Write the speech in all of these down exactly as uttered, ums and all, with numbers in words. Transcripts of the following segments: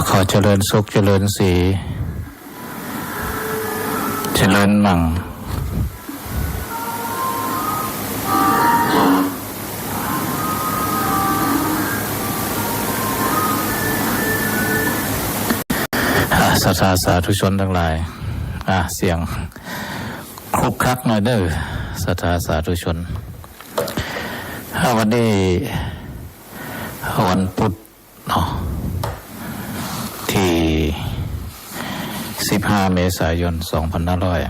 ขอเจริญสุขเจริญสี เจริญมั่ง อ่า ศรัทธาสาธุชนตังหลาย อ่า เสียงคลุกคลักหน่อยเด้อ ศรัทธาสาธุชน อ่า วันนี้วันพุธ เนาะ ตี้สิบห้า เมษายน สองพันห้าร้อย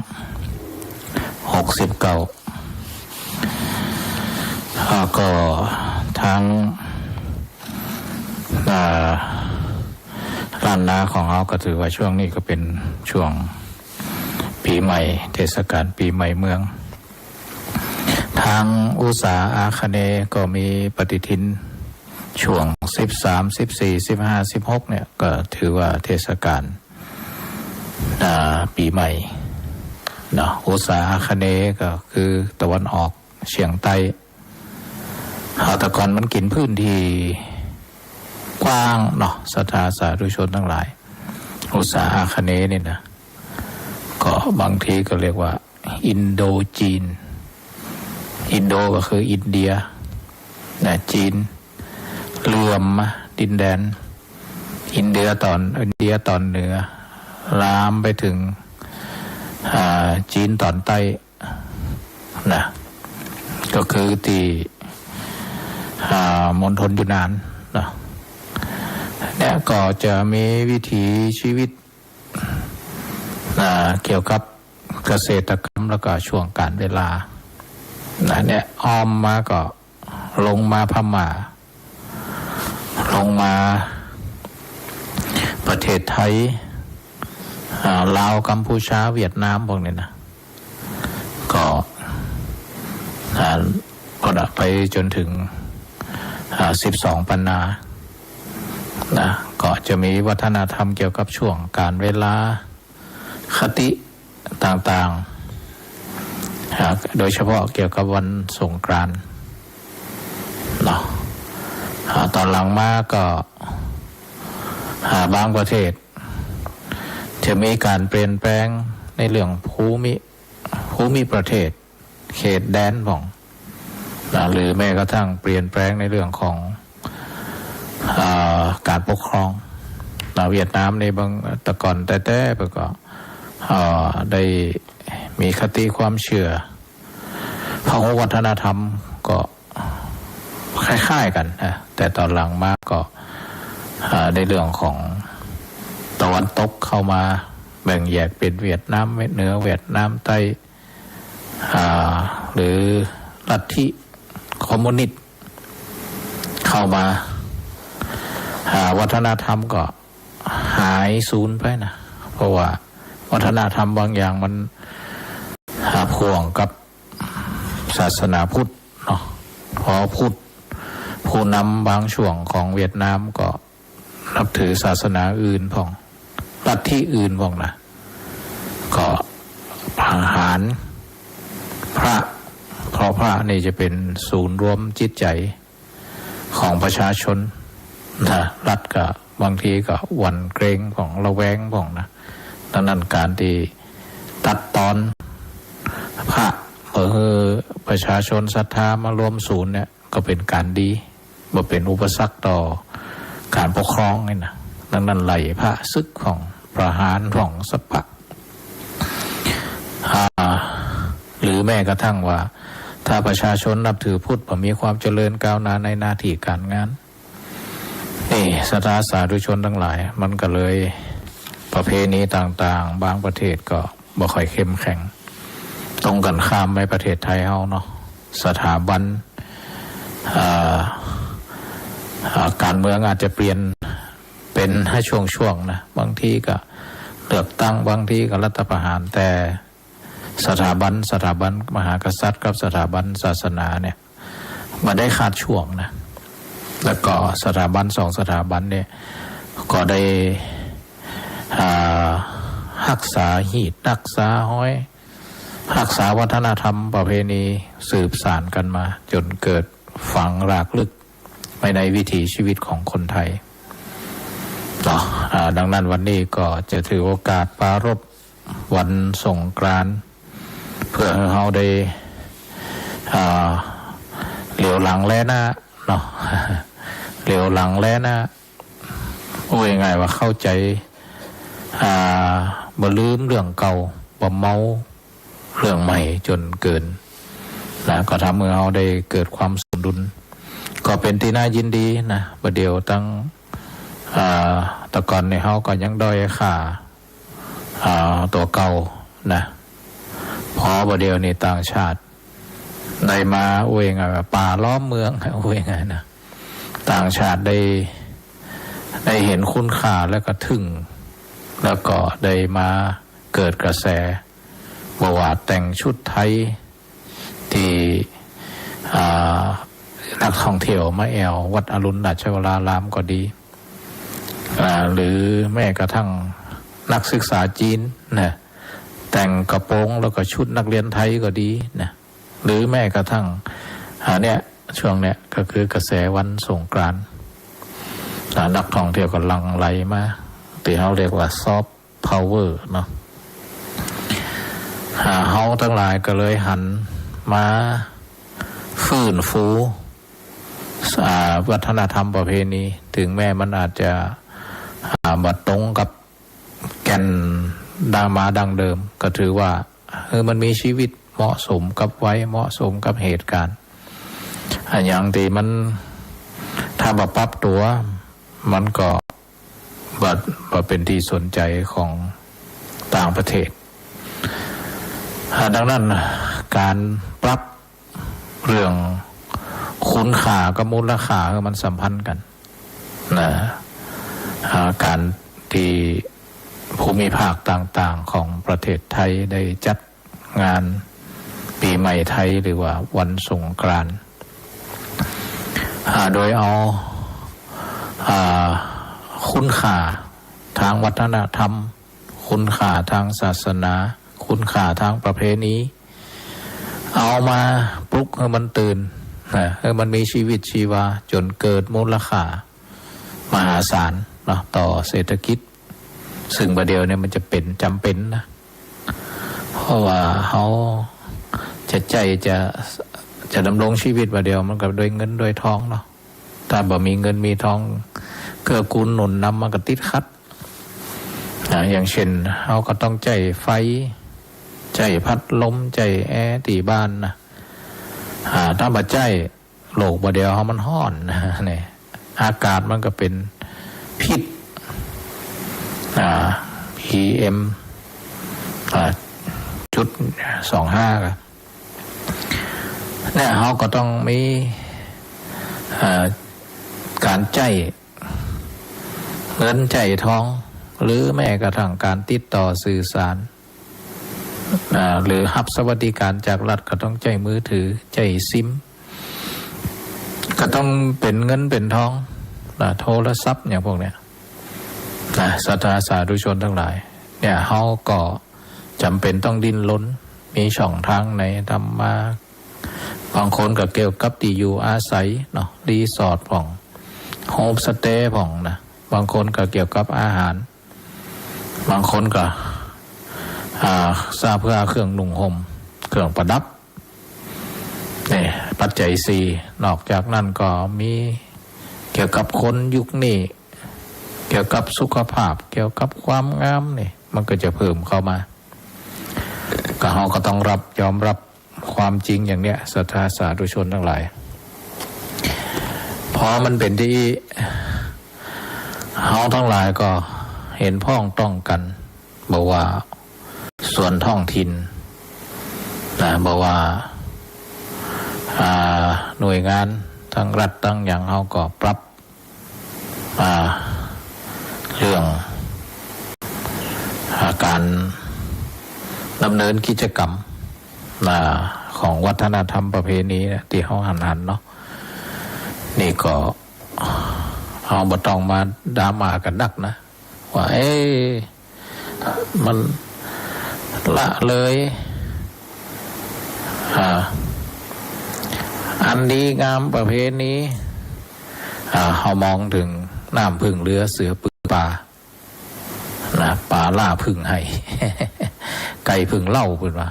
หกสิบเก้า แล้วก็ตาง อ่า ล้านนาของเฮาก็ถือว่าช่วงนี้ก็เป๋นช่วงปี๋ใหม่ เทศกาลปี๋ใหม่เมือง ตางอุสาอาคเนย์ก็มีปฏิทิน ช่วงสิบสาม สิบสี่ สิบห้า สิบหก เนี่ย ก็ถือว่าเทศกาล อ่า ปี๋ใหม่ เนาะ อุสาอาคเนย์ก็คือตะวันออกเฉียงใต้ อ่า แต่ก่อนมันกิ๋นพื้นตี้กว้างเนาะ ศรัทธาสาธุชนตังหลาย อุสาอาคเนย์นี่นะ ก็บางทีก็เรียกว่า อินโดจีน อินโดก็คืออินเดีย นะ จีน เหลื่อมมาดินแดน อินเดียตอน อินเดียตอนเหนือ ลามไปเถิง อ่า จีนตอนใต้ นะ ก็คือตี้ อ่า มณฑลยูนนาน นะ เนี่ยก็จะมีวิถีชีวิต อ่า เกี่ยวกับเกษตรกรรม แล้วก็ช่วงกาลเวลา นะ เนี่ย อ้อมมาก็ลงมาพม่า ลงมาประเทศไทย อ่า ลาว กัมพูชา เวียดนาม พวกนี้นะ ก็ อ่า ก็ไปจ๋นเถิง อ่า สิบสองปันนา นะ ก็จะมีวัฒนธรรมเกี่ยวกับช่วงกาลเวลา คติต่างๆ อ่า โดยเฉพาะเกี่ยวกับวันสงกรานต์ เนาะ อ่า ตอนหลังมาก็ อ่า บางประเทศ จะมีก๋านเปลี่ยนแปลงในเรื่องภูมิ ภูมิประเทศ เขตแดนพ่อง นะ หรือแม้กระทั่งเปลี่ยนแปลงในเรื่องของ เอ่อ ก๋านปกครอง นะ เวียดนามนี่บาง แต่ก่อนแต๊ๆ เปิ้นก็ เอ่อ ได้มีคติความเจื้อ พหุวัฒนธรรมก็คล้ายๆ กั๋นนะ แต่ตอนหลังมาก็ เอ่อ ในเรื่องของตะวันตกเข้ามาแบ่งแยกเป๋นเวียดนามเหนือ เวียดนามใต้ อ่า หรือลัทธิคอมมิวนิสต์เข้ามา อ่า วัฒนธรรมก็หายสูญไปนะ เพราะว่าวัฒนธรรมบางอย่างมัน อ่า พ่วงกับศาสนาพุทธเนาะ พอพุทธ ผู้นำบางช่วงของเวียดนามก็ นับถือศาสนาอื่นพ่อง ลัทธิอื่นพ่องนะ ก็ประหารพระ เพราะพระนี่จะเป๋นศูนย์รวมจิตใจ๋ของประชาชนนะ รัฐก็บางทีก็หวั่นเกรงพ่อง ระแวงพ่องนะ ดังนั้นก๋านตี้ตัดตอนพระ เพื่อหื้อประชาชนศรัทธามารวมศูนย์เนี่ย ก็เป๋นก๋านดี บ่เป๋นอุปสรรคต่อก๋านปกครองนี่นะ ดังนั้นไล่พระสึกพ่อง ประหารพ่องสัปปะ อ่า หรือแม้กระทั่งว่า ถ้าประชาชนนับถือพุทธ บ่มีความเจริญก้าวหน้าในหน้าตี้ก๋านงาน นี่ ศรัทธาสาธุชนตังหลาย มันก็เลยประเพณีต่างๆ บางประเทศก็บ่ค่อยเข้มแข็ง ตรงกั๋นข้ามในประเทศไทยเฮาเนาะ สถาบัน เอ่อ เอ่อ ก๋านเมืองอาจจะเปลี่ยนเป๋นช่วงๆ นะ บางทีก็เลือกตั้ง บางทีก็รัฐประหาร แต่สถาบัน สถาบันมหากษัตริย์กับสถาบันศาสนาเนี่ย บ่ได้ขาดช่วงนะ แล้วก็สถาบันสองสถาบันเนี่ย ก็ได้ อ่า ฮักษาฮีต ฮักษาฮอย ฮักษาวัฒนธรรมประเพณีสืบสานกั๋นมา จ๋นเกิดฝังรากลึกไว้ในวิถีชีวิตของคนไทย เนาะ อ่า ดังนั้นวันนี้ก็จะถือโอกาสปรารภวันสงกรานต์ เปื้อหื้อเฮาได้ อ่า เหลียวหลังแลหน้าเนาะ เหลียวหลังแลหน้า ว่าง่ายๆว่าเข้าใจ๋ อ่า บ่ลืมเรื่องเก่า บ่เมาเรื่องใหม่จ๋นเกินนะ ก็ทำหื้อเฮาได้เกิดความสมดุล ก็เป๋นตี้น่ายินดีนะ บ่าเดี่ยวตัง อ่า แต่ก่อนนี่เฮาก็ยังด้อยค่า อ่า ตั๋วเก่านะ พอบ่าเดี่ยวนี่ต่างชาติได้มา ว่าง่ายๆว่าป่าล้อมเมือง ว่าง่ายๆนะ ต่างชาติได้ ได้หันคุณค่าแล้วก็ทึ่ง แล้วก็ได้มาเกิดกระแส บ่ว่าแต่งชุดไทย ตี้ อ่า นักท่องเที่ยวมาแอ่ววัดอรุณราชวรารามก็ดี อ่า หรือแม้กระทั่งนักศึกษาจีนนะ แต่งกระโปรงแล้วก็ชุดนักเรียนไทยก็ดีนะ หรือแม้กระทั่ง อ่า เนี่ย ช่วงเนี้ยก็คือกระแสวันสงกรานต์ อ่า นักท่องเที่ยวก็หลั่งไหลมา ตี้เฮาเรียกว่าซอฟต์พาวเวอร์เนาะ อ่า เฮาตังหลายก็เลยหันมาฟื้นฟู อ่า วัฒนธรรมประเพณี เถิงแม้มันอาจจะ อ่า บ่ตรงกับแก่นดั้งมาดั้งเดิม ก็ถือว่า เออ มันมีชีวิตเหมาะสมกับวัย เหมาะสมกับเหตุก๋ารณ์ อะหยังตี้มัน ถ้าบ่ปรับตั๋ว มันก็บ่ บ่เป๋นตี้สนใจ๋ของต่างประเทศ อ่า ดังนั้นก๋านปรับเรื่องคุณค่ากับมูลค่าหื้อมันสัมพันธ์กั๋นนะ อ่า ก๋านตี้ภูมิภาคต่างๆของประเทศไทยได้จัด งานปี๋ใหม่ไทยหรือว่าวันสงกรานต์ อ่า โดยเอา อ่า คุณค่าตางวัฒนธรรม คุณค่าตางศาสนา คุณค่าตางประเพณี เอามาปลุกหื้อมันตื่นนะ หื้อมันมีชีวิตชีวา จ๋นเกิดมูลค่ามหาศาลเนาะ ต่อเศรษฐกิจ ซึ่งบ่าเดี่ยวเนี่ยมันจะเป๋นจ๋ำเป๋นนะ เพราะว่าเฮาจะใจ๊ จะ จะดำรงชีวิตบ่าเดี่ยวมันก็ด้วยเงินด้วยทองเนาะ ถ้าบ่มีเงินมีทองเกื้อกูลหนุนนำ มันก็ติดขัดนะ อย่างเช่น เฮาก็ต้องใจ๊ไฟ ใจ๊พัดลม ใจ๊แอร์ตี้บ้านนะ อ่า ถ้าบ่ใจ๊ โลกบ่าเดี่ยวเฮามันฮ้อนนะ เนี่ย อากาศมันก็เป๋นพิษ อ่า พีเอ็ม อ่า จุดสองห้า ก็ เนี่ย เฮาก็ต้องมี อ่า ก๋านใจ๊เงินใจ๊ทอง หรือแม้กระทั่งก๋านติดต่อสื่อสาร อ่า หรือฮับสวัสดิก๋านจากรัฐก็ต้องใจ๊มือถือ ใจ๊ซิม ก็ต้องเป๋นเงินเป๋นทองนะ โทรศัพท์อย่างพวกเนี้ยนะ ศรัทธาสาธุชนตังหลาย เนี่ย เฮาก็จ๋ำเป๋นต้องดิ้นรน มีช่องตางไหนทำมา บางคนก็เกี่ยวกับตี้อยู่อาศัยเนาะ รีสอร์ทพ่อง โฮมสเตย์พ่องนะ บางคนก็เกี่ยวกับอาหาร บางคนก็ อ่า สร้างเปื้อเครื่องนุ่งห่ม เครื่องประดับ เนี่ย ปัจจัยสี่ นอกจากนั้นก็มีเกี่ยวกับคนยุคนี้ เกี่ยวกับสุขภาพ เกี่ยวกับความงามนี่ มันก็จะเพิ่มเข้ามา ก็เฮาก็ต้องรับ ยอมรับความจริงอย่างเนี้ย ศรัทธาสาธุชนตังหลาย พอมันเป๋นตี้อี้ เฮาตังหลายก็เห็นพ้องต้องกั๋น บ่ว่าส่วนท้องถิ่นนะ บ่ว่า อ่า หน่วยงานตังรัฐตังหยัง เฮาก็ปรับ อ่า เรื่อง อ่า ก๋านดำเนินกิจกรรม อ่า ของวัฒนธรรมประเพณีนะ ตี้เฮาหันๆ เนาะ นี่ก็ เฮาบ่ต้องมาดราม่ากั๋นนักนะ ว่า เอ๊ะ มันละเลย อ่า อันดีงามประเพณี อ่า เฮามองเถิงน้ำผึ้งเรือเสือปึง ป๋า นะ ป๋าล่าผึ้งไห้ ไก่ผึ้งเล่า เปิ้นว่า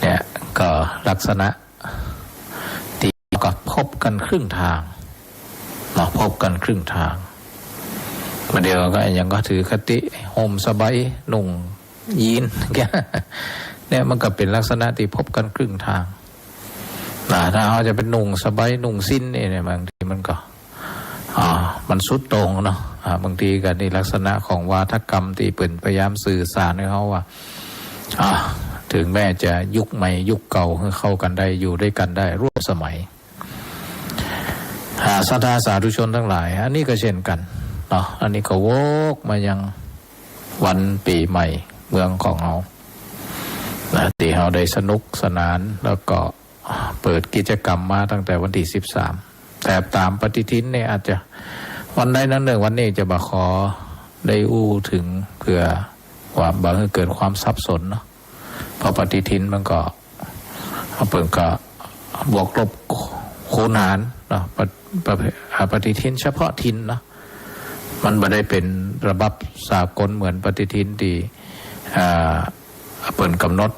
เนี่ย ก็ลักษณะตี้ก็พบกั๋นครึ่งตางเนาะ พบกั๋นครึ่งตาง บ่าเดี่ยวก็ยังก็ถือคติห่มสบายนุ่งยีน เนี่ยมันก็เป๋นลักษณะตี้พบกั๋นครึ่งตางนะ ถ้าเฮาจะไปนุ่งสบายนุ่งสิ้นนี่เนี่ย บางทีมันก็ อ่า มันสุดโต่งเนาะ อ่า บางทีก็นี่ลักษณะของวาทกรรมตี้เปิ้นพยายามสื่อสารหื้อเฮาว่า อ่า เถิงแม้จะยุคใหม่ยุคเก่าหื้อเข้ากั๋นได้ อยู่ด้วยกั๋นได้ร่วมสมัย อ่า ศรัทธาสาธุชนตังหลาย อันนี้ก็เช่นกั๋นเนาะ อันนี้ก็วกมายังวันปี๋ใหม่เมืองของเฮานะ ตี้เฮาได้สนุกสนาน แล้วก็ เปิดกิจกรรมมาตั้งแต่วันตี้สิบสาม แต่ต๋ามปฏิทินเนี่ยอาจจะวันใดนั้นเนึ่งวันนี้จะบ่ขอได้อู้เถิง เปื้อว่าบ่หื้อเกิดความสับสนเนาะ เพราะปฏิทินมันก็ เปิ้นก็บวกลบคูณหารเนาะ ปะ ปะ อ่า ปฏิทินเฉพาะถิ่นเนาะ มันบ่ได้เป๋นระดับสากลเหมือนปฏิทินตี้ อ่า เปิ้นกำหนด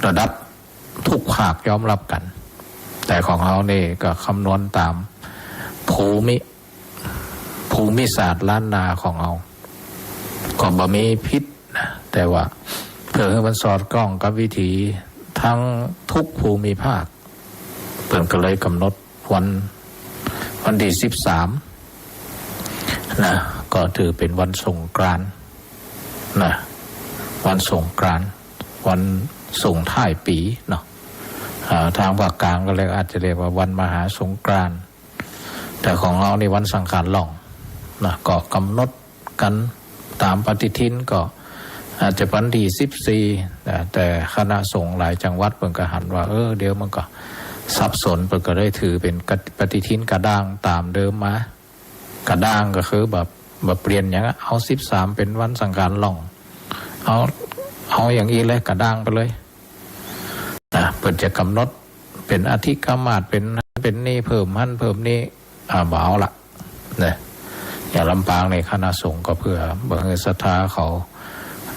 ระดับทุกภาคยอมฮับกั๋น แต่ของเฮานี่ก็คำนวณต๋ามภูมิ ภูมิศาสตร์ล้านนาของเฮา ก็บ่มีผิดนะ แต่ว่าเปื้อหื้อมันสอดคล้องกับวิถีตังทุกภูมิภาค เปิ้นก็เลยกำหนดวัน วันตี้สิบสามนะ ก็ถือเป๋นวันสงกรานต์นะ วันสงกรานต์ วันส่งท้ายปี๋เนาะ อ่า ตางภาคกลางก็เรียก อาจจะเรียกว่าวันมหาสงกรานต์ แต่ของเฮานี่วันสังขารหล่องนะ ก็กำหนดกั๋นต๋ามปฏิทินก็อาจจะวันตี้สิบสี่นะ แต่คณะสงฆ์หลายจังหวัดเปิ้นก็หันว่า เออ เดี๋ยวมันก็สับสน เปิ้นก็เลยถือเป๋นกะ ปฏิทินกระด้างต๋ามเดิมมา กระด้างก็คือแบบ บ่เปลี่ยนหยังอะ เอาสิบสามเป๋นวันสังขารหล่อง เอา เอาอย่างอี้เลย กระด้างไปเลยนะ เปิ้นจะกำหนดเป๋นอธิกมาส เป๋นหั้นเป๋นนี่ เพิ่มหั้นเพิ่มนี่ อ่า บ่เอาละนะ อย่างลำปางนี่คณะสงฆ์ก็เปื้อบ่หื้อศรัทธาเขา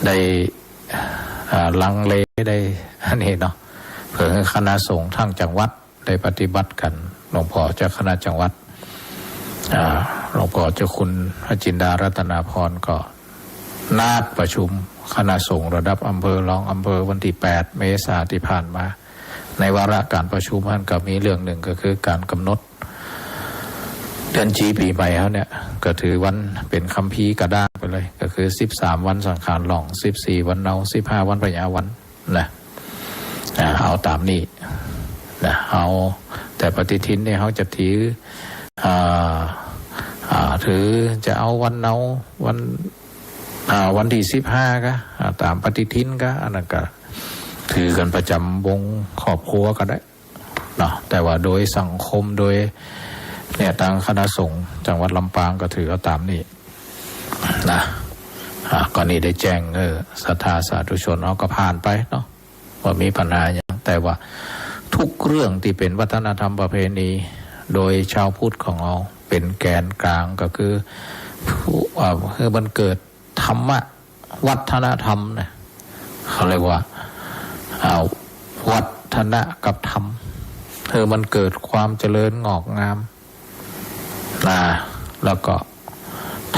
ได้ อ่า ลังเลได้อันนี้เนาะ เปื้อหื้อคณะสงฆ์ตังจังหวัด ได้ปฏิบัติกั๋น หลวงป้อเจ้าคณะจังหวัด อ่า หลวงป้อเจ้าคุณพระจินดารัตนาภรณ์ก็นัดประชุมคณะสงฆ์ระดับอำเภอ รองอำเภอ วันตี้แปดเมษาตี้ผ่านมา ในวาระก๋านประชุมหั้นก็มีเรื่องนึ่งก็คือก๋านกำหนดเดือนจี๋ปี๋ใหม่เฮาเนี่ย ก็ถือวันเป๋นคัมภีร์กระด้างไปเลย ก็คือสิบสามวันสังขารหล่อง สิบสี่วันเนา สิบห้าวันพญาวัน นะ อ่า เอาต๋ามนี้นะ เอา แต่ปฏิทินเนี่ยเฮาจะถือ อ่า อ่า ถือจะเอาวันเนา วัน อ่า วันตี้สิบห้าก็ อ่า ต๋ามปฏิทินก็ อันนั้นก็ถือกั๋นประจ๋ำวงครอบครัวก็ได้เนาะ แต่ว่าโดยสังคม โดยเนี่ย ตางคณะสงฆ์จังหวัดลำปางก็ถือเอาต๋ามนี้ นะ อ่ะ ก็นี่ได้แจ้ง เออ ศรัทธาสาธุชนเฮาก็ผ่านไปเนาะ บ่มีปัญหาหยัง แต่ว่าทุกเรื่องตี้เป๋นวัฒนธรรมประเพณี โดยชาวพุทธของเฮาเป๋นแก๋นกลาง ก็คือผู้ อ่า หื้อมันเกิดธรรมะ วัฒนธรรมนะ เขาเรียกว่า อ่า วัฒนะกับธรรม หื้อมันเกิดความเจริญงอกงาม นะ แล้วก็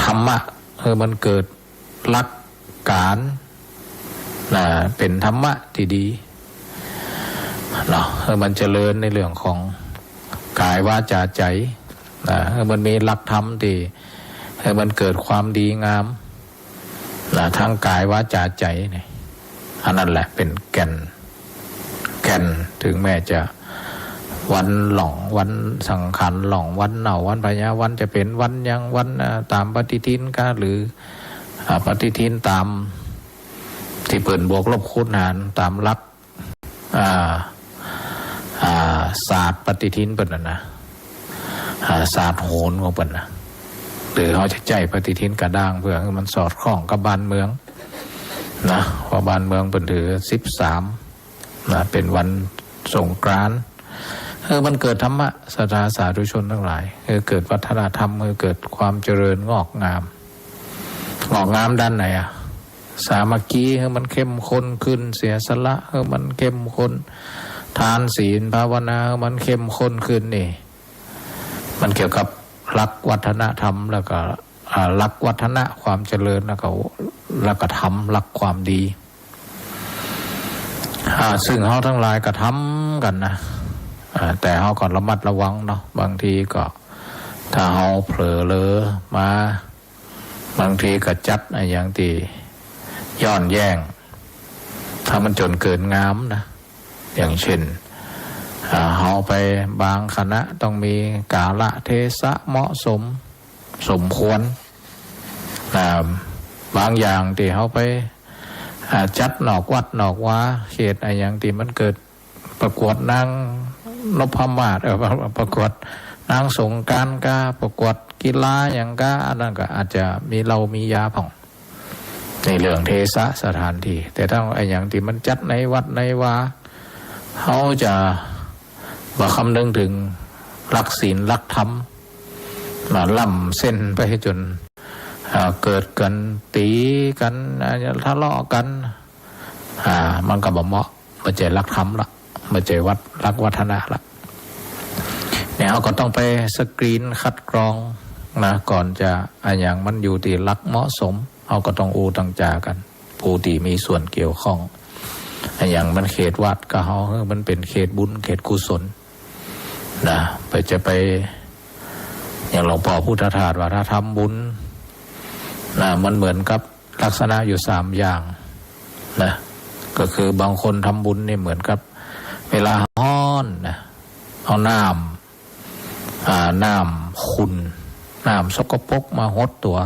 ธรรมะ หื้อมันเกิดหลักก๋าน นะ เป๋นธรรมะตี้ดี เนาะ หื้อมันเจริญในเรื่องของก๋าย วาจ๋า ใจ๋ นะ หื้อมันมีหลักธรรมตี้ หื้อมันเกิดความดีงาม นะ ตังก๋าย วาจ๋า ใจ๋นี่ อันนั้นแหละเป๋นแก่น แก่น เถิงแม้จะวันหล่อง วันสังขารหล่อง วันเนา วันพญาวัน จะเป๋นวันหยัง วัน อ่า ต๋ามปฏิทินก็ หรือ อ่า ปฏิทินต๋ามตี้เปิ้นบวกลบคูณหารต๋ามหลัก อ่า อ่า ศาสตร์ปฏิทินเปิ้นน่ะนะ อ่า ศาสตร์โหรของเปิ้นน่ะ หรือเฮาจะใจ๊ปฏิทินกระด้างเปื้อหื้อมันสอดคล้องกับบ้านเมืองนะ เพราะบ้านเมืองเปิ้นถือสิบสามนะ เป๋นวันสงกรานต์ อ มันเกิดธรรมะ ศรัทธาสาธุชนตังหลาย เออ เกิดวัฒนธรรม เออ เกิดความเจริญงอกงาม งอกงามด้านไหนอะ สามัคคี เออ มันเข้มข้นขึ้น เสียสละ เออ มันเข้มข้น ทานศีลภาวนา เออ มันเข้มข้นขึ้นนี่ มันเกี่ยวกับหลักวัฒนธรรม แล้วก็ อ่า หลักวัฒนะความเจริญ แล้วก็ แล้วก็ธรรม หลักความดี อ่า ซึ่งเฮาตังหลายก็ทำกั๋นนะ อ่า แต่เฮาก็ระมัดระวังเนาะ บางทีก็ ถ้าเฮาเผลอเผลอมา บางทีก็จัดอะหยังตี้ย้อนแย้ง ถ้ามันจ๋นเกินงามนะ อย่างเช่น อ่า เฮาไปบางคณะต้องมีกาละเทศะเหมาะสม สมควร อ่า บางอย่างตี้เฮาไป อ่า จัดนอกวัดนอกวา เขตอะหยังตี้มันเกิดประกวดนางนพมาศ เออ ประกวดนางสงกรานต์กา ประกวดกีฬาหยังกา อันนั้นก็อาจจะมีเหล้ามียาพ่อง ในเรื่องเทศะสถานที่ แต่ถ้าอะหยังตี้มันจัดในวัดในวา เฮาจะบ่คำนึงเถิงหลักศีลหลักธรรม มาล้ำเส้นไปจ๋น อ่า เกิดกั๋น ตี๋กั๋น อ่า ทะเลาะกั๋น อ่า มันก็บ่เหมาะ บ่ใจ้หลักธรรมละ บ่ใจ้วัด หลักวัฒนะละ เนี่ย เฮาก็ต้องไปสกรีนคัดกรองนะ ก่อนจะอะหยังมันอยู่ตี้หลักเหมาะสม เฮาก็ต้องอู้ต้องจ๋ากั๋น ผู้ตี้มีส่วนเกี่ยวข้อง อะหยังมันเขตวัดก็เฮา เออ มันเป๋นเขตบุญ เขตกุศลนะ ไปจะไป อย่างหลวงป้อพุทธทาสว่า ถ้าทำบุญนะ มันเหมือนกับลักษณะอยู่สามอย่างนะ ก็คือบางคนทำบุญนี่เหมือนกับเวลาฮ้อนนะ เอาน้ำ อ่า น้ำขุ่น น้ำสกปรกมาหดตั๋ว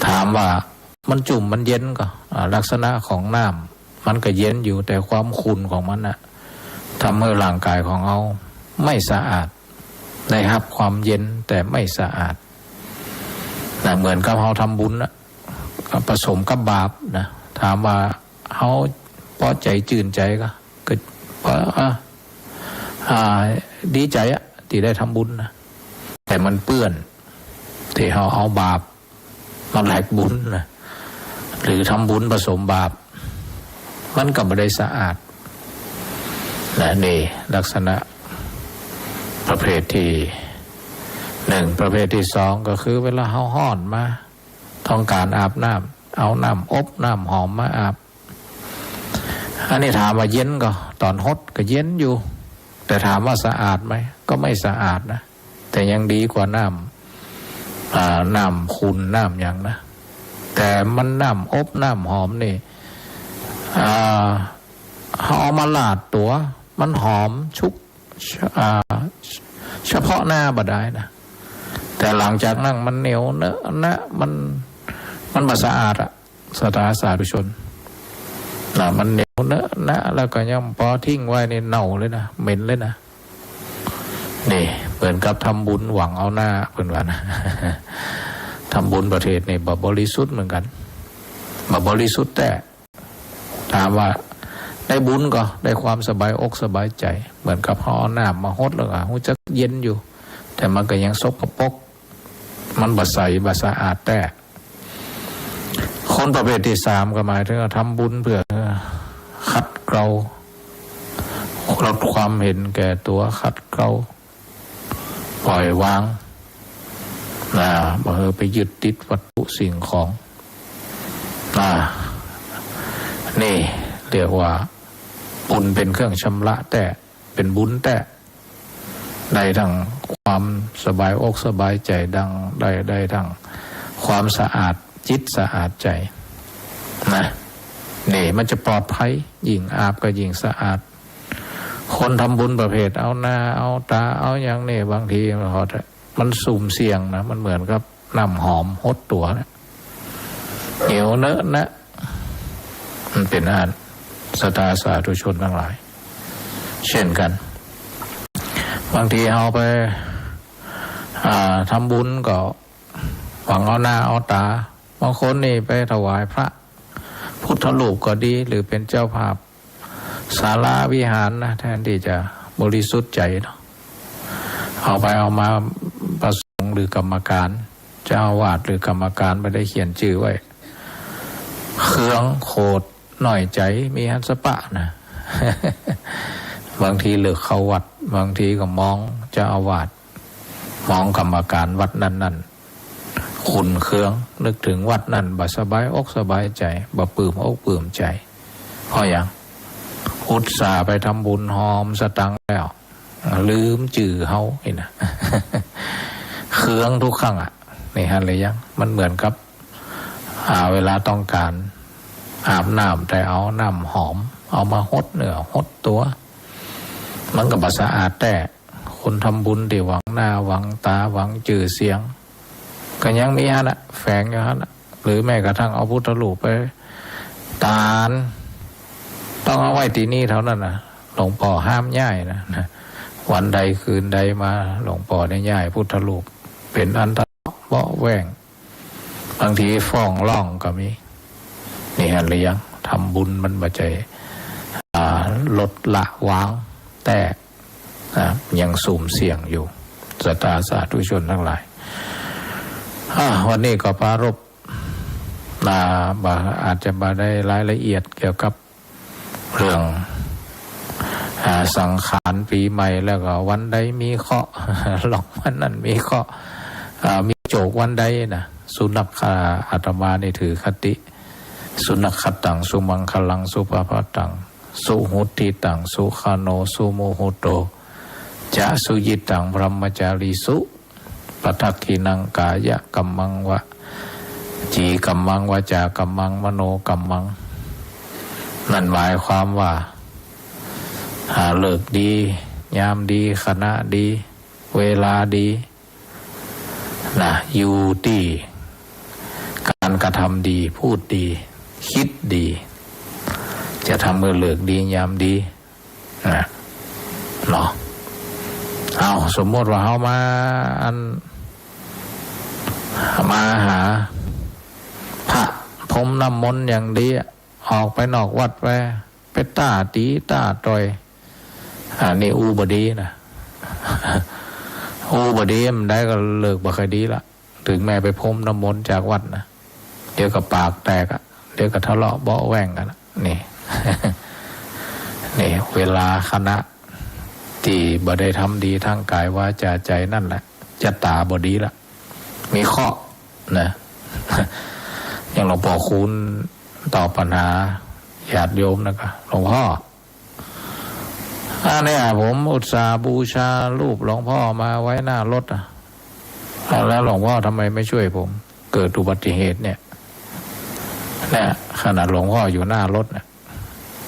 ถามว่ามันจุ่มมันเย็นก่อ อ่า ลักษณะของน้ำมันก็เย็นอยู่ แต่ความขุ่นของมันน่ะ ทำหื้อร่างก๋ายของเฮาไม่สะอาด ได้ฮับความเย็นแต่ไม่สะอาด นะ เหมือนกับเฮาทำบุญน่ะ ผสมกับบาปนะ ถามว่าเฮาปอใจ๋จื้นใจ๋ก่อ ก็ อ่า อ่า ดีใจ๋อะ ตี้ได้ทำบุญนะ แต่มันเปื้อน ตี้เฮาเอาบาปมาแลกบุญนะ หรือทำบุญผสมบาป มันก็บ่ได้สะอาดนะ นี่ลักษณะประเภทตี้หนึ่ง ประเภทตี้สองก็คือเวลาเฮาฮ้อนมา ต้องก๋านอาบน้ำ เอาน้ำอบน้ำหอมมาอาบ อันนี้ถามว่าเย็นก่อ ต๋อนหดก็เย็นอยู่ แต่ถามว่าสะอาดไหม ก็ไม่สะอาดนะ แต่ยังดีกว่าน้ำ อ่า น้ำขุ่นน้ำหยังนะ แต่มันน้ำอบน้ำหอมนี่ อ่า เฮาเอามาลาดตั๋ว มันหอมชุก อ่า เฉพาะหน้าบ่ดายนะ แต่หลังจากนั้นมันเหนียวเนอะนะ มัน มันบ่สะอาดอะ ศรัทธาสาธุชนนะ มันเหนียวเนอะนะ แล้วก็ยังปอทิ้งไว้นี่เน่าเลยนะ เหม็นเลยนะ นี่เหมือนกับทำบุญหวังเอาหน้า เปิ้นว่านะ ทำบุญประเภทนี้บ่บริสุทธิ์เหมือนกั๋น บ่บริสุทธิ์แต๊ ถามว่าได้บุญก่อ ได้ความสบายอกสบายใจ๋ เหมือนกับเฮาเอาน้ำมาหดแล้วก็ฮู้จักเย็นอยู่ แต่มันก็ยังสกปรก มันบ่ใสบ่สะอาดแต๊ คนประเภทตี้สามก็หมายถึงว่าทำบุญเพื่อขัดเกลา ลดความเห็นแก่ตั๋ว ขัดเกลา ปล่อยวาง นะ บ่หื้อไปยึดติดวัตถุสิ่งของ นะ นี่เรียกว่าบุญเป๋นเครื่องชำระแต๊ เป๋นบุญแต๊ ได้ทั้งความสบายอกสบายใจ๋ ดัง ได้ ได้ทั้งความสะอาดจิตสะอาดใจ๋ นะ นี่มันจะปลอดภัย ยิ่งอาบก็ยิ่งสะอาด คนทำบุญประเภทเอาหน้าเอาต๋าเอาหยังนี่ บางทีมันก็ มันสุ่มเสี่ยงนะ มันเหมือนกับน้ำหอมหดตั๋วนะ เหนียวเนอะนะ มันเป๋นอั้น ศรัทธาสาธุชนตังหลาย เช่นกั๋น บางทีเฮาไป อ่า ทำบุญก็หวังเอาหน้าเอาต๋า บางคนนี่ไปถวายพระพุทธรูปก็ดี หรือเป๋นเจ้าภาพ ศาลาวิหารนะ แทนตี้จะ บริสุทธิ์ใจ๋เนาะ เอาไปเอามา พระสงฆ์หรือกรรมการ เจ้าอาวาสหรือกรรมการบ่ได้เขียนจื้อไว้ เคือง โขด น้อยใจ๋ มีหั้นสะปะนะ บางทีเลิกเข้าวัด บางทีก็มองเจ้าอาวาส มองกรรมการวัดนั้นๆ ขุ่นเคือง นึกเถิงวัดนั้น บ่สบายอกสบายใจ๋ บ่ปลื้มอกปลื้มใจ๋ เพราะหยัง อุตส่าห์ไปทำบุญหอมสตางค์แล้ว ลืมจื้อเฮานี่นะ เคืองทุกครั้งอะ นี่หันหรือยัง มันเหมือนกับ อ่า เวลาต้องก๋านอาบน้ำ แต่เอาน้ำหอม เอามาหดเนื้อหดตั๋ว มันก็บ่สะอาดแต๊ คนทำบุญตี้หวังหน้าหวังต๋าหวังจื้อเสียง ก็ยังมีหั้นน่ะ แฝงอยู่หั้นน่ะ หรือแม้กระทั่งเอาพุทธรูปไปตาน ต้องเอาไว้ตี้นี่เท่านั้นนะ หลวงป้อห้ามย้ายนะ นะ วันใดคืนใดมา หลวงป้อได้ย้ายพุทธรูป เป๋นอันทะเลาะเบาะแว้ง บางทีฟ้องร้องก็มี นี่หันหรือยัง ทำบุญมันบ่ใจ้ อ่า ลดละวางแต๊ นะ ยังสุมเสี่ยงอยู่ ศรัทธาสาธุชนทั้งหลาย อ่า วันนี้ก็ปรารภ อ่า บ่ อาจจะบ่ได้รายละเอียดเกี่ยวกับเรื่อง อ่า สังขารปีใหม่ แล้วก็วันใดมีเคราะห์ ลองวันนั้นมีเคราะห์ อ่า มีโจกวันใดนะ สุนัข อาตมานี่ถือคติ สุนักขัตตัง สุมังคลัง สุภะพะตัง สุหุตถิตัง สุขาโน สุมุหุตโต จะ สุยิตตัง บรหมจารีสุ ปะทักขิณัง กายะกัมมัง วจีกัมมัง วจากัมมัง มโนกัมมัง นั่นหมายความว่า หาฤกษ์ดี ยามดี ขณะดี เวลาดี นะ อยู่ตี้ก๋านกระทำดี พูดดี กึ๊ดดี จะทำหื้อฤกษ์ดี ยามดี นะ เนาะ เอา สมมติว่าเฮามา อัน มาหาพระพรมน้ำมนต์อย่างดีอะ ออกไปนอกวัดไป ไปต๊าตี๋ต๊าต่อย อันนี้อู้บ่ดีนะ อู้บ่ดี มันได้ก็ฤกษ์บ่ค่อยดีละ เถิงแม้ไปพรมน้ำมนต์จากวัดนะ เดี๋ยวก็ปากแตกอะ เดี๋ยวก็ทะเลาะเบาะแว้งกั๋นอะ นี่ นี่ เวลาขณะตี้บ่ได้ทำดีทางก๋าย วาจา ใจ๋นั่นแหละ จะต๋าบ่ดีละ มีเคราะห์นะ อย่างหลวงป้อคูณตอบปัญหาญาติโยมนะ ก็ หลวงป้อ อันเนี้ยผมอุตส่าห์บูชารูปหลวงป้อมาไว้หน้ารถอะ แล้วหลวงป้อทำไมไม่ช่วยผม เกิดอุบัติเหตุเนี่ย เนี่ย ขนาดหลวงป้ออยู่หน้ารถเนี่ย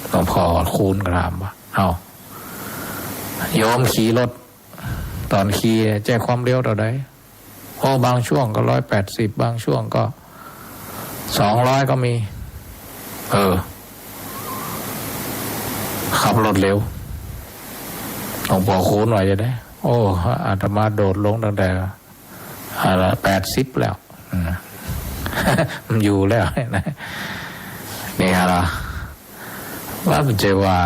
หลวงป้อคูณก็ถามว่า เอ้า โยมขี่รถ ต๋อนขี่ใจ๊ความเร็วเต้าใด โอ้ บางช่วงก็ร้อยแปดสิบ บางช่วงก็สองร้อยก็มี เออ ขับรถเร็ว หลวงป้อคูณว่าจะได โอ้ อาตมาโดดลงตั้งแต่ อ่า แปดสิบแล้ว อืม มันอยู่แล้วนะ นี่ฮะ ว่ามันจะว่า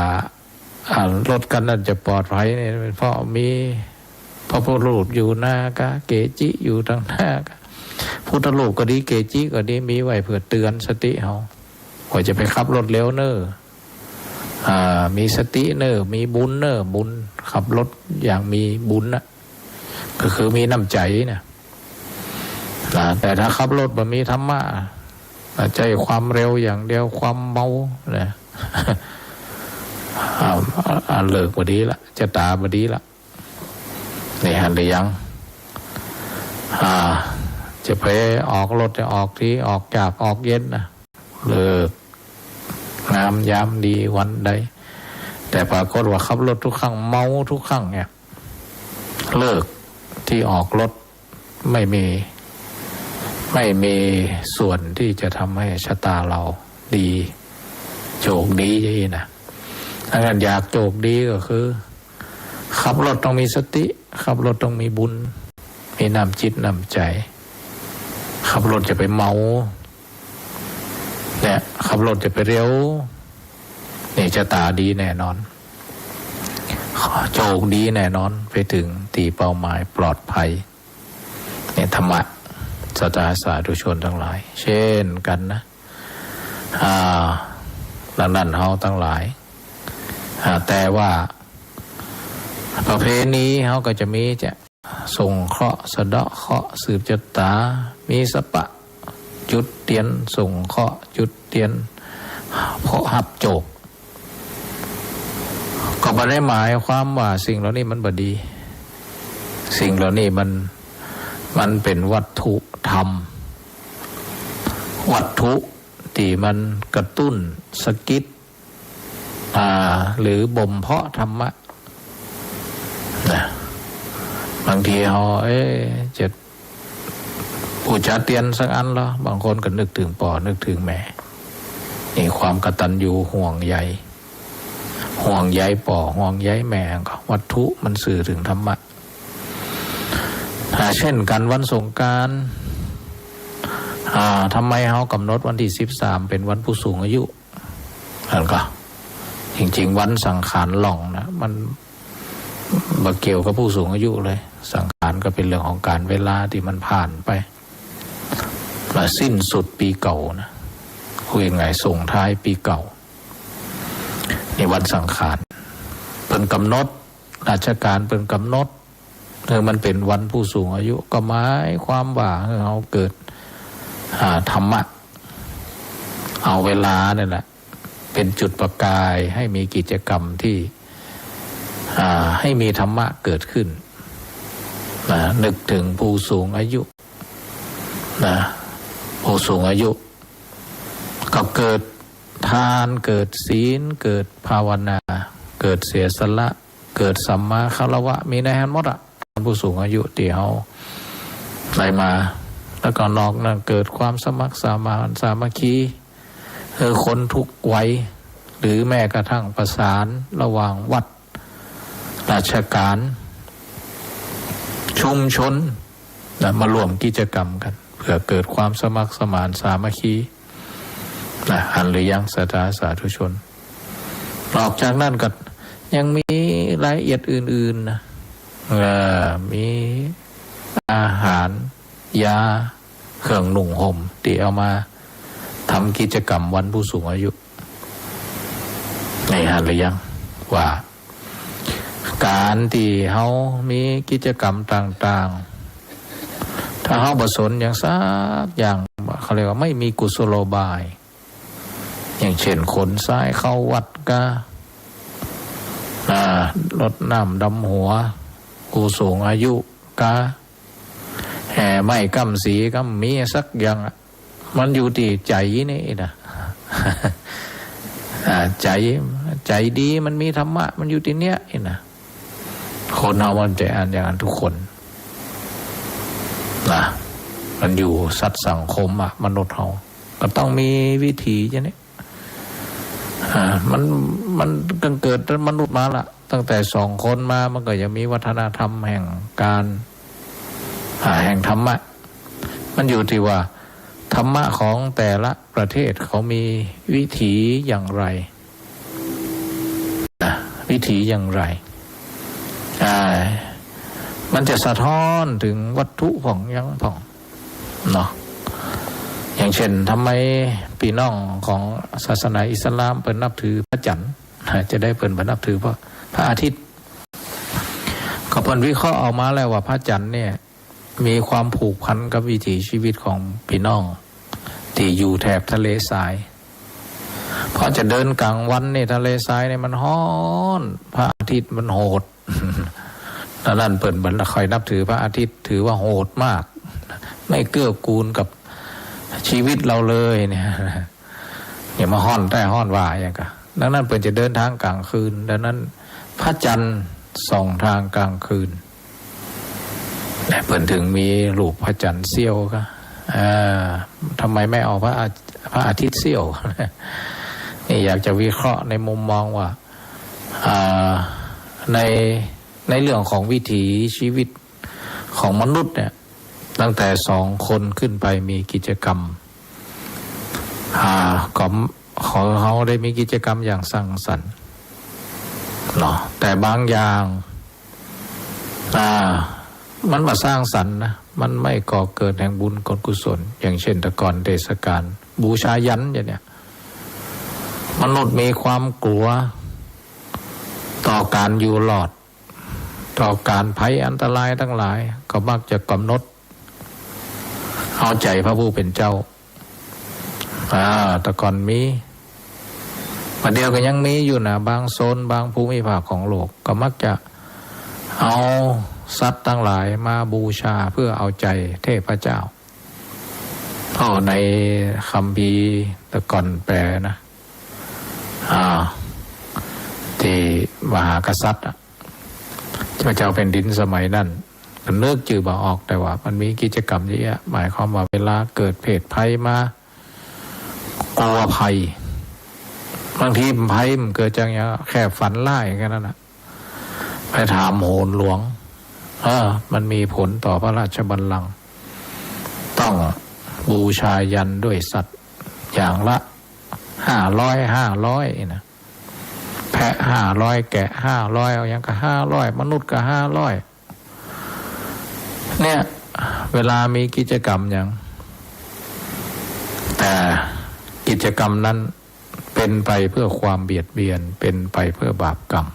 อ่า รถคันนั้นจะปลอดภัยเนี่ย เพราะมีพระพุทธรูปอยู่หน้ากะ เกจิอยู่ตางหน้ากะ พุทธรูปก็ดี เกจิก็ดี มีไว้เพื่อเตือนสติเฮา ว่าจะไปขับรถเร็วเน่อ อ่า มีสติเน่อ มีบุญเน่อ บุญ ขับรถอย่างมีบุญนะ ก็คือมีน้ำใจ๋นะ นะ แต่ถ้าขับรถบ่มีธรรมะ ใจ๊ความเร็วอย่างเดียว ความเมานะ อ่า อ่า ฤกษ์บ่ดีละ จะต๋าบ่ดีละ นี่หันหรือยัง อ่า จะไปออกรถ จะออกตี้ ออกจาก ออกเย็นนะ ฤกษ์งามยามดีวันใด แต่ปรากฏว่าขับรถทุกครั้ง เมาทุกครั้งเนี่ย ฤกษ์ที่ออกรถไม่มี ไม่มีส่วนที่จะทำให้ชะตาเราดี โจคดีอย่างนี้นะ อันนั้นอยากโจคดีก็คือ ขับรถต้องมีสติ ขับรถต้องมีบุญ มีน้ำจิตน้ำใจ๋ ขับรถจะไปเมา เนี่ย ขับรถจะไปเร็ว นี่ชะตาดีแน่นอน โจคดีแน่นอน ไปเถิงตี้เป้าหมายปลอดภัย เนี่ย ธรรมะ ศรัทธาสาธุชนตังหลาย เช่นกั๋นนะ อ่า ดังนั้นเฮาตังหลาย อ่า แต่ว่าประเพณีเฮาก็จะมีจะส่งเคราะห์ สะเดาะเคราะห์ สืบจะต๋า มีสะปะ จุดเตียนส่งเคราะห์ จุดเตียน เพราะฮับโจค ก็บ่ได้หมายความว่าสิ่งเหล่านี้มันบ่ดี สิ่งเหล่านี้มัน มันเป๋นวัตถุธรรม วัตถุตี้มันกระตุ้นสะกิด อ่า หรือบ่มเพาะธรรมะ นะ บางทีเฮา เอ๊ะ จะ ปู๋จาเตียนสักอันลอ บางคนก็นึกเถิงป้อ นึกเถิงแม่ นี่ความกตัญญูห่วงใย ห่วงใยป้อ ห่วงใยแม่ ก็วัตถุมันสื่อเถิงธรรมะ อ่า เช่นกั๋นวันสงกรานต์ อ่า ทำไมเฮากำหนดวันตี้สิบสามเป๋นวันผู้สูงอายุ อันก็ จริงๆ วันสังขารหล่องนะ มันบ่เกี่ยวกับผู้สูงอายุเลย สังขารก็เป๋นเรื่องของกาลเวลาตี้มันผ่านไป มาสิ้นสุดปี๋เก่านะ พูดง่ายๆ ส่งท้ายปี๋เก่า นี่วันสังขาร เปิ้นกำหนด ราชการเปิ้นกำหนด หื้อมันเป๋นวันผู้สูงอายุ ก็หมายความว่าหื้อเฮาเกิด อ่า ธรรมะ เอาเวลาเนี่ยแหละ เป๋นจุดประกายหื้อมีกิจกรรมตี้ อ่า หื้อมีธรรมะเกิดขึ้น นะ นึกเถิงผู้สูงอายุ นะ ผู้สูงอายุ ก็เกิดทาน เกิดศีล เกิดภาวนา เกิดเสียสละ เกิดสัมมาคารวะ มีในหั้นหมดอะ ผู้สูงอายุตี้เฮาได้มา แล้วก็นอกนั้นเกิดความสมัครสมานสามัคคี หื้อคนทุกวัย หรือแม้กระทั่งประสานระหว่างวัด ราชการ ชุมชน นะ มาร่วมกิจกรรมกั๋น เพื่อเกิดความสมัครสมานสามัคคี นะ หันหรือยังศรัทธาสาธุชน นอกจากนั้นก็ยังมีรายละเอียดอื่นๆ นะ เอ่อ มีอาหาร ยา เครื่องนุ่งห่ม ตี้เอามาทำกิจกรรมวันผู้สูงอายุ นี่หันหรือยังว่า ก๋านตี้เฮามีกิจกรรมต่างๆ ถ้าเฮาบ่สนหยังสักอย่าง เขาเรียกว่าไม่มีกุศโลบาย อย่างเช่น ขนทรายเข้าวัดกา อ่า รดน้ำดำหัว ผู้สูงอายุกา แห่ไม้ก้ำสีก้ำมีสักอย่างอะ มันอยู่ตี้ใจ๋นี่นะ อ่า ใจ๋ ใจ๋ดี มันมีธรรมะ มันอยู่ตี้เนี้ยนี่นะ คนเฮามันจะอันอย่างนั้นทุกคนนะ มันอยู่สัตว์สังคมอะ มนุษย์เฮา ก็ต้องมีวิถีอย่างนี้ อ่า มัน มันตั้งเกิดมนุษย์มาละ ตั้งแต่สองคนมา มันก็ยังมีวัฒนธรรมแห่งการ อ่า แห่งธรรมะ มันอยู่ตี้ว่าธรรมะของแต่ละประเทศเขามีวิถีอย่างไร นะ วิถีอย่างไร อ่า มันจะสะท้อนเถิงวัตถุพ่องหยังพ่อง เนาะ อย่างเช่น ทำไมปี้น้องของศาสนาอิสลามเปิ้นนับถือพระจันทร์ จะได้เปิ้นบ่นับถือพระ พระอาทิตย์ ก็เปิ้นวิเคราะห์ออกมาแล้วว่าพระจันทร์เนี่ย มีความผูกพันกับวิถีชีวิตของปี้น้องตี้อยู่แถบทะเลทราย เพราะจะเดินกลางวันเนี่ย ทะเลทรายเนี่ยมันฮ้อน พระอาทิตย์มันโหด ดังนั้นเปิ้นบ่ค่อยนับถือพระอาทิตย์ ถือว่าโหดมาก ไม่เกื้อกูลกับชีวิตเราเลยเนี่ย อย่ามาฮ้อนแต๊ฮ้อนว่าอย่างกะ ดังนั้นเปิ้นจะเดินทางกลางคืน ดังนั้นพระจันทร์ส่องทางกลางคืน เนี่ย เปิ้นถึงมีรูปพระจันทร์เสี้ยวกา อ่า ทำไมไม่เอาพระอา- พระอาทิตย์เสี้ยว นี่อยากจะวิเคราะห์ในมุมมองว่า อ่า ใน ในเรื่องของวิถีชีวิตของมนุษย์เนี่ย ตั้งแต่สองคนขึ้นไปมีกิจกรรม อ่า ก็ ของเฮาได้มีกิจกรรมอย่างสร้างสรรค์ เนาะ แต่บางอย่าง อ่า มันบ่สร้างสรรค์นะ มันไม่ก่อเกิดแห่งบุญกุศล อย่างเช่นแต่ก่อนเทศกาลบูชายันอย่างเนี้ย มนุษย์มีความกลัวต่อการอยู่รอด ต่อการภัยอันตรายทั้งหลาย ก็มักจะกำหนดเอาใจ๋พระผู้เป็นเจ้า อ่า แต่ก่อนมี บัดเดี๋ยวก็ยังมีอยู่นะ บางโซน บางภูมิภาคของโลก ก็มักจะเอาสัตว์ทั้งหลายมาบูชาเพื่อเอาใจ๋เทพเจ้า เพราะในคัมภีร์แต่ก่อนแปลนะ อ่า ตี้มหากษัตริย์อะ พระเจ้าแผ่นดินสมัยนั้น ก็นึกจื้อบ่ออก แต่ว่ามันมีกิจกรรมเยอะแยะ หมายความว่าเวลาเกิดเพศภัยมา กลัวภัย บางทีภัยมันเกิดจากอย่างแค่ฝันร้ายแค่นั้นนะ ไปถามโหรหลวง เออ มันมีผลต่อพระราชบัลลังก์ ต้องบูชายันด้วยสัตว์อย่างละห้าร้อย ห้าร้อยนะ แพะห้าร้อย แกะห้าร้อย เอาหยังก็ห้าร้อย มนุษย์ก็ห้าร้อย เนี่ย เวลามีกิจกรรมหยัง แต่กิจกรรมนั้นเป็นไปเพื่อความเบียดเบียน เป็นไปเพื่อบาปกรรม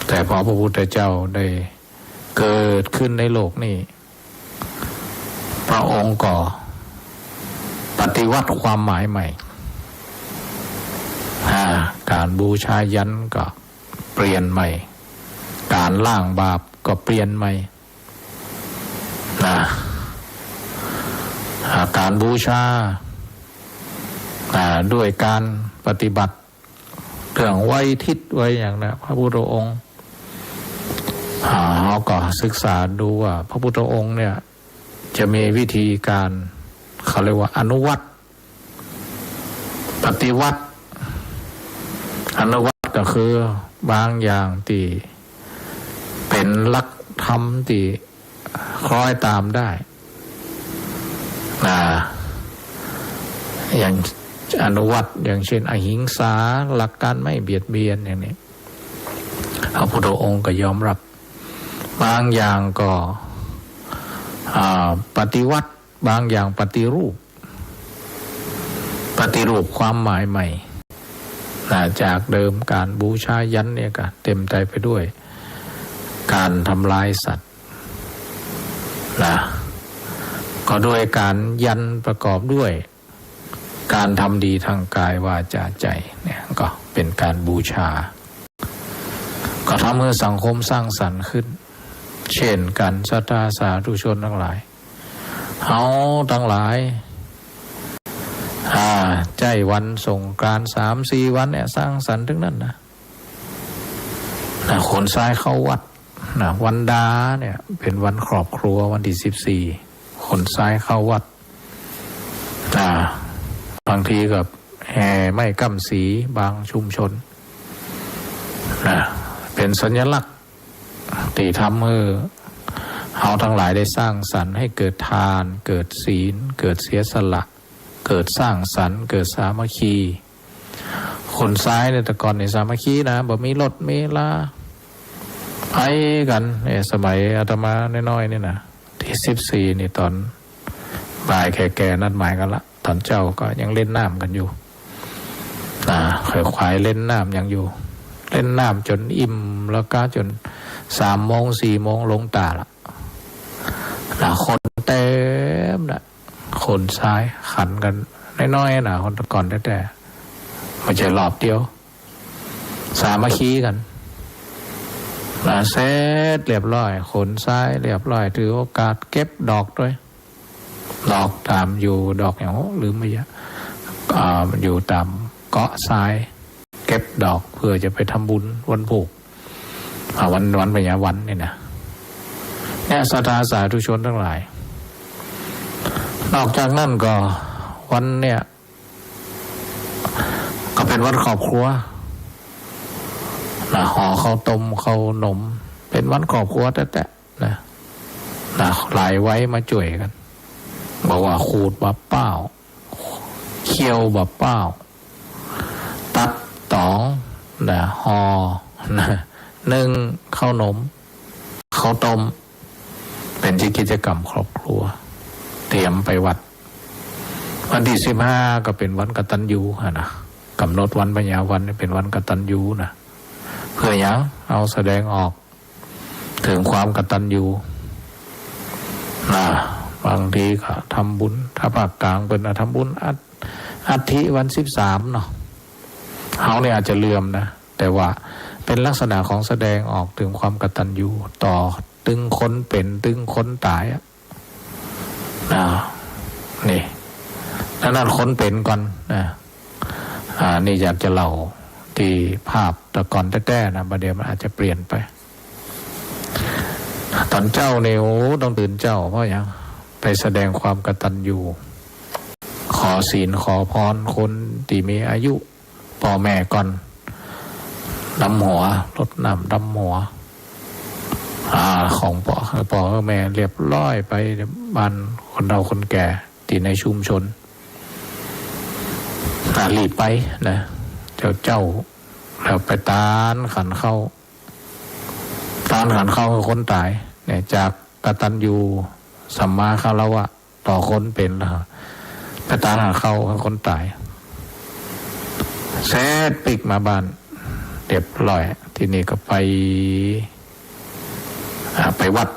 แต่พอพระพุทธเจ้าได้เกิดขึ้นในโลกนี้ พระองค์ก็ปฏิวัติความหมายใหม่ อ่า การบูชายันก็เปลี่ยนใหม่ การล้างบาปก็เปลี่ยนใหม่ นะ อ่า การบูชา อ่า ด้วยการปฏิบัติเรื่องไหว้ทิศไหว้หยังนะ พระพุทธองค์ อ่า เฮาก็ศึกษาดูว่าพระพุทธองค์เนี่ย จะมีวิธีการ เขาเรียกว่าอนุวัต ปฏิวัติ อนุวัตก็คือบางอย่างตี้เป๋นหลักธรรมตี้คล้อยต๋ามได้ อ่า อย่างอนุวัต อย่างเช่น อหิงสา หลักการไม่เบียดเบียนอย่างนี้ พระพุทธองค์ก็ยอมรับ บางอย่างก็ อ่า ปฏิวัติ บางอย่างปฏิรูป ปฏิรูปความหมายใหม่ นะ จากเดิมการบูชายันเนี่ยก็เต็มไปด้วยการทำลายสัตว์ นะ ก็ด้วยการยันประกอบด้วยการทำดีทางกายวาจาใจเนี่ย ก็เป๋นการบูชา ก็ทำหื้อสังคมสร้างสรรค์ขึ้น เช่นกั๋น ศรัทธาสาธุชนตังหลาย เฮาตังหลาย อ่า ใจ้วันสงกรานต์สามสี่วันเนี่ย สร้างสรรค์ตึงนั้นนะ นะ ขนทรายเข้าวัดนะ วันดาเนี่ย เป๋นวันครอบครัว วันตี้สิบสี่ ขนทรายเข้าวัด อ่า บางทีก็แห่ไม้ก้ำสีบางชุมชน นะ เป๋นสัญลักษณ์ตี้ทำหื้อเฮาตังหลายได้สร้างสรรค์ให้เกิดทาน เกิดศีล เกิดเสียสละ เกิดสร้างสรรค์ เกิดสามัคคี ขนทรายเนี่ย แต่ก่อนนี่สามัคคีนะ บ่มีรถมีลา ไปกั๋นเนี่ย สมัยอาตมาน้อยๆ นี่นะ ตี้สิบสี่นี่ ต๋อนบ่ายแก่ๆ นัดหมายกั๋นละ ต๋อนเจ๊าก็ยังเล่นน้ำกั๋นอยู่ นะ ขวายๆ เล่นน้ำยังอยู่ เล่นน้ำจ๋นอิ่มแล้วก็จ๋นสามโมงสี่โมงลงต๋าละ นะ คนเต็มนะ ขนทรายขันกั๋นน้อยๆ นะ คนแต่ก่อนแต๊ๆ บ่ใจ้รอบเดียว สามัคคีกั๋น นะ เสร็จเรียบร้อย ขนทรายเรียบร้อย ถือโอกาสเก็บดอกตวย ดอกต๋ามอยู่ ดอกหยัง ลืมไปละ อ่า มันอยู่ต๋ามเกาะทราย เก็บดอกเพื่อจะไปทำบุญวันผูก อ่า วัน วันพญาวันนี่นะ เนี่ย ศรัทธาสาธุชนตังหลาย นอกจากนั้นก็วันเนี่ย ก็เป๋นวันครอบครัว นะ ห่อข้าวต้มข้าวหนม เป๋นวันครอบครัวแต๊ๆ นะ นะ หลายวัยมาจ้วยกั๋น บ่ว่าขูดบ่าเป้า เคี่ยวบ่าเป้า ตัดต๋อง นะ ห่อ นึ่งข้าวหนม ข้าวต้ม เป๋นกิจกรรมครอบครัว เตรียมไปวัด วันตี้สิบห้าก็เป๋นวันกตัญญูหั้นนะ ก๋ำหนดวันพญาวันเป๋นวันกตัญญูนะ เปื้อหยัง เอาแสดงออกเถิงความกตัญญูนะ บางทีก็ทำบุญ ถ้าภาคกลางเปิ้นก็ทำบุญอัฐ อัฐิวันสิบสามเนาะ เฮาเนี่ยอาจจะเลื่อมนะ แต่ว่าเป๋นลักษณะของแสดงออกเถิงความกตัญญูต่อ ตึงคนเป๋น ตึงคนต๋ายอะ อ่า นี่ อันนั้นคนเป๋นก่อนนะ อ่า นี่อยากจะเล่าตี้ภาพแต่ก่อนแต๊ๆ นะ บ่าเดี่ยวมันอาจจะเปลี่ยนไป ต๋อนเจ๊านี่ โอ้ ต้องตื่นเจ๊า เพราะหยัง ไปแสดงความกตัญญู ขอศีลขอพรคนตี้มีอายุ ป้อแม่ก่อน ดำหัว รดน้ำดำหัว อ่า ของป้อ ป้อแม่เรียบร้อย ไปบ้านคนเฒ่าคนแก่ตี้ในชุมชน อ่า รีบไปนะ เจ๊าๆ แล้วไปตานขันข้าว ตานขันข้าวหื้อคนต๋ายเนี่ย จากกตัญญู สัมมาคารวะ ต่อคนเป๋นแล้ว ไปตานขันข้าวหื้อคนต๋าย เสร็จปิ๊กมาบ้าน เรียบร้อย ทีนี้ก็ไป อ่า ไปวัด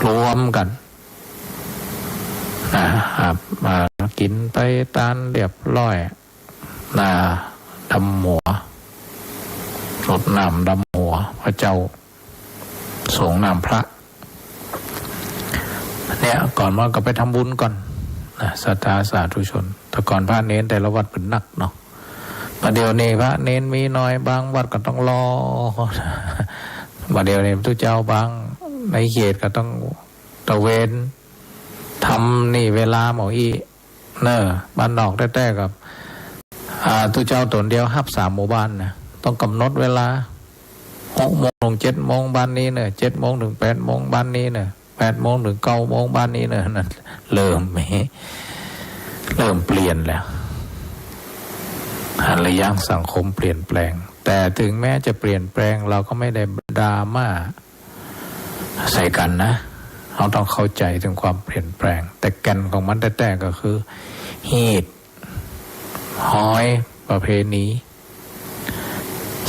รวมกั๋น อ่า อ่า มากิ๋นไปตานเรียบร้อย อ่า ดำหัว รดน้ำดำหัวพระเจ้า สรงน้ำพระ เนี่ย ก่อนมาก็ไปทำบุญก่อนนะ ศรัทธาสาธุชน แต่ก่อนพระเณรแต่ละวัดเป๋นนักเนาะ บ่าเดี่ยวนี้พระเณรมีน้อย บางวัดก็ต้องรอ บ่าเดี่ยวนี้ตุ๊เจ้าบางในเขตก็ต้องตระเวนทำนี่เวลาหมออี้ เนอะ บ้านนอกแต๊ๆ กับ อ่า ตุ๊เจ้าต๋นเดียวฮับสามหมู่บ้านนะ ต้องก๋ำหนดเวลา หกโมงถึงเจ็ดโมงบ้านนี้เนอะ เจ็ดโมงถึงแปดโมงบ้านนี้เนอะ แปดโมงถึงเก้าโมงบ้านนี้เนอะ นั่นเริ่มมี เริ่มเปลี่ยนแล้ว หันหรือยัง สังคมเปลี่ยนแปลง แต่ถึงแม้จะเปลี่ยนแปลง เราก็ไม่ได้ดราม่า ใส่กั๋นนะ เฮาต้องเข้าใจ๋เถิงความเปลี่ยนแปลง แต่แก่นของมันแต๊ๆ ก็คือ ฮีต ฮ้อย ประเพณี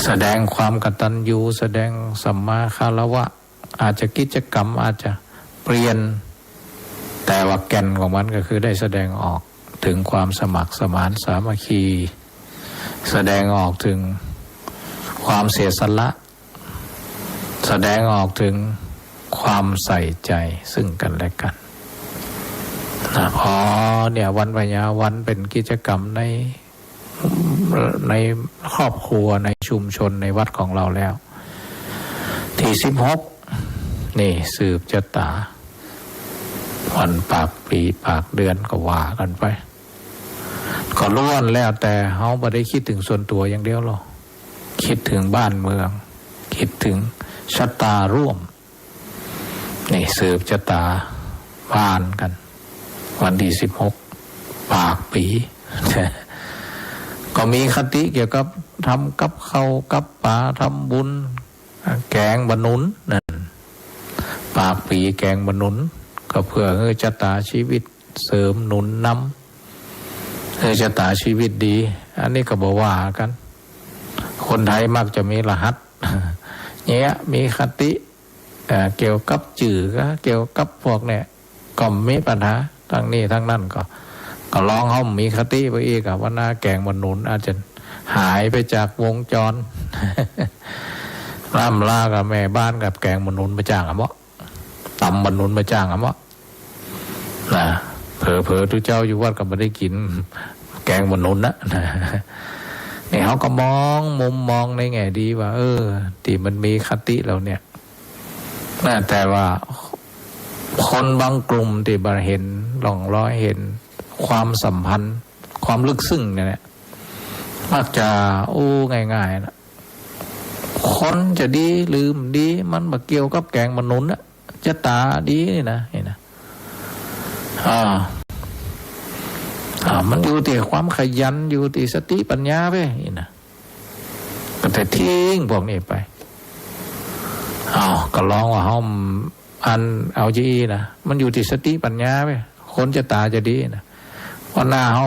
แสดงความกตัญญู แสดงสัมมาคารวะ อาจจะกิจกรรมอาจจะเปลี่ยน แต่ว่าแก่นของมันก็คือได้แสดงออกเถิงความสมัครสมานสามัคคี แสดงออกเถิงความเสียสละ แสดงออกเถิงความใส่ใจ๋ซึ่งกั๋นและกั๋นนะ พอเนี่ยวันพญาวันเป๋นกิจกรรมใน ในครอบครัว ในชุมชน ในวัดของเราแล้ว ตี้สิบหก นี่สืบจะต๋า วันปากปี๋ปากเดือนก็ว่ากั๋นไป ก็ล้วนแล้วแต่เฮาบ่ได้กึ๊ดเถิงส่วนตั๋วอย่างเดียวหรอก กึ๊ดเถิงบ้านเมือง กึ๊ดเถิงชะตาร่วม นี่สืบจะต๋าบ้านกั๋น วันตี้สิบหก ปากปี๋ ก็มีคติเกี่ยวกับทำกับข้าวกับป๋า ทำบุญ แก๋งบ่าหนุนนั่น ปากปี๋แก๋งบ่าหนุน ก็เปื้อหื้อจะต๋าชีวิตเสริมหนุนนำ หื้อจะต๋าชีวิตดี อันนี้ก็บ่ว่ากั๋น คนไทยมักจะมีรหัส เนี่ย มีคติ เอ่อ เกี่ยวกับจื้อก็ เกี่ยวกับพวกเนี่ย ก็มีปัญหา ตังนี้ตังนั้นก็ ก็ลองเฮามีคติไปอีกอะ ว่าหน้าแก๋งบ่าหนุนอาจจะหายไปจากวงจร ร่ำลากับแม่บ้านกับแก๋งบ่าหนุนมาจ้างอะเมาะ ตำบ่าหนุนมาจ้างอะเมาะ นะ เผลอๆ ตุ๊เจ้าอยู่วัดก็บ่ได้กิ๋นแก๋งบ่าหนุนนะ นะ นี่เฮาก็มองมุมมองในแง่ดีว่า เออ ตี้มันมีคติเหล่าเนี่ย นะ แต่ว่าคนบางกลุ่มตี้บ่เห็นร่องรอย เห็นความสัมพันธ์ ความลึกซึ้งเนี่ยแหละ มักจะอู้ง่ายๆ นะ คนจะดีหรือบ่ดี มันบ่เกี่ยวกับแก๋งบ่าหนุนนะ จะต๋าดีนี่นะ นี่นะ อ่า อ่า มันอยู่ตี้ความขยัน อยู่ตี้สติปัญญาไป นี่นะ ก็จะทิ้งพวกนี้ไป อ้าว ก็ลองว่าเฮา อันเอาจะอี้นะ มันอยู่ตี้สติปัญญาเว้ย คนจะต๋าจะดีนะ วันหน้าเฮา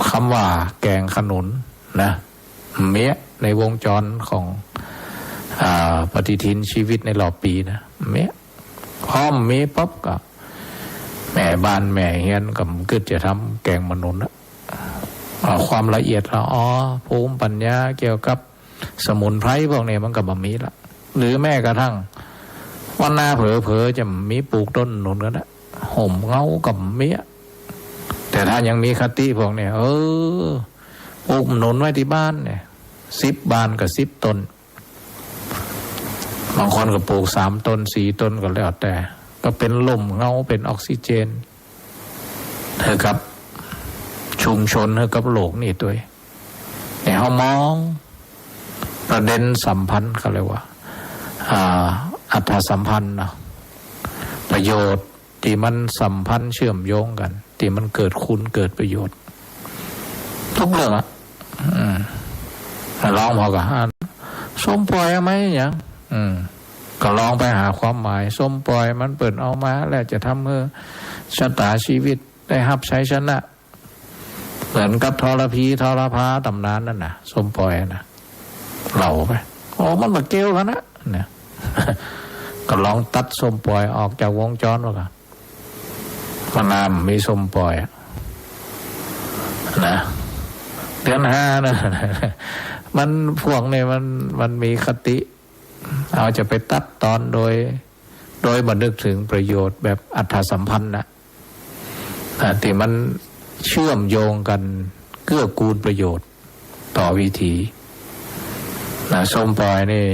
กำว่าแก๋งขนุนนะ เมี้ยในวงจรของ อ่า ปฏิทินชีวิตในรอบปี๋นะ เมี้ย พอมีปั๊บก็ แม่บ้านแม่เฮือนก็กึ๊ดจะทำแก๋งขนุนนะ อ่า ความละเอียดละออ ภูมิปัญญาเกี่ยวกับสมุนไพรพวกนี้มันก็บ่มีละ หรือแม้กระทั่งวันหน้าเผลอๆ จะมีปลูกต้นขนุนก็ได้ ฮ่มเงาก็บ่มีอะ แต่ถ้ายังมีคติพวกนี้ เออ ปลูกขนุนไว้ตี้บ้านเนี่ย สิบบ้านก็สิบต้น บางคนก็ปลูกสามต้น สี่ต้นก็แล้วแต่ ก็เป๋นฮ่มเงา เป๋นออกซิเจนหื้อกับชุมชน หื้อกับโลกนี้ตวย แต่เฮามองประเด็นสัมพันธ์ เขาเรียกว่า อ่า อัตถสัมพันธ์เนาะ ประโยชน์ตี้มันสัมพันธ์เชื่อมโยงกั๋น ตี้มันเกิดคุณเกิดประโยชน์ ทุกเรื่องอะ อืม ลองพอก็อ่าน ส้มป่อยเอามาหยัง อืม ก็ลองไปหาความหมาย ส้มป่อยมันเปิ้นเอามาแล้วจะทำหื้อชะต๋าชีวิตได้ฮับชัยชนะ เหมือนกับทรพีทรพาต๋ำนานนั่นน่ะ ส้มป่อยน่ะ เล่าไป โอ้ มันบ่เกี่ยวกั๋นนะ เนี่ย ก็ลองตัดส้มป่อยออกจากวงจรว่าก็ วันหน้าบ่มีส้มป่อยอะนะ เดือนห้านะ มัน พวกนี้มัน มันมีคติ เฮาจะไปตัดตอนโดย โดยบ่นึกถึงประโยชน์แบบอัตถสัมพันธ์นะ นะ ตี้มันเชื่อมโยงกั๋น เกื้อกูลประโยชน์ต่อวิถีนะ ส้มป่อยนี่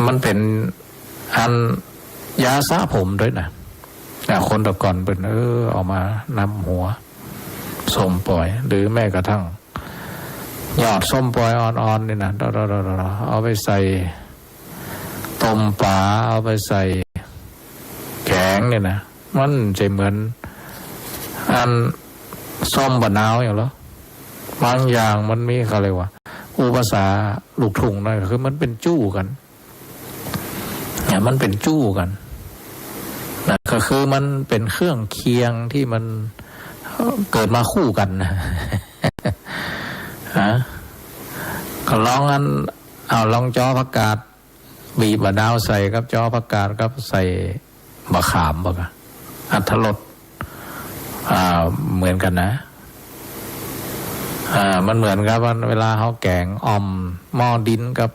มันเป๋นอันยาสระผมตวยนะ นะ คนแต่ก่อนเปิ้น เออ เอามานำหัวส้มป่อย หรือแม้กระทั่ง ยอดส้มป่อยอ่อนๆ นี่นะ เอาไปใส่ต้มป๋า เอาไปใส่แก๋งนี่นะ มันจะเหมือนอันส้มบ่าวนาวอย่างเหรอ บางอย่างมันมี เขาเรียกว่า อู้ภาษาลูกทุ่งหน่อย คือมันเป๋นจู๊กั๋น เนี่ย มันเป๋นจู๊กั๋นนะ ก็คือมันเป๋นเครื่องเคียงตี้มัน เอ่อ เกิดมาคู่กั๋นนะ ฮะ ก็ลองอัน เอาลองจอผักกาด บีบบ่าวนาวใส่กับจอผักกาดกับใส่บ่าขามบ่าก็ อรรถรส อ่า เหมือนกั๋นนะ อ่า มันเหมือนกับว่าเวลาเฮาแก๋งอ่อมหม้อดินกับ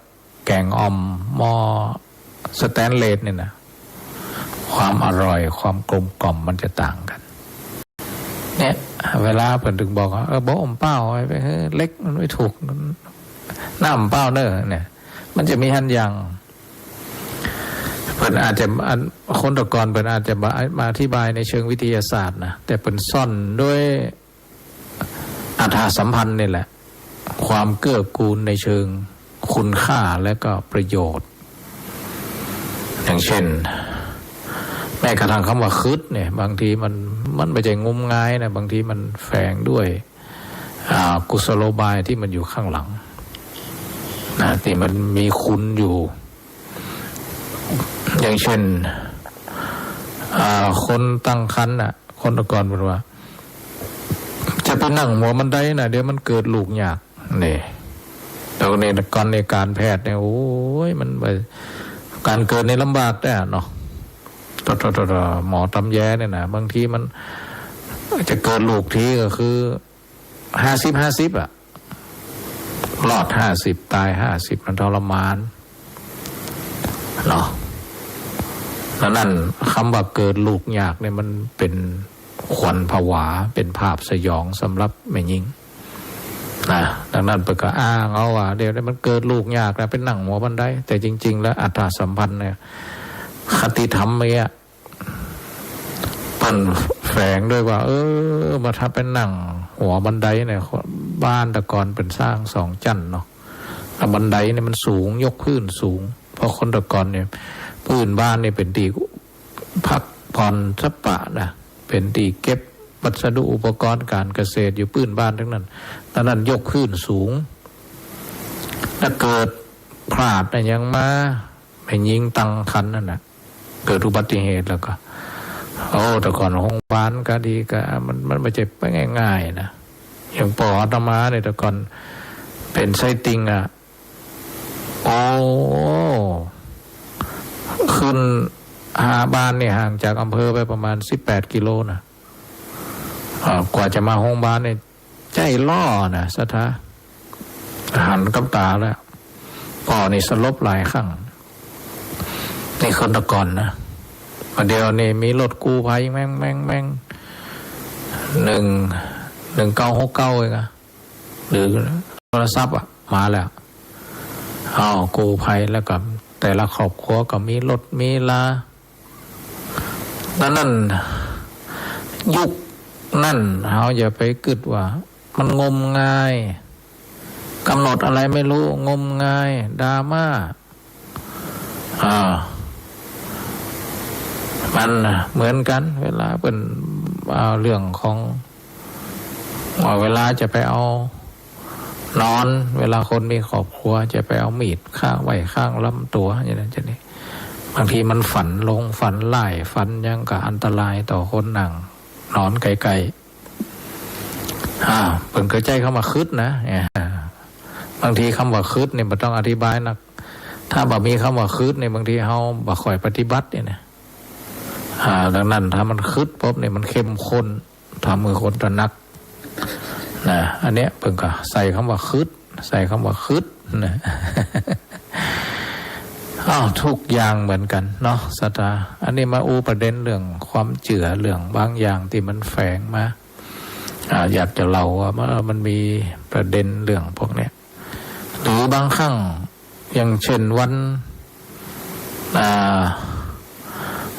แก๋งอ่อมหม้อสแตนเลสเนี่ยนะ ความอร่อย ความกลมกล่อมมันจะต่างกั๋น เนี่ย เวลาเปิ้นถึงบอกว่า เออ บ่อมเปล่า ไป ไป เออ เหล็กมันไม่ถูก น้ำเปล่าเน่อ เนี่ย มันจะมีหั้นอย่าง เปิ้นอาจจะ อัน คนแต่ก่อนเปิ้นอาจจะมา มาอธิบายในเชิงวิทยาศาสตร์นะ แต่เปิ้นซ่อนด้วยอัตถสัมพันธ์นี่แหละ ความเกื้อกูลในเชิงคุณค่าและก็ประโยชน์ อย่างเช่น แม้กระทั่งกำว่าขึดเนี่ย บางทีมัน มันบ่ใจ้งมงายนะ บางทีมันแฝงด้วย อ่า กุศโลบายตี้มันอยู่ข้างหลังนะ ตี้มันมีคุณอยู่ อย่างเช่น อ่า คนตั้งครรภ์น่ะ คนแต่ก่อนเปิ้นว่า จะไปนั่งหัวบันไดน่ะ เดี๋ยวมันเกิดลูกยาก นี่ แล้วในกรณีการแพทย์เนี่ย โอ้ย มันไป การเกิดนี่ลำบากแต๊เนาะ ตอ ตอ ตอ ตอ หมอตำแยเนี่ยนะ บางทีมันจะเกิดลูกทีก็คือ ห้าสิบห้าสิบ อะ รอดห้าสิบ ต๋ายห้าสิบ มันทรมาน เนาะ ดังนั้นกำว่าเกิดลูกยากเนี่ยมันเป๋นขวัญผวา เป๋นภาพสยองสำหรับแม่ญิง นะ ดังนั้นเปิ้นก็อ้างเอาว่า เดี๋ยวนี้มันเกิดลูกยากนะ ไปนั่งหัวบันได แต่จริงๆ แล้วอัตถสัมพันธ์เนี่ย คติธรรมเนี่ย เปิ้นแฝงด้วยว่า เออ มาถ้าไปนั่งหัวบันไดเนี่ย บ้านแต่ก่อนเปิ้นสร้างสองจั๊นเนาะ แล้วบันไดเนี่ยมันสูง ยกพื้นสูง เพราะคนแต่ก่อนเนี่ย พื้นบ้านเนี่ยเป๋นตี้พักผ่อนสปะนะ เป๋นตี้เก็บวัสดุอุปกรณ์การเกษตรอยู่พื้นบ้านตังนั้น ดังนั้นยกพื้นสูง ถ้าเกิดพลาดนะ ยังมา แม่ญิงตั้งครรภ์นั่นน่ะ เกิดอุบัติเหตุแล้วก็ โอ้ แต่ก่อนโฮงพยาบาลก็ดีก็ มัน มันบ่ใจ้ไปง่ายๆ นะ อย่างป้ออาตมาเนี่ย แต่ก่อนเป๋นไส้ติ่งอะ โอ้ ขึ้นหาบ้านนี่ห่างจากอำเภอไปประมาณสิบแปดกิโลนะ อ่า กว่าจะมาโฮงพยาบาลนี่ ใจ๊ล้อนะ ศรัทธา หันกับต๋าแล้ว ป้อนี่สลบหลายครั้ง นี่คนแต่ก่อนนะ บ่าเดี่ยวนี้มีรถกู้ภัยแม่ง แม่ง แม่ง หนึ่ง หนึ่งเก้าหกเก้า เองอะ หรือโทรศัพท์อะ มาแล้ว อ้าว กู้ภัย แล้วก็แต่ละครอบครัวก็มีรถมีลา ดังนั้น ยุคนั้นเฮาอย่าไปกึ๊ดว่ามันงมงาย กำหนดอะไรไม่รู้ งมงาย ดราม่า อ่า มันเหมือนกั๋น เวลาเปิ้น อ่า เรื่องของ ว่าเวลาจะไปเอา นอน เวลาคนมีครอบครัวจะไปเอามีดคาไว้ข้างลำตั๋ว อย่างนั้นจะนี่ บางทีมันฝันลง ฝันร้าย ฝันหยังก็อันตรายต่อคนนั่งนอนใก้ๆ อ่า เปิ้นก็ใจ๊กำว่าขึดนะ เนี่ย บางทีกำว่าขึดเนี่ยบ่ต้องอธิบายนัก ถ้าบ่มีกำว่าขึดเนี่ย บางทีเฮาบ่ค่อยปฏิบัติเนี่ยนะ อ่า ดังนั้นถ้ามันขึดปุ๊บเนี่ย มันเข้มข้น ทำหื้อคนตระหนักนะ อันเนี้ยเปิ้นก็ใส่กำว่าขึด ใส่กำว่าขึดนะ อ้าว ทุกอย่างเหมือนกั๋นเนาะ ศรัทธา อันนี้มาอู้ประเด็นเรื่องความเจื้อ เรื่องบางอย่างตี้มันแฝงมา อ่า อยากจะเล่าว่ามัน มันมีประเด็นเรื่องพวกเนี้ย หรือบางครั้ง อย่างเช่นวัน อ่า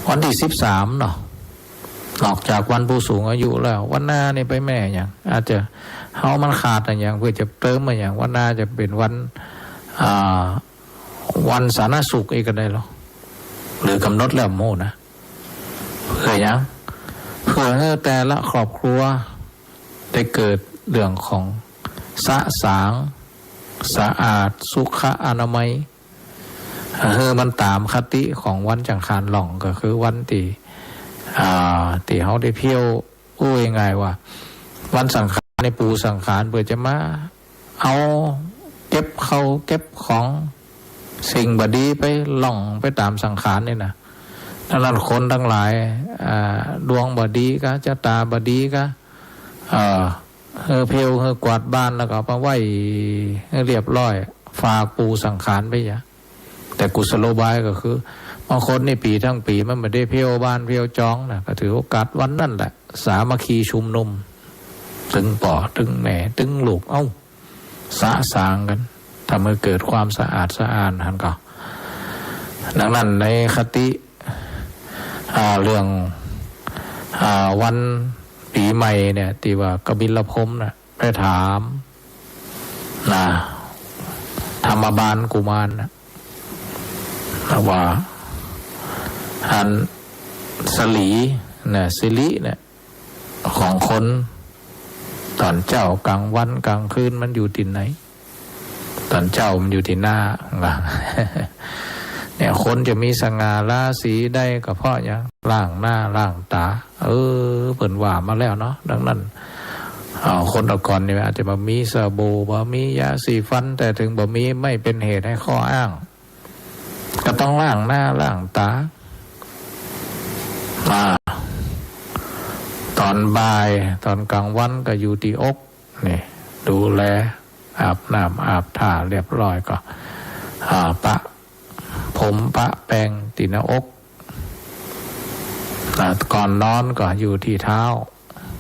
วันตี้สิบสามเนาะ นอกจากวันผู้สูงอายุแล้ว วันนานี่ไปแม่หยัง อาจจะเฮามันขาดอะหยัง เปื้อจะเติมมาหยัง วันนาจะเป๋นวัน อ่า วันสาธารณสุขอีกก็ได้ลอ หรือกำหนดแล้วบ่ฮู้นะ เปื้อหยัง เปื้อหื้อแต่ละครอบครัวได้เกิดเรื่องของสะสาง สะอาด สุขอนามัย หื้อมันต๋ามคติของวันสังขารหล่อง ก็คือวันตี้ อ่า ตี้เฮาได้เผี้ยว อู้ง่ายๆ ว่า วันสังขารนี่ ปูสังขารเปื้อจะมาเอาเก็บเข้าเก็บของ สิ่งบ่ดีไปหล่องไปต๋ามสังขารนี่นะ ดังนั้นคนตังหลาย อ่า ดวงบ่ดีกา จะต๋าบ่ดีกา เอ่อ หื้อเผี้ยว หื้อกวาดบ้าน แล้วก็เอามาไว้หื้อเรียบร้อย ฝากปูสังขารไปยะ แต่กุศโลบายก็คือ บางคนนี่ปี๋ตึงปี๋มันบ่ได้เผี้ยวบ้านเผี้ยวจองนะ ก็ถือโอกาสวันนั้นแหละ สามัคคีชุมนุม ตึงป้อ ตึงแม่ ตึงลูก เอ้า สะสางกั๋น ทำหื้อเกิดความสะอาดสะอ้านหั้นก่อ ดังนั้นในคติ อ่า เรื่อง อ่า วันปี๋ใหม่เนี่ย ตี้ว่ากบิลพรหมน่ะ ไปถาม นะ ธรรมบาลกุมารน่ะ ว่า อันสลี นะ สิริเนี่ย ของคน ต๋อนเจ๊ากลางวันกลางคืนมันอยู่ตี้ไหน ต๋อนเจ๊ามันอยู่ตี้หน้า เนี่ย คนจะมีสง่าราศีได้ก็เพราะหยัง ล้างหน้าล้างต๋า เออ เปิ้นว่ามาแล้วเนาะ ดังนั้น อ้าว คนแต่ก่อนนี่อาจจะบ่มีสบู่ บ่มียาสีฟัน แต่ถึงบ่มี ไม่เป็นเหตุให้ข้ออ้าง ก็ต้องล้างหน้าล้างต๋า อ่า ต๋อนบ่าย ต๋อนกลางวันก็อยู่ตี้อก นี่ ดูแล อาบน้ำอาบท่าเรียบร้อยก็ อ่า ปะผมปะแป้งตี้หน้าอก อ่า ก่อนนอนก็อยู่ตี้เท้า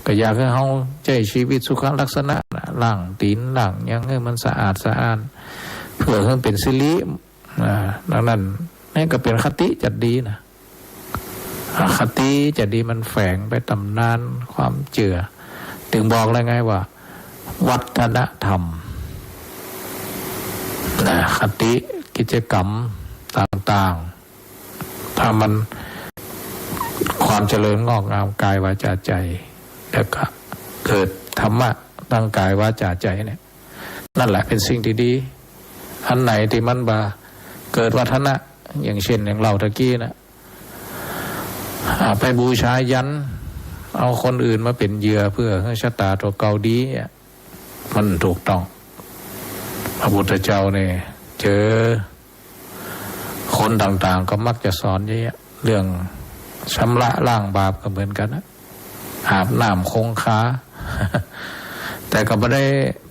ก็อยากหื้อเฮาใจ๊ชีวิตสุขลักษณะน่ะ ล้างตี๋นล้างหยังหื้อมันสะอาดสะอ้าน เปื้อหื้อเป๋นสิริ อ่า ดังนั้นนี่ก็เป๋นคติจัดดีนะ อ่า คติจัดดีมันแฝงไปต๋ามนานความเจื้อ ตึงบอกแล้วไงว่า วัฒนธรรม นะ คติกิจกรรมต่างๆ ถ้ามันความเจริญงอกงามกายวาจาใจ แล้วก็เกิดธรรมะตางกายวาจาใจเนี่ย นั่นแหละเป๋นสิ่งตี้ดี อันไหนตี้มันบ่เกิดวัฒนะ อย่างเช่นอย่างเล่าตะกี้นะ อ่า ไปบูชายัน เอาคนอื่นมาเป๋นเหยื่อเปื้อหื้อชะตาตั๋วเก่าดีอะ มันถูกต้อง พระพุทธเจ้าเนี่ยเจอคนต่างๆ ก็มักจะสอนเยอะแยะ เรื่องชำระล้างบาปก็เหมือนกั๋นนะ อาบน้ำคงคา แต่ก็บ่ได้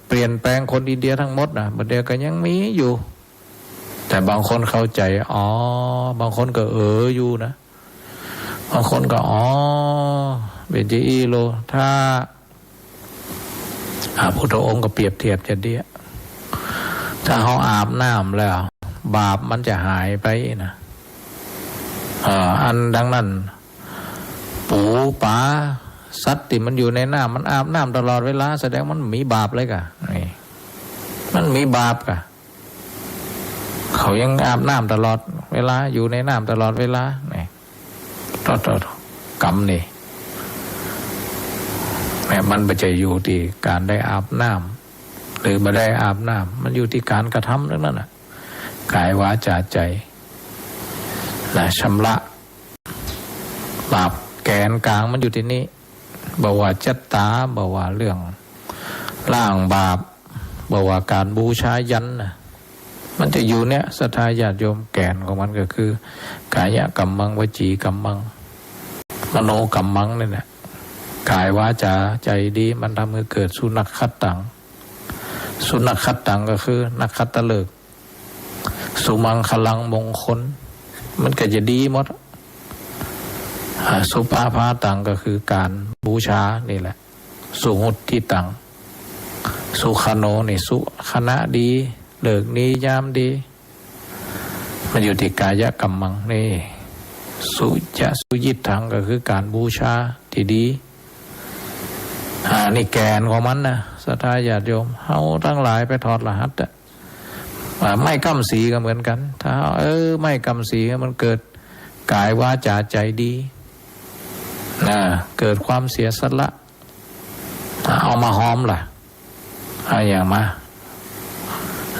เปลี่ยนแปลงคนอินเดียทั้งหมดนะ บางเดียวก็ยังมีอยู่ แต่บางคนเข้าใจ๋ อ๋อ บางคนก็เอออยู่นะ บางคนก็ อ๋อ เป๋นจาอี้โล ถ้า อ่า พุทธองค์ก็เปรียบเทียบจะเดีย ถ้าเฮาอาบน้ำแล้ว บาปมันจะหายไปนะ เอ่อ อันดังนั้น ปู ป๋า สัตว์ตี้มันอยู่ในน้ำ มันอาบน้ำตลอดเวลา แสดงมันมีบาปเลยก่ะ นี่ มันมีบาปก่ะ เขายังอาบน้ำตลอดเวลา อยู่ในน้ำตลอดเวลา นี่ โถ่ๆ กรรมนี่ แม้มันบ่ใจ้อยู่ตี้ก๋านได้อาบน้ำ หรือบ่ได้อาบน้ำ มันอยู่ตี้ก๋านกระทำเท่านั้นน่ะ ก๋าย วาจา ใจ๋ นะ ชำระบาป แก่นก๋างมันอยู่ตี้นี่ บ่ว่าจัตตา บ่ว่าเรื่องล้างบาป บ่ว่าก๋านบูชายันนะ มันจะอยู่เนี่ย ศรัทธาญาติโยม แก่นของมันก็คือ กายกัมมัง วจีกัมมัง มโนกัมมัง นี่แหละ ก๋าย วาจา ใจ๋ดี มันทำหื้อเกิดสุนักขัตตัง สุนักขัตตังก็คือนักขัตฤกษ์ สุมังคลัง มงคล มันก็จะดีหมด อ่า สุภาพาตังก็คือก๋านบูชานี่แหละ สุหุตถิตัง สุขโน นี่ สุขณะดี ฤกษ์ดี ยามดี มันอยู่ตี้กายกัมมังนี่ สุจะ สุยิตถัง ก็คือก๋านบูชาตี้ดี อ่า นี่แก่นของมันนะ ศรัทธาญาติโยม เฮาตังหลายไปถอดรหัสอะ อ่า ไม้กำสีก็เหมือนกั๋น ถ้า เออ ไม้กำสีมันเกิดก๋าย วาจา ใจ๋ดี นะ เกิดความเสียสละ เอามาหอมล่ะ เอาอะหยังมา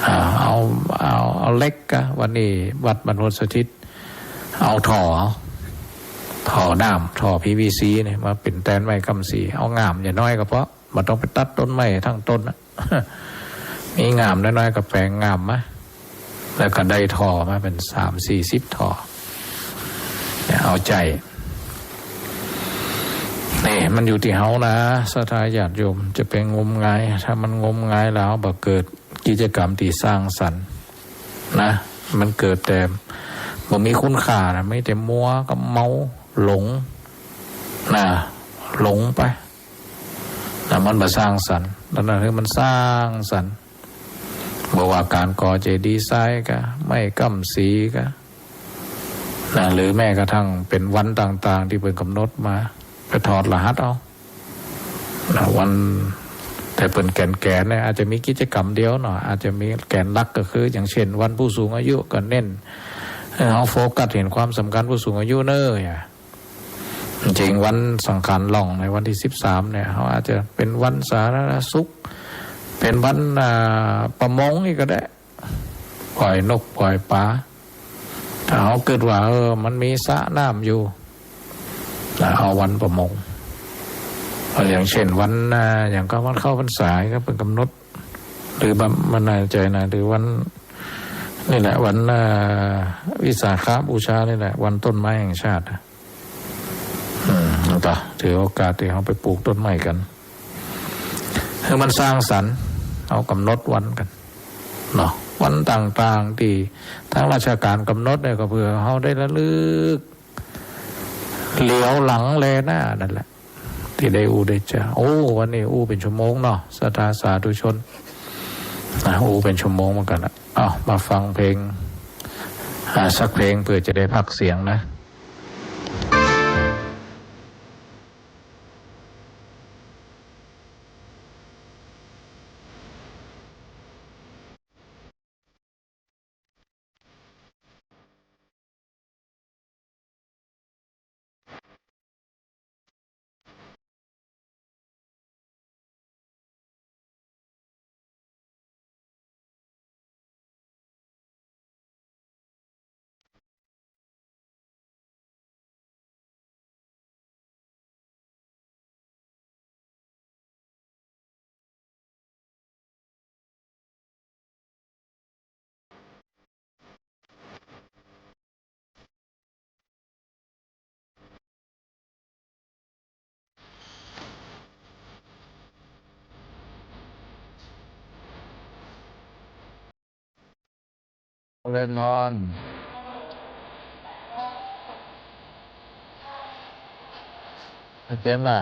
อ่า เอา เอา เอาเหล็กก่ะ วันนี้วัดบ้านโนนสถิต เอาถ่อ เอาถ่อน้ำ ถ่อ พีวีซี นี่ มาเป๋นแตนไม้กำสี เอาง่ามอย่าน้อยก็พอ บ่ต้องไปตัดต้นไม้ทั้งต้นน่ะ มีง่ามน้อยๆ ก็แป๋งง่ามมา แล้วก็ได้ถ่อมาเป๋นสามสี่สิบถ่อ เนี่ย เอาใจ๋ นี่ มันอยู่ตี้เฮานะ ศรัทธาญาติโยม จะไปงมงาย ถ้ามันงมงายแล้วบ่เกิดกิจกรรมตี้สร้างสรรค์นะ มันเกิดแต่บ่มีคุณค่านะ มีแต่มัวกับเมา หลงนะ หลงไป นะ มันบ่สร้างสรรค์ ดังนั้นหื้อมันสร้างสรรค์ บ่ว่าก๋านก่อเจดีย์ทรายก่ะ ไม้กำสีก่ะ นะ หรือแม้กระทั่งเป๋นวันต่างๆ ตี้เปิ้นก๋ำหนดมา ไปถอดรหัสเอา นะ วัน แต่เปิ้นแก๋นๆ เนี่ย อาจจะมีกิจกรรมเดียวเนาะ อาจจะมีแก๋นหลักก็คือ อย่างเช่น วันผู้สูงอายุก็เน้น เออ เฮาโฟกัสเห็นความสำคัญผู้สูงอายุเน้อ จริงๆ วันสังขารหล่องในวันตี้สิบสามเนี่ย เฮาอาจจะเป๋นวันสาธารณสุข เป๋นวัน อ่า ประมงนี่ก็ได้ ปล่อยนกปล่อยป๋า ถ้าเฮาเกิดว่า เออ มันมีสระน้ำอยู่ นะ เอาวันประมง เอาอย่างเช่นวัน อ่า อย่างก็วันเข้าพรรษาก็เปิ้นก๋ำหนด หรือบ่ บ่แน่ใจ๋นะ หรือวัน นี่แหละ วัน อ่า วิสาขบูชานี่แหละ วันต้นไม้แห่งชาติ อืม เอาต่อ ถือโอกาสตี้เฮาไปปลูกต้นไม้กั๋น หื้อมันสร้างสรรค์ เอาก๋ำหนดวันกั๋นเนาะ วันต่างๆ ตี้ตางราชก๋านก๋ำหนดเนี่ย ก็เปื้อเฮาได้ระลึก เหลียวหลังแลหน้านั่นแหละ ตี้ได้อู้ได้จ๋า โอ้ วันนี้อู้เป๋นชั่วโมงเนาะ ศรัทธาสาธุชน นะ อู้เป๋นชั่วโมงเหมือนกั๋นละ เอ้า มาฟังเพลง อ่า สักเพลงเปื้อจะได้พักเสียงนะ เจริญพร เข้าใจ๋บ่า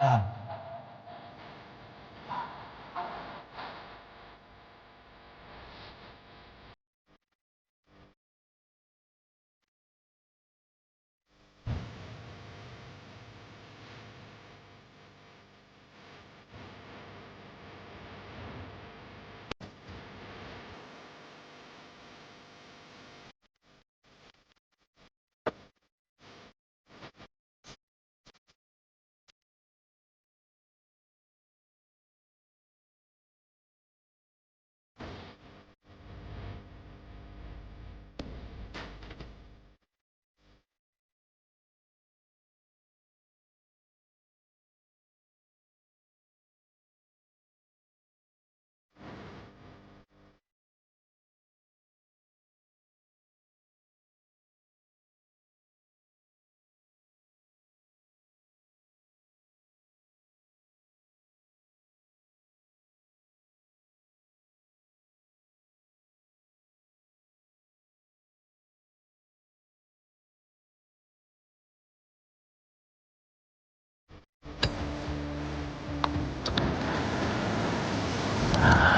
อ่า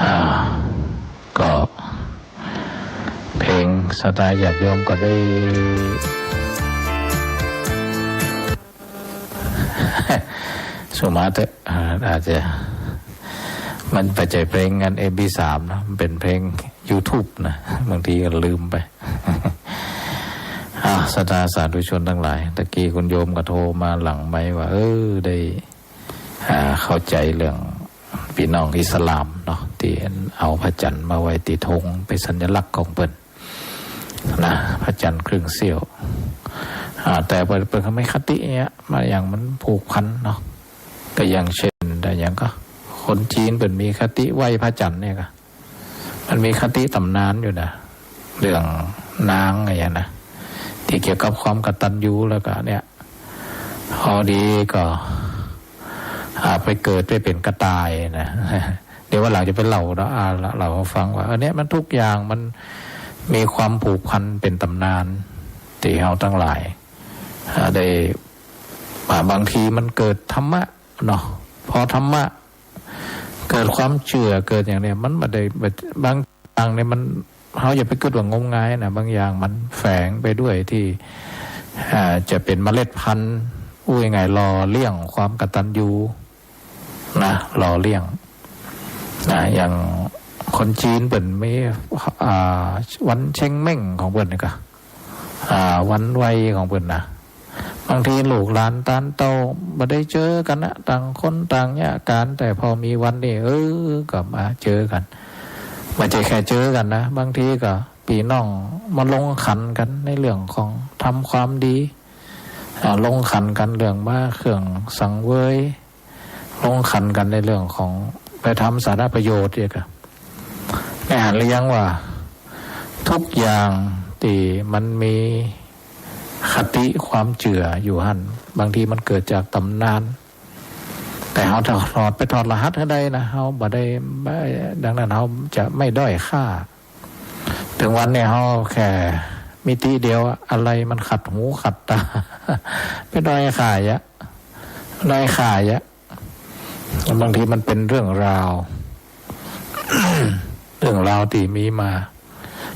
อ่า ก็ เพลงศรัทธาญาติโยมก็ได้ สุมาเถอะ อ่า อาจจะ มันบ่ใจ้เพลงอัน เอ็มพีสาม นะ มันเป๋นเพลงยูทูบนะ บางทีก็ลืมไป อ่า ศรัทธาสาธุชนตังหลาย ตะกี้คุณโยมก็โทรมาหลังไมค์ว่า เออ ได้ อ่า เข้าใจ๋เรื่องปี้น้องอิสลามเนาะ ตี้เอาพระจันทร์มาไว้ตี้ธง เป๋นสัญลักษณ์ของเปิ้น นะ พระจันทร์ครึ่งเสี้ยว อ่า แต่เปิ้น เปิ้นก็มีคติเนี้ย มาอย่างมันผูกพันเนาะ ก็อย่างเช่น แต่อย่างก็ คนจีนเปิ้นมีคติไหว้พระจันทร์เนี่ยก็ มันมีคติต๋ำนานอยู่นะ เรื่องนางอะหยังนะ ตี้เกี่ยวกับความกตัญญู แล้วก็เนี่ย พอดีก็ อ่า ไปเกิดไปเป๋นกระต่ายนะ เดี๋ยววันหลังจะไปเล่าเนาะ อ่า เล่า เล่าหื้อฟังว่า เออ เนี่ย มันทุกอย่างมันมีความผูกพันเป๋นต๋ำนาน ตี้เฮาตังหลาย อ่า ได้ อ่า บางทีมันเกิดธรรมะเนาะ พอธรรมะ เกิดความเจื้อ เกิดอย่างเนี้ย มันบ่ได้ บางอย่างเนี่ยมัน เฮาอย่าไปกึ๊ดว่างมงายนะ บางอย่างมันแฝงไปด้วยตี้ อ่า จะเป๋นเมล็ดพันธุ์ อู้ง่ายๆ หล่อเลี้ยงความกตัญญูนะ หล่อเลี้ยงนะ อย่างคนจีนเปิ้นมี อ่า วันเช็งเม้งของเปิ้นนี่ก็ อ่า วันไหว้ของเปิ้นนะ บางทีลูกหลานต้านเต้าบ่ได้เจอกั๋นนะ ต่างคนต่างเยียะก๋าน แต่พอมีวันนี้ เออ ก็มาเจอกั๋น บ่ใจ้แค่เจอกั๋นนะ บางทีก็ปี้น้องมาลงขันกั๋นในเรื่องของทำความดี อ่า ลงขันกั๋นเรื่องมาเครื่องสังเวย ลงขันกั๋นในเรื่องของไปทำสาธารณประโยชน์เยียะก็ แม่นหันหรือยังว่า ทุกอย่างตี้มันมีคติความเจื้ออยู่หั้น บางทีมันเกิดจากต๋ำนาน แต่เฮาถอด ไปถอดรหัสหื้อได้นะ เฮาบ่ได้ บ่ ดังนั้นเฮาจะไม่ด้อยค่า เถิงวันนี้เฮาแค่มิติเดียวอะ อะไรมันขัดหูขัดต๋า ไปด้อยค่าเยียะ ด้อยค่าเยียะ บางทีมันเป๋นเรื่องราว เรื่องราวตี้มีมา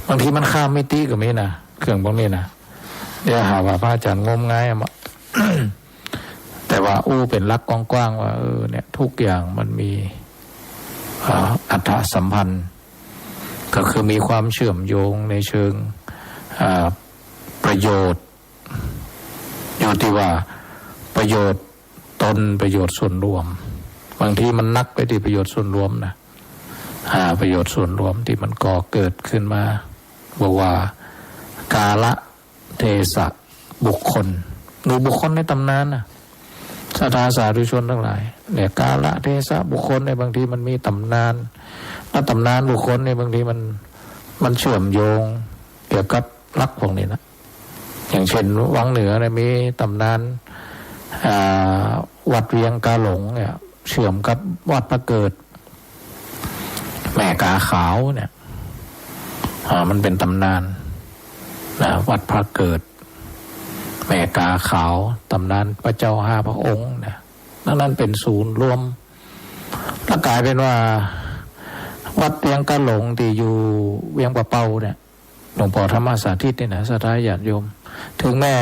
บางทีมันข้ามมิติก็มีนะ เครื่องพวกนี้นะ อย่าหาว่าพระอาจารย์งมงายอะ แต่ว่าอู้เป๋นหลักกว้างๆ ว่า เออ เนี่ย ทุกอย่างมันมี เอ่อ อัตถสัมพันธ์ ก็คือมีความเชื่อมโยงในเชิง อ่า ประโยชน์ อยู่ตี้ว่าประโยชน์ตน ประโยชน์ส่วนรวม บางทีมันหนักไปตี้ประโยชน์ส่วนรวมนะ อ่า ประโยชน์ส่วนรวมตี้มันก่อเกิดขึ้นมา บอกว่า กาละ เทศะ บุคคล หรือบุคคลในต๋ำนานนะ ศรัทธาสาธุชนตังหลาย เนี่ย กาละเทศะบุคคลเนี่ย บางทีมันมีต๋ำนาน แล้วต๋ำนานบุคคลเนี่ย บางทีมัน มันเชื่อมโยงเกี่ยวกับหลักพวกนี้นะ อย่างเช่นวังเหนือเนี่ยมีต๋ำนาน อ่า วัดเวียงกาหลงเนี่ยเชื่อมกับวัดพระเกิด แม่กาขาวเนี่ย อ่า มันเป๋นต๋ำนานนะ วัดพระเกิด แม่กาขาว ต๋ำนานพระเจ้าห้าพระองค์นะ นั่น นั่นเป๋นศูนย์รวม แล้วก๋ายเป๋นว่า วัดเวียงกาหลงตี้อยู่เวียงป่าเป้าเนี่ย หลวงป้อธรรมสาธิตนี่นะ ศรัทธาญาติโยม เถิงแม้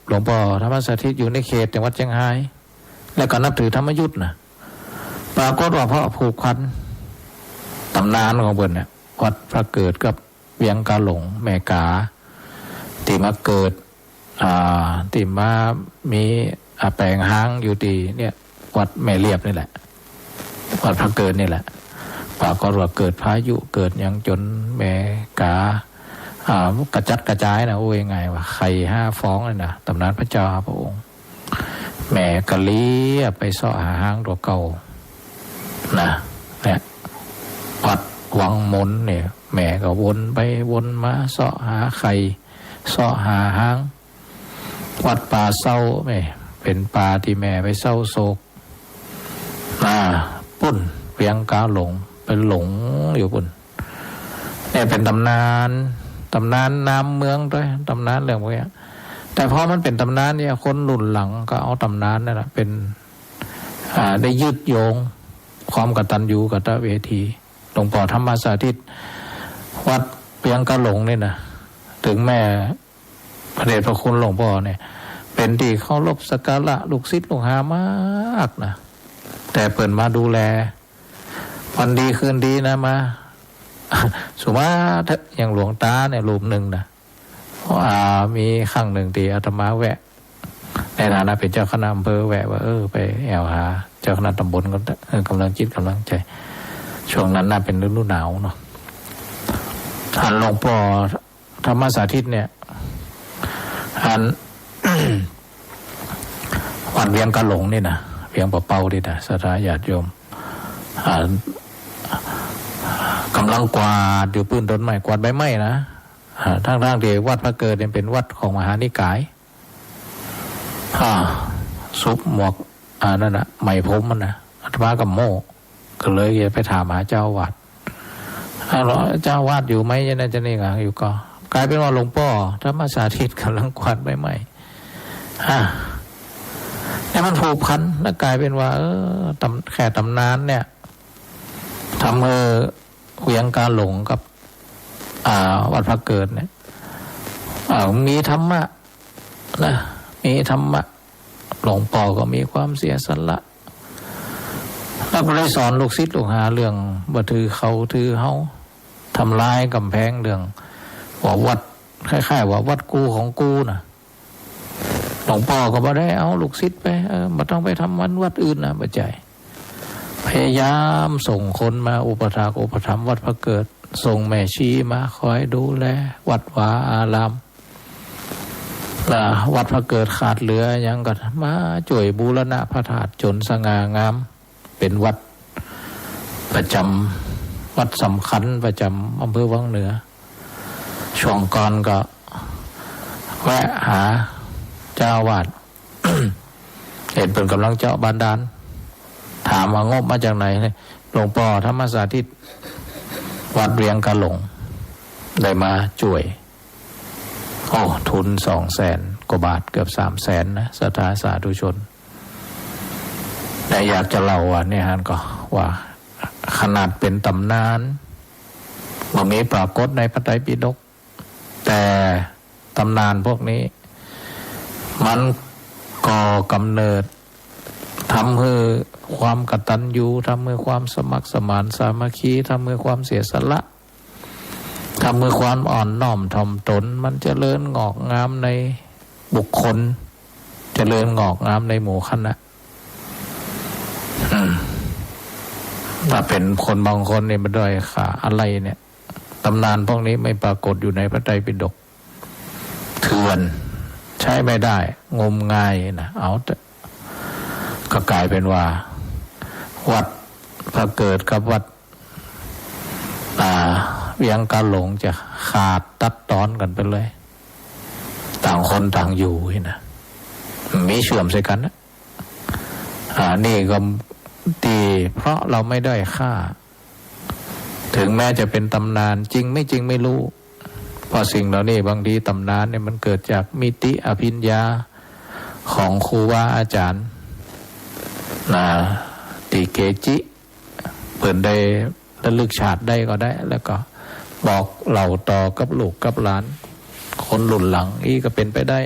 หลวงป้อธรรมสาธิตอยู่ในเขตจังหวัดเจียงฮาย แล้วก็นับถือธรรมยุตนะ ปรากฏว่าเพราะผูกพันต๋ำนานของเปิ้นเนี่ย วัดพระเกิดกับเวียงกาหลง แม่กา ตี้มาเกิด อ่า ตี้มามี อ่า แป๋งฮ้างอยู่ตี้เนี่ย วัดแม่เลียบนี่แหละ วัดพระเกิดนี่แหละ ปรากฏว่าเกิดพายุเกิดหยังจ๋นแม่กา อ่า กระจัดกระจายนะ โอ้ย ไงวะ ไข่ห้าฟองเลยนะ ต๋ำนานพระเจ้าห้าพระองค์ แม่ก็เลียบไปเซาะหาฮ้างตั๋วเก่านะ เนี่ย วัดวังมนเนี่ย แม่ก็วนไปวนมาเซาะหาไข่ เซาะหาฮ้าง วัดป่าเซาแม่ เป๋นป่าตี้แม่ไปเศร้าโศก อ่า ปุ้น เวียงกาหลง ไปหลงอยู่ปุ้น เนี่ยเป๋นต๋ำนาน ต๋ำนานนามเมืองตวย ต๋ำนานเรื่องพวกเนี้ย แต่พอมันเป๋นต๋ำนานเนี่ย คนรุ่นหลังก็เอาต๋ำนานนั่นแหละเป๋น อ่า ได้ยึดโยงความกตัญญูกตเวที หลวงป้อธรรมสาธิต วัดเวียงกาหลงนี่นะ เถิงแม้ พระเดชพระคุณหลวงป้อเนี่ย เป๋นตี้เคารพสักการะลูกศิษย์ลูกหามากนะ แต่เปิ้นมาดูแล วันดีคืนดีนะ มา สุมาเถอะ อย่างหลวงตาเนี่ยรูปนึ่งนะ อ่า มีครั้งนึ่งตี้อาตมาแวะ ในฐานะเป๋นเจ้าคณะอำเภอแวะว่า เออ ไปแอ่วหาเจ้าคณะต๋ำบลก็ เออ ก๋ำลังจิตก๋ำลังใจ๋ ช่วงนั้นน่ะเป๋นฤดูหนาวเนาะ หันหลวงป้อ ธรรมสาธิตเนี่ย อัน วัดเวียงกาหลงนี่นะ เวียงป่าเป้านี่นะ ศรัทธาญาติโยม อ่า ก๋ำลังกวาดอยู่ปื้นต้นไม้ กวาดใบไม้นะ อ่า ทั้งๆ ตี้วัดพระเกิดเนี่ยเป๋นวัดของมหานิกาย อ่า สุบหมวก อ่า นั่นน่ะ ไหมพรมมันนะ อาตมาก็โม้ ก็เลยไปถามหาเจ้าอาวาส อ้าว เจ้าอาวาสอยู่ไหม จะนั่นจะนี่ ก็อยู่ ก็ก๋ายเป๋นว่าหลวงป้อธรรมสาธิตก๋ำลังกวาดใบไม้ อ่า เนี่ยมันผูกพัน แล้วก๋ายเป๋นว่า เออ ต๋ำ- แค่ต๋ำนานเนี่ย ทำหื้อเวียงกาหลงกับ อ่า วัดพระเกิดเนี่ย อ่า มีธรรมะนะ มีธรรมะ หลวงป้อก็มีความเสียสละ แล้วก็ได้สอนลูกศิษย์ลูกหาเรื่องบ่ถือเขาถือเฮา ทำลายก๋ำแพงเรื่องว่าวัด คล้ายๆ ว่าวัดกูของกูนะ หลวงป้อก็บ่ได้เอาลูกศิษย์ไป เออ บ่ต้องไปทำมันวัดอื่นนะ บ่ใจ้ พยายามส่งคนมาอุปัฏฐากอุปถัมภ์วัดพระเกิด ส่งแม่ชีมาคอยดูแลวัดวาอาราม และวัดพระเกิดขาดเหลือหยังก็มาจ้วยบูรณะพระธาตุจ๋นสง่างาม เป๋นวัดประจ๋ำ วัดสำคัญประจ๋ำอำเภอวังเหนือ ช่วงก่อนก็แวะหาเจ้าอาวาส เห็นเปิ้นก๋ำลังเจาะบาดาล ถามว่างบมาจากไหน หลวงป้อธรรมสาธิต วัดเวียงกาหลง ได้มาจ้วย โอ้ ทุนสองแสนกว่าบาท เกือบสามแสนนะ ศรัทธาสาธุชน แต่อยากจะเล่าว่าเนี่ย หันก็ว่า ขนาดเป๋นต๋ำนาน บ่มีปรากฏในพระไตรปิฎก แต่ต๋ำนานพวกนี้ มันก่อกำเนิด ทำหื้อความกตัญญู ทำหื้อความสมัครสมานสามัคคี ทำหื้อความเสียสละ ทำหื้อความอ่อนน้อมถ่อมตน มันเจริญงอกงามในบุคคล เจริญงอกงามในหมู่คณะ อืม ถ้าเป๋นคนบางคนนี่มันด้อยค่าอะไรเนี่ย ต๋ำนานพวกนี้ไม่ปรากฏอยู่ในพระไตรปิฎก เถื่อน ใช้ไม่ได้ งมงายนะ เอาเถอะ ก็ก๋ายเป๋นว่า วัดพระเกิดกับวัด อ่า เวียงกาหลงจะขาดตัดตอนกั๋นไปเลย ต่างคนต่างอยู่นี่นะ มีเชื่อมใส่กั๋นนะ อ่า นี่ก็ตี้เพราะเฮาไม่ด้อยค่า ถึงแม้จะเป๋นต๋ำนาน จริงไม่จริงไม่ฮู้ เพราะสิ่งเหล่านี้บางทีต๋ำนานเนี่ยมันเกิดจากมิติอภิญญาของครูบาอาจ๋ารย์นะ ตี้เกจิ เปิ้นได้ระลึกชาติได้ก็ได้ แล้วก็บอกเล่าต่อกับลูกกับหลาน คนรุ่นหลังอี้ก็เป๋นไปได้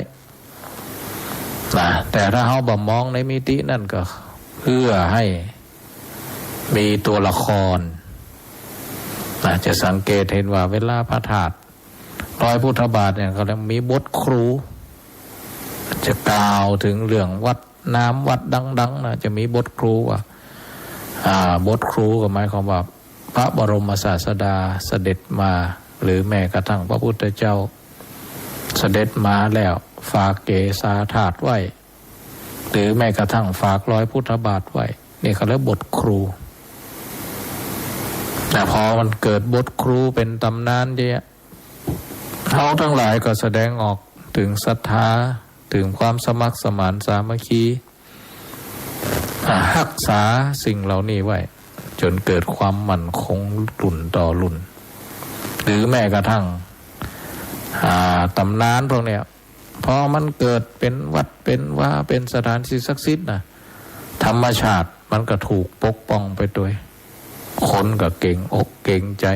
นะ แต่ถ้าเฮาบ่มองในมิตินั้นก็เพื่อหื้อมีตั๋วละครนะ จะสังเกตหันว่าเวลาพระธาตุ รอยพุทธบาทเนี่ยเขาเรียกมีบทครู จะกล่าวเถิงเรื่องวัดน้ำวัดดังๆ นะ จะมีบทครูว่า อ่า บทครูก็หมายความว่าพระบรมศาสดาเสด็จมา หรือแม้กระทั่งพระพุทธเจ้าเสด็จมาแล้วฝากเกศาธาตุไว้ หรือแม้กระทั่งฝากรอยพุทธบาทไว้ นี่เขาเรียกบทครู แต่พอมันเกิดบทครูเป๋นต๋ำนานเยียะ เฮาตังหลายก็แสดงออกเถิงศรัทธา เถิงความสมัครสมานสามัคคี อ่า ฮักษาสิ่งเหล่านี้ไว้ จ๋นเกิดความมั่นคงรุ่นต่อรุ่น หรือแม้กระทั่ง อ่า ต๋ำนานพวกเนี้ย พอมันเกิดเป๋นวัดเป๋นวา เป๋นสถานที่ศักดิ์สิทธิ์นะ ธรรมชาติมันก็ถูกปกป้องไปตวย คนก็เกรงอกเกรงใจ๋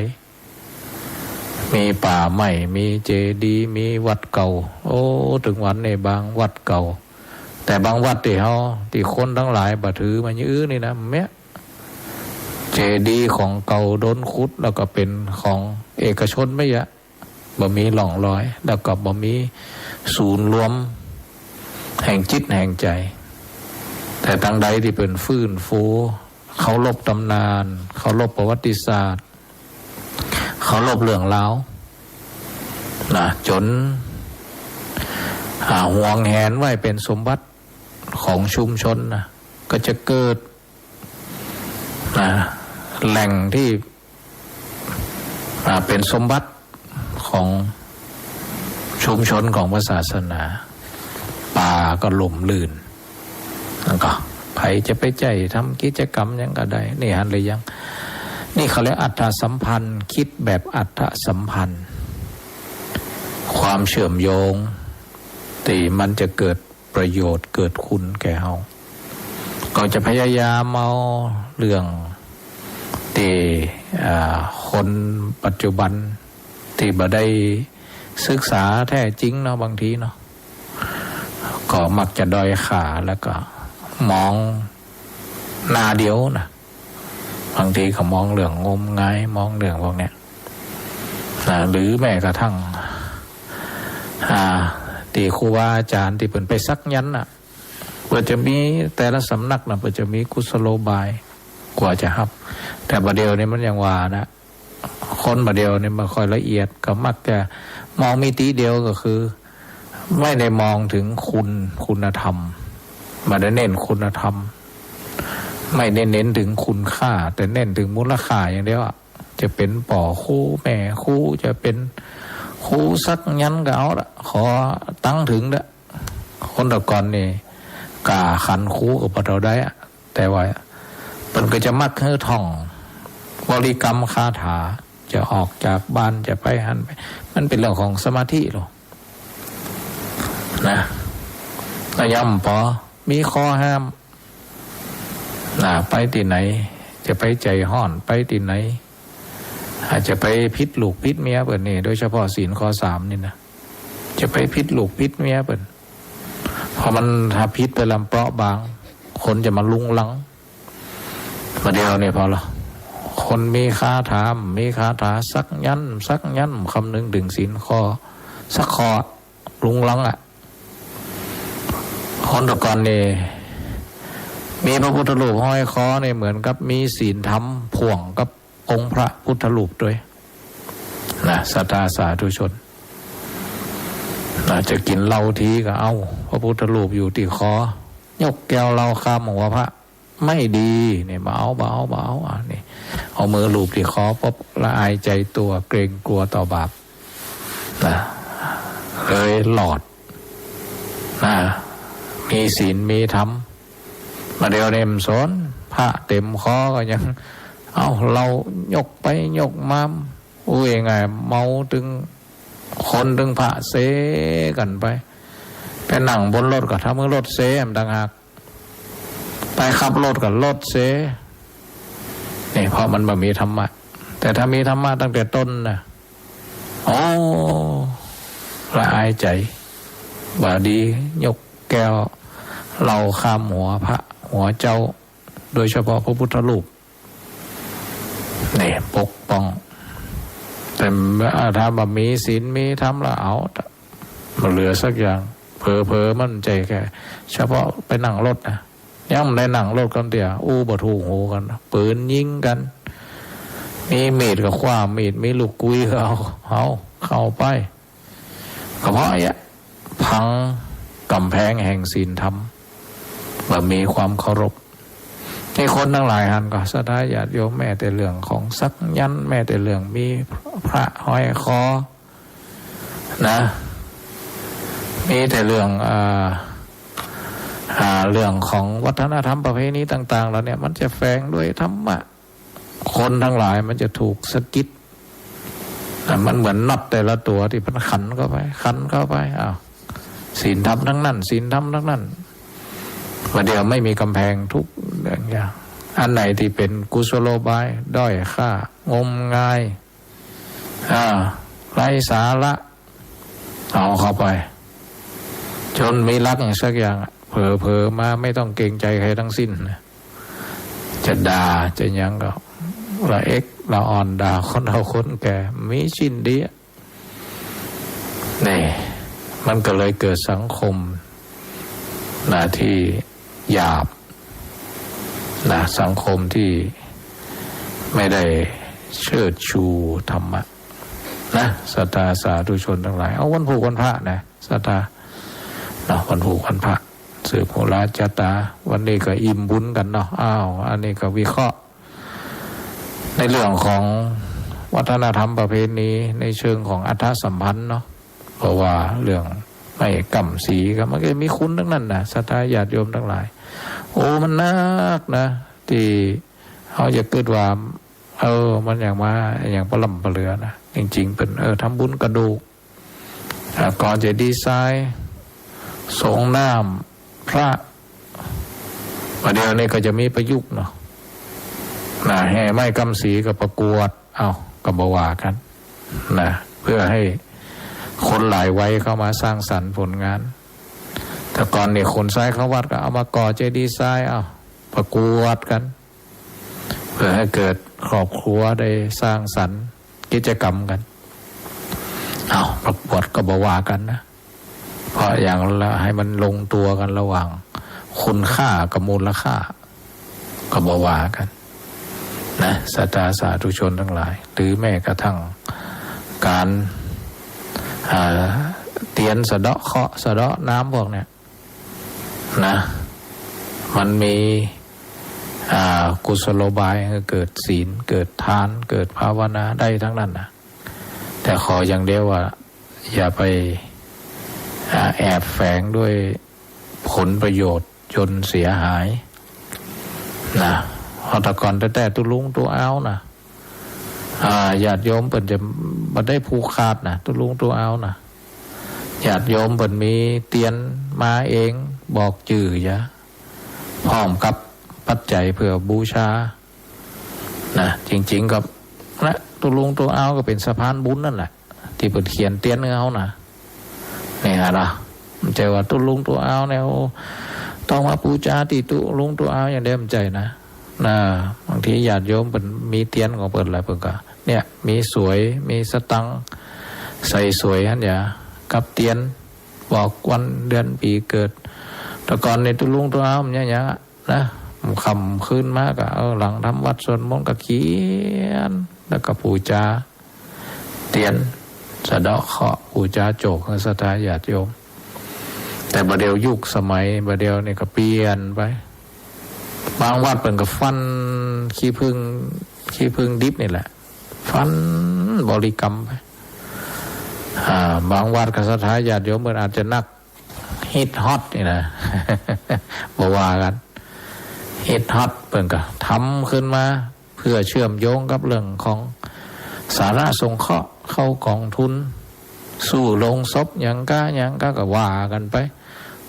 มีป่าไม้ มีเจดีย์ มีวัดเก่า โอ้ เถิงวันนี้บางวัดเก่า แต่บางวัดตี้เฮา ตี้คนตังหลายบ่ถือมายื้อนี่นะ แม้เจดีย์ของเก่าโดนขุด แล้วก็เป๋นของเอกชนไปเยียะ บ่มีร่องรอย แล้วก็บ่มีศูนย์รวมแห่งจิตแห่งใจ๋ แต่ตางใดตี้เปิ้นฟื้นฟู เคารพต๋ำนาน เคารพประวัติศาสตร์ เคารพเรื่องราวนะ จ๋น อ่า หวงแหนไว้เป๋นสมบัติของชุมชนนะ ก็จะเกิด นะ แหล่งตี้ อ่า เป๋นสมบัติของชุมชนของพระศาสนา ป่าก็ร่มรื่น แล้วก็ใผจะไปใจ๊ทำกิจกรรมหยังก็ได้ นี่หันหรือยัง นี่เขาเรียกอัตตสัมพันธ์ คิดแบบอัตตสัมพันธ์ ความเชื่อมโยงตี้มันจะเกิด ประโยชน์เกิดคุณแก่เฮา ก็จะพยายามเอาเรื่องตี้ อ่า คนปัจจุบันตี้บ่ได้ศึกษาแท้จริงเนาะ บางทีเนาะ ก็มักจะด้อยค่า แล้วก็มองหน้าเดียวนะ บางทีก็มองเรื่องงมงาย มองเรื่องพวกเนี้ยนะ หรือแม้กระทั่ง อ่า ตี้ครูบาอาจ๋ารย์ตี้เปิ้นไปสักยันต์น่ะ เปิ้นจะมีแต่ละสำนักน่ะ เปิ้นจะมีกุศโลบายกว่าจะฮับ แต่บ่าเดี่ยวนี้มันอย่างว่านะ คนบ่าเดี่ยวนี้มันบ่ค่อยละเอียด ก็มักจะมองมิติเดียว ก็คือไม่ได้มองถึงคุณ คุณธรรม บ่ได้เน้นคุณธรรม ไม่ได้เน้นถึงคุณค่า แต่เน้นถึงมูลค่าอย่างเดียวอะ จะเป๋นป้อครูแม่ครู จะเป๋นครูสักยันต์ก็เอาละ ขอตังค์เถิงเต๊อะ คนแต่ก่อนนี่ ก้าขั้นครูก็บ่เต้าใดอะ แต่ว่าเปิ้นก็จะมักหื้อท่องบริกรรมคาถา จะออกจากบ้านจะไปหั้นไป มันเป๋นเรื่องของสมาธิลอนะ แล้วยังบ่ปอ มีข้อห้ามนะ ไปตี้ไหน จะไปใจ๋ฮ้อน ไปตี้ไหน อาจจะไปผิดลูกผิดเมียเปิ้นนี่ โดยเฉพาะศีลข้อสามนี่นะ จะไปผิดลูกผิดเมียเปิ้น เพราะมันถ้าผิดไปแล้วเปราะบาง คนจะมาลุงลัง บ่าเดี่ยวนี้พอละ คนมีคาถา มีคาถาสักยันต์ สักยันต์ คำนึงถึงศีลข้อสักข้อ ลุงลังอะ คนแต่ก่อนนี่ มีพระพุทธรูปห้อยคอนี่เหมือนกับมีศีลธรรมพ่วงกับองค์พระพุทธรูปตวยนะ ศรัทธาสาธุชนนะ จะกิ๋นเหล้าทีก็เอาพระพุทธรูปอยู่ตี้คอ ยกแก้วเหล้าข้ามหัวพระ ไม่ดี นี่บ่เอา บ่เอา บ่เอา อ่ะ นี่ เอามือลูบตี้คอปุ๊บ ละอายใจ๋ตั๋ว เกรงกั๋วต่อบาปนะ เลยหลอด นะ มีศีลมีธรรม บ่าเดี่ยวนี้มันสน พระเต็มคอก็ยัง เอ้า เหล้ายกไปยกมา อู้ย ไง เมาตึงคนตึงพระเซกั๋นไป ไปนั่งบนรถก็ทำหื้อรถเซมันต่างหาก ไปขับรถก็รถเซ นี่เพราะมันบ่มีธรรมะ แต่ถ้ามีธรรมะตั้งแต่ต้นนะ โอ้ ละอายใจ๋ บ่าดียกแก้วเหล้าข้ามหัวพระหัวเจ้า โดยเฉพาะพระพุทธรูป นี่ปกป้อง แต่ถ้าบ่มีศีลมีธรรมละเอา บ่เหลือสักอย่าง เผลอๆ มันใจ๋แค่ เฉพาะไปนั่งรถนะ ยังบ่ได้นั่งรถกำเตีย อู้บ่ถูกหูกั๋น ปืนยิงกั๋น มีมีดก็คว้ามีด มีลูกกุ้ยก็เอา เอาเข้าไป ก็เพราะไอ้เนี่ย พังก๋ำแพงแห่งศีลธรรม บ่มีความเคารพ นี่คนตังหลายหันก่อ ศรัทธาญาติโยม แม้แต่เรื่องของสักยันต์ แม้แต่เรื่องมีพระห้อยคอ นะ มีแต่เรื่อง อ่า อ่า เรื่องของวัฒนธรรมประเพณีต่างๆ เหล่าเนี้ย มันจะแฝงด้วยธรรมะ คนตังหลายมันจะถูกสะกิด อ่ะ มันเหมือนน็อตแต่ละตั๋วตี้มันขันเข้าไป ขันเข้าไป อ้าว ศีลธรรมตังนั้น ศีลธรรมตังนั้น บ่าเดี่ยวไม่มีก๋ำแพงทุกอย่าง อันไหนตี้เป๋นกุศโลบาย ด้อยค่า งมงาย อ่า ไร้สาระ เอาเข้าไป จนบ่มีหลักอย่างสักอย่างอะ เผลอๆ มาบ่ต้องเกรงใจ๋ใผตังสิ้นนะ จะด่าจะหยังก็ละเอ็กละอ่อน ด่าคนเฒ่าคนแก่ มีสิ้นดีอะ นี่ มันก็เลยเกิดสังคม นะ ตี้หยาบ นะ สังคมตี้บ่ได้เชิดชูธรรมะ นะ ศรัทธาสาธุชนตังหลาย เอาวันพูกวันพระนะ ศรัทธา เนาะ วันพูกวันพระ สืบหูราชะต๋า วันนี้ก็อิ่มบุญกั๋นเนาะ อ้าว อันนี้ก็วิเคราะห์ ในเรื่องของวัฒนธรรมประเพณี ในเชิงของอรรถสัมพันธ์เนาะ เพราะว่าเรื่องไม้ก้ำสีก็มันก็มีคุณตังนั้นนะ ศรัทธาญาติโยมตังหลาย โอ้ มันนักนะ ตี้เฮาจะกึ๊ดว่า เออ มันอย่างมา อย่างปะล่ำปะเหลือนะ จริงๆ เป๋น เออ ทำบุญกระดูก อ่า ก่อเจดีย์ทราย สรงน้ำพระ บ่าเดี่ยวนี้ก็จะมีประยุกต์เนาะ นะ แห่ไม้ก้ำสีก็ประกวด เอ้า ก็บ่ว่ากั๋น นะ เพื่อหื้อคนหลายวัยเข้ามาสร้างสรรค์ผลงาน แต่ก่อนนี่ขนทรายเข้าวัดก็เอามาก่อเจดีย์ทราย เอ้า ประกวดกั๋น เพื่อหื้อเกิดครอบครัวได้สร้างสรรค์กิจกรรมกั๋น เอ้า ประกวดก็บ่ว่ากั๋นนะ เพราะอย่างละหื้อมันลงตั๋วกั๋นระหว่างคุณค่ากับมูลค่า ก็บ่ว่ากั๋นนะ ศรัทธาสาธุชนตังหลาย หรือแม้กระทั่งก๋าน อ่า เตียนสะเดาะเคราะห์สะเดาะน้ำพวกเนี้ย นะ มันมี อ่า กุศโลบายหื้อเกิดศีล เกิดทาน เกิดภาวนาได้ตังนั้นนะ แต่ขออย่างเดียวว่า อย่าไป อ่า แอบแฝงด้วยผลประโยชน์จนเสียหาย นะ เพราะแต่ก่อนแต๊ๆ ตุ๊ลุงตุ๊อาวนะ อ่า ญาติโยมเปิ้นจะบ่ได้ผูกขาดนะ ตุ๊ลุงตุ๊อาวนะ ญาติโยมเปิ้นมีเตียนมาเอง บอกจื้อหยา พร้อมกับปัจจัยเพื่อบูชา นะ จริงๆ ก็ นะ ตุ๊ลุงตุ๊อาวก็เป๋นสะพานบุญนั่นแหละ ตี้เปิ้นเขียนเตียนหื้อเฮานะ นี่ฮะนะ บ่ใจ้ว่าตุ๊ลุงตุ๊อาวเนี่ย โอ้ ต้องมาปู๋จาตี้ตุ๊ลุงตุ๊อาวอย่างเดียว บ่ใจ้นะ นะ บางทีญาติโยมเปิ้นมีเตียนของเปิ้นละ เปิ้นก็ เนี่ย มีสวย มีสตังค์ ใส่สวยหั้นหยา กับเตียน บอกวันเดือนปี๋เกิด แต่ก่อนนี่ตุ๊ลุงตุ๊อาวมันอย่างเนี้ยนะ ค่ำคืนมาก็ เออ หลังทำวัตรสวดมนต์ก็เขียน แล้วก็ปู๋จา เตียน สะเดาะเคราะห์ ปู๋จาโจกหื้อศรัทธาญาติโยม แต่บ่าเดี่ยวยุคสมัยบ่าเดี่ยวนี่ก็เปลี่ยนไป บางวัดเปิ้นก็ฟันขี้ผึ้ง ขี้ผึ้งดิบนี่แหละ ฟันบริกรรมไป อ่า บางวัดก็ศรัทธาญาติโยมเปิ้นอาจจะนัก ฮิตฮอตนี่นะ บ่ว่ากั๋น ฮิตฮอตเปิ้นก็ทำขึ้นมา เพื่อเชื่อมโยงกับเรื่องของสาธารณสงเคราะห์ เข้ากองทุน สู้โลงศพ หยังกาหยังกา ก็ว่ากั๋นไป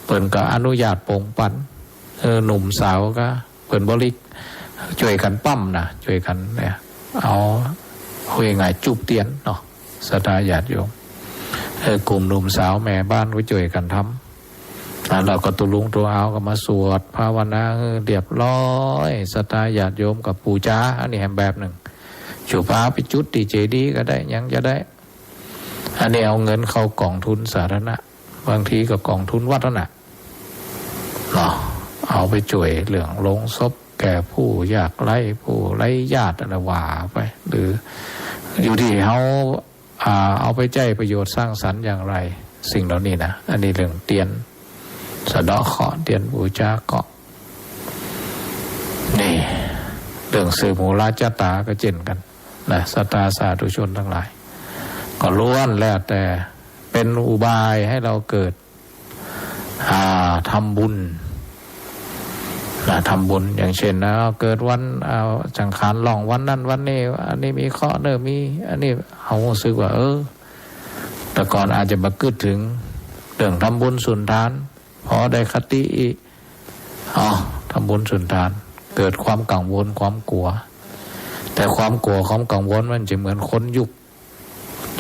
เปิ้นก็อนุญาตโป่งปั๋น เออ หนุ่มสาวกา เปิ้นบริ จ้วยกั๋นปั๊มนะ จ้วยกั๋นเนี่ย เอา ว่าง่ายๆ จูบเตียนเนาะ ศรัทธาญาติโยม เออ กลุ่มหนุ่มสาวแม่บ้านก็จ้วยกั๋นทำ แล้วก็ตุ๊ลุงตุ๊อาวก็มาสวดภาวนาหื้อเรียบร้อย ศรัทธาญาติโยมก็ปู๋จา อันนี้แหมแบบนึ่ง จะปาไปจุดตี้เจดีย์ก็ได้ หยังจะได้ อันนี้เอาเงินเข้ากองทุนสาธารณะ บางทีก็กองทุนวัดนั่นน่ะ เนาะ เอาไปจ้วยเรื่องโลงศพแก่ผู้ยากไร้ ผู้ไร้ญาติ อะไรว่าไป หรืออยู่ตี้เฮา อ่า เอาไปใจ๊ประโยชน์สร้างสรรค์อย่างไร สิ่งเหล่านี้นะ อันนี้เรื่องเตียนสะเดาะเคราะห์ เตียนปู๋จากา นี่ เรื่องสืบหูราชะต๋าก็เจ้นกั๋นนะ ศรัทธาสาธุชนตังหลาย ก็ล้วนแล้วแต่เป๋นอุบายหื้อเฮาเกิด อ่า ทำบุญนะ ทำบุญ อย่างเช่นนะ เกิดวัน อ่า สังขารล่วงวันนั้นวันนี้ อันนี้มีเคราะห์เน่อ มี อันนี้ เฮาฮู้สึกว่า เออ แต่ก่อนอาจจะบ่กึ๊ดเถิงเรื่องทำบุญสุนทาน พอได้คติอี้ เอา ทำบุญสุนทาน เกิดความกังวล ความกั๋ว แต่ความกั๋ว ความกังวลมันจะเหมือนคนยุค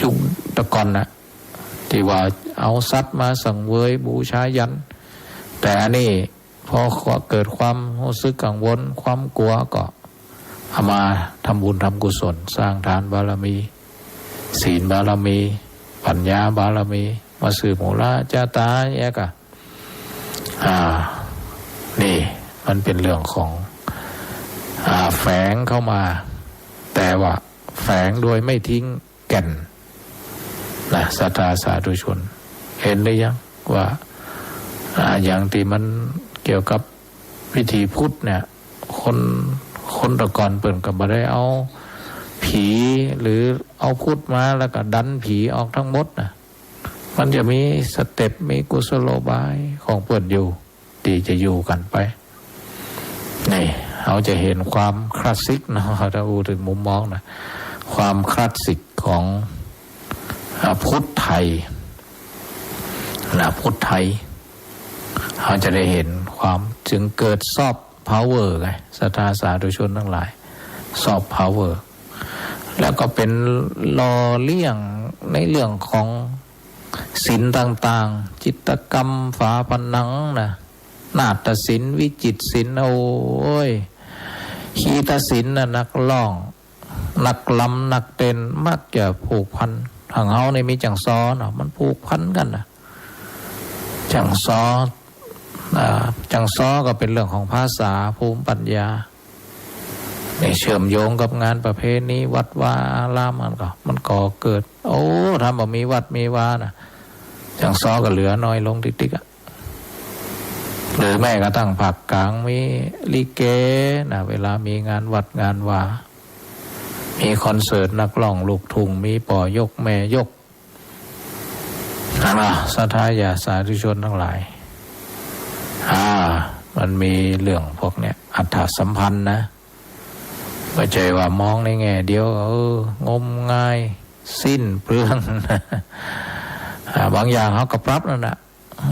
ยุคแต่ก่อนนะ ตี้ว่าเอาสัตว์มาสังเวยบูชายัญ แต่อันนี้พอเกิดความฮู้สึกกังวล ความกั๋ว ก็เอามาทำบุญทำกุศล สร้างทานบารมี ศีลบารมี ปัญญาบารมี มาสืบหูราชะต๋าเนี่ยก็ อ่า นี่มันเป๋นเรื่องของ อ่า แฝงเข้ามา แต่ว่าแฝงโดยไม่ทิ้งแก่นนะ ศรัทธาสาธุชน หันหรือยังว่า อ่า อย่างตี้มันเกี่ยวกับพิธีพุทธเนี่ย คน คนแต่ก่อนเปิ้นก็บ่ได้เอาผีหรือเอาพุทธมาแล้วก็ดันผีออกตังหมดนะ มันจะมีสเต็ป มีกุศโลบายของเปิ้นอยู่ ตี้จะอยู่กั๋นไป นี่ เฮาจะหันความคลาสสิกเนาะ ถ้าอู้เถิงมุมมองนะ ความคลาสสิกของ อ่า พุทธไทยนะ พุทธไทย เฮาจะได้หันความ จึงเกิดซอฟต์พาวเวอร์ไง ศรัทธาสาธุชนตังหลาย ซอฟต์พาวเวอร์ แล้วก็เป๋นหล่อเลี้ยงในเรื่องของศิลป์ต่างๆ จิตรกรรมฝาผนังนะ นาฏศิลป์ วิจิตรศิลป์ โอ้ย คีตศิลป์นะ นักร้อง นักรำ นักเต้น มักจะผูกพัน ตังเฮานี่มีจ้างซอเนาะ มันผูกพันกั๋นนะ จ้างซอ อ่า จ้างซอก็เป๋นเรื่องของภาษา ภูมิปัญญา นี่เชื่อมโยงกับงานประเพณีวัดวาอาราม มันก็ มันก่อเกิด โอ้ ถ้าบ่มีวัดมีวานะ จ้างซอก็เหลือน้อยลงติ๊กๆ อะ หรือแม้กระทั่งภาคกลางมีลิเกนะ เวลามีงานวัดงานวา มีคอนเสิร์ตนักร้องลูกทุ่ง มีป้อยกแม่ยก นั่นนะ ศรัทธาญาติสาธุชนตังหลาย อ่า มันมีเรื่องพวกเนี้ย อรรถสัมพันธ์นะ บ่ใจ้ว่ามองในแง่เดียว เออ งมงาย สิ้นเปลือง อ่า บางอย่างเฮาก็ปรับนั่นน่ะ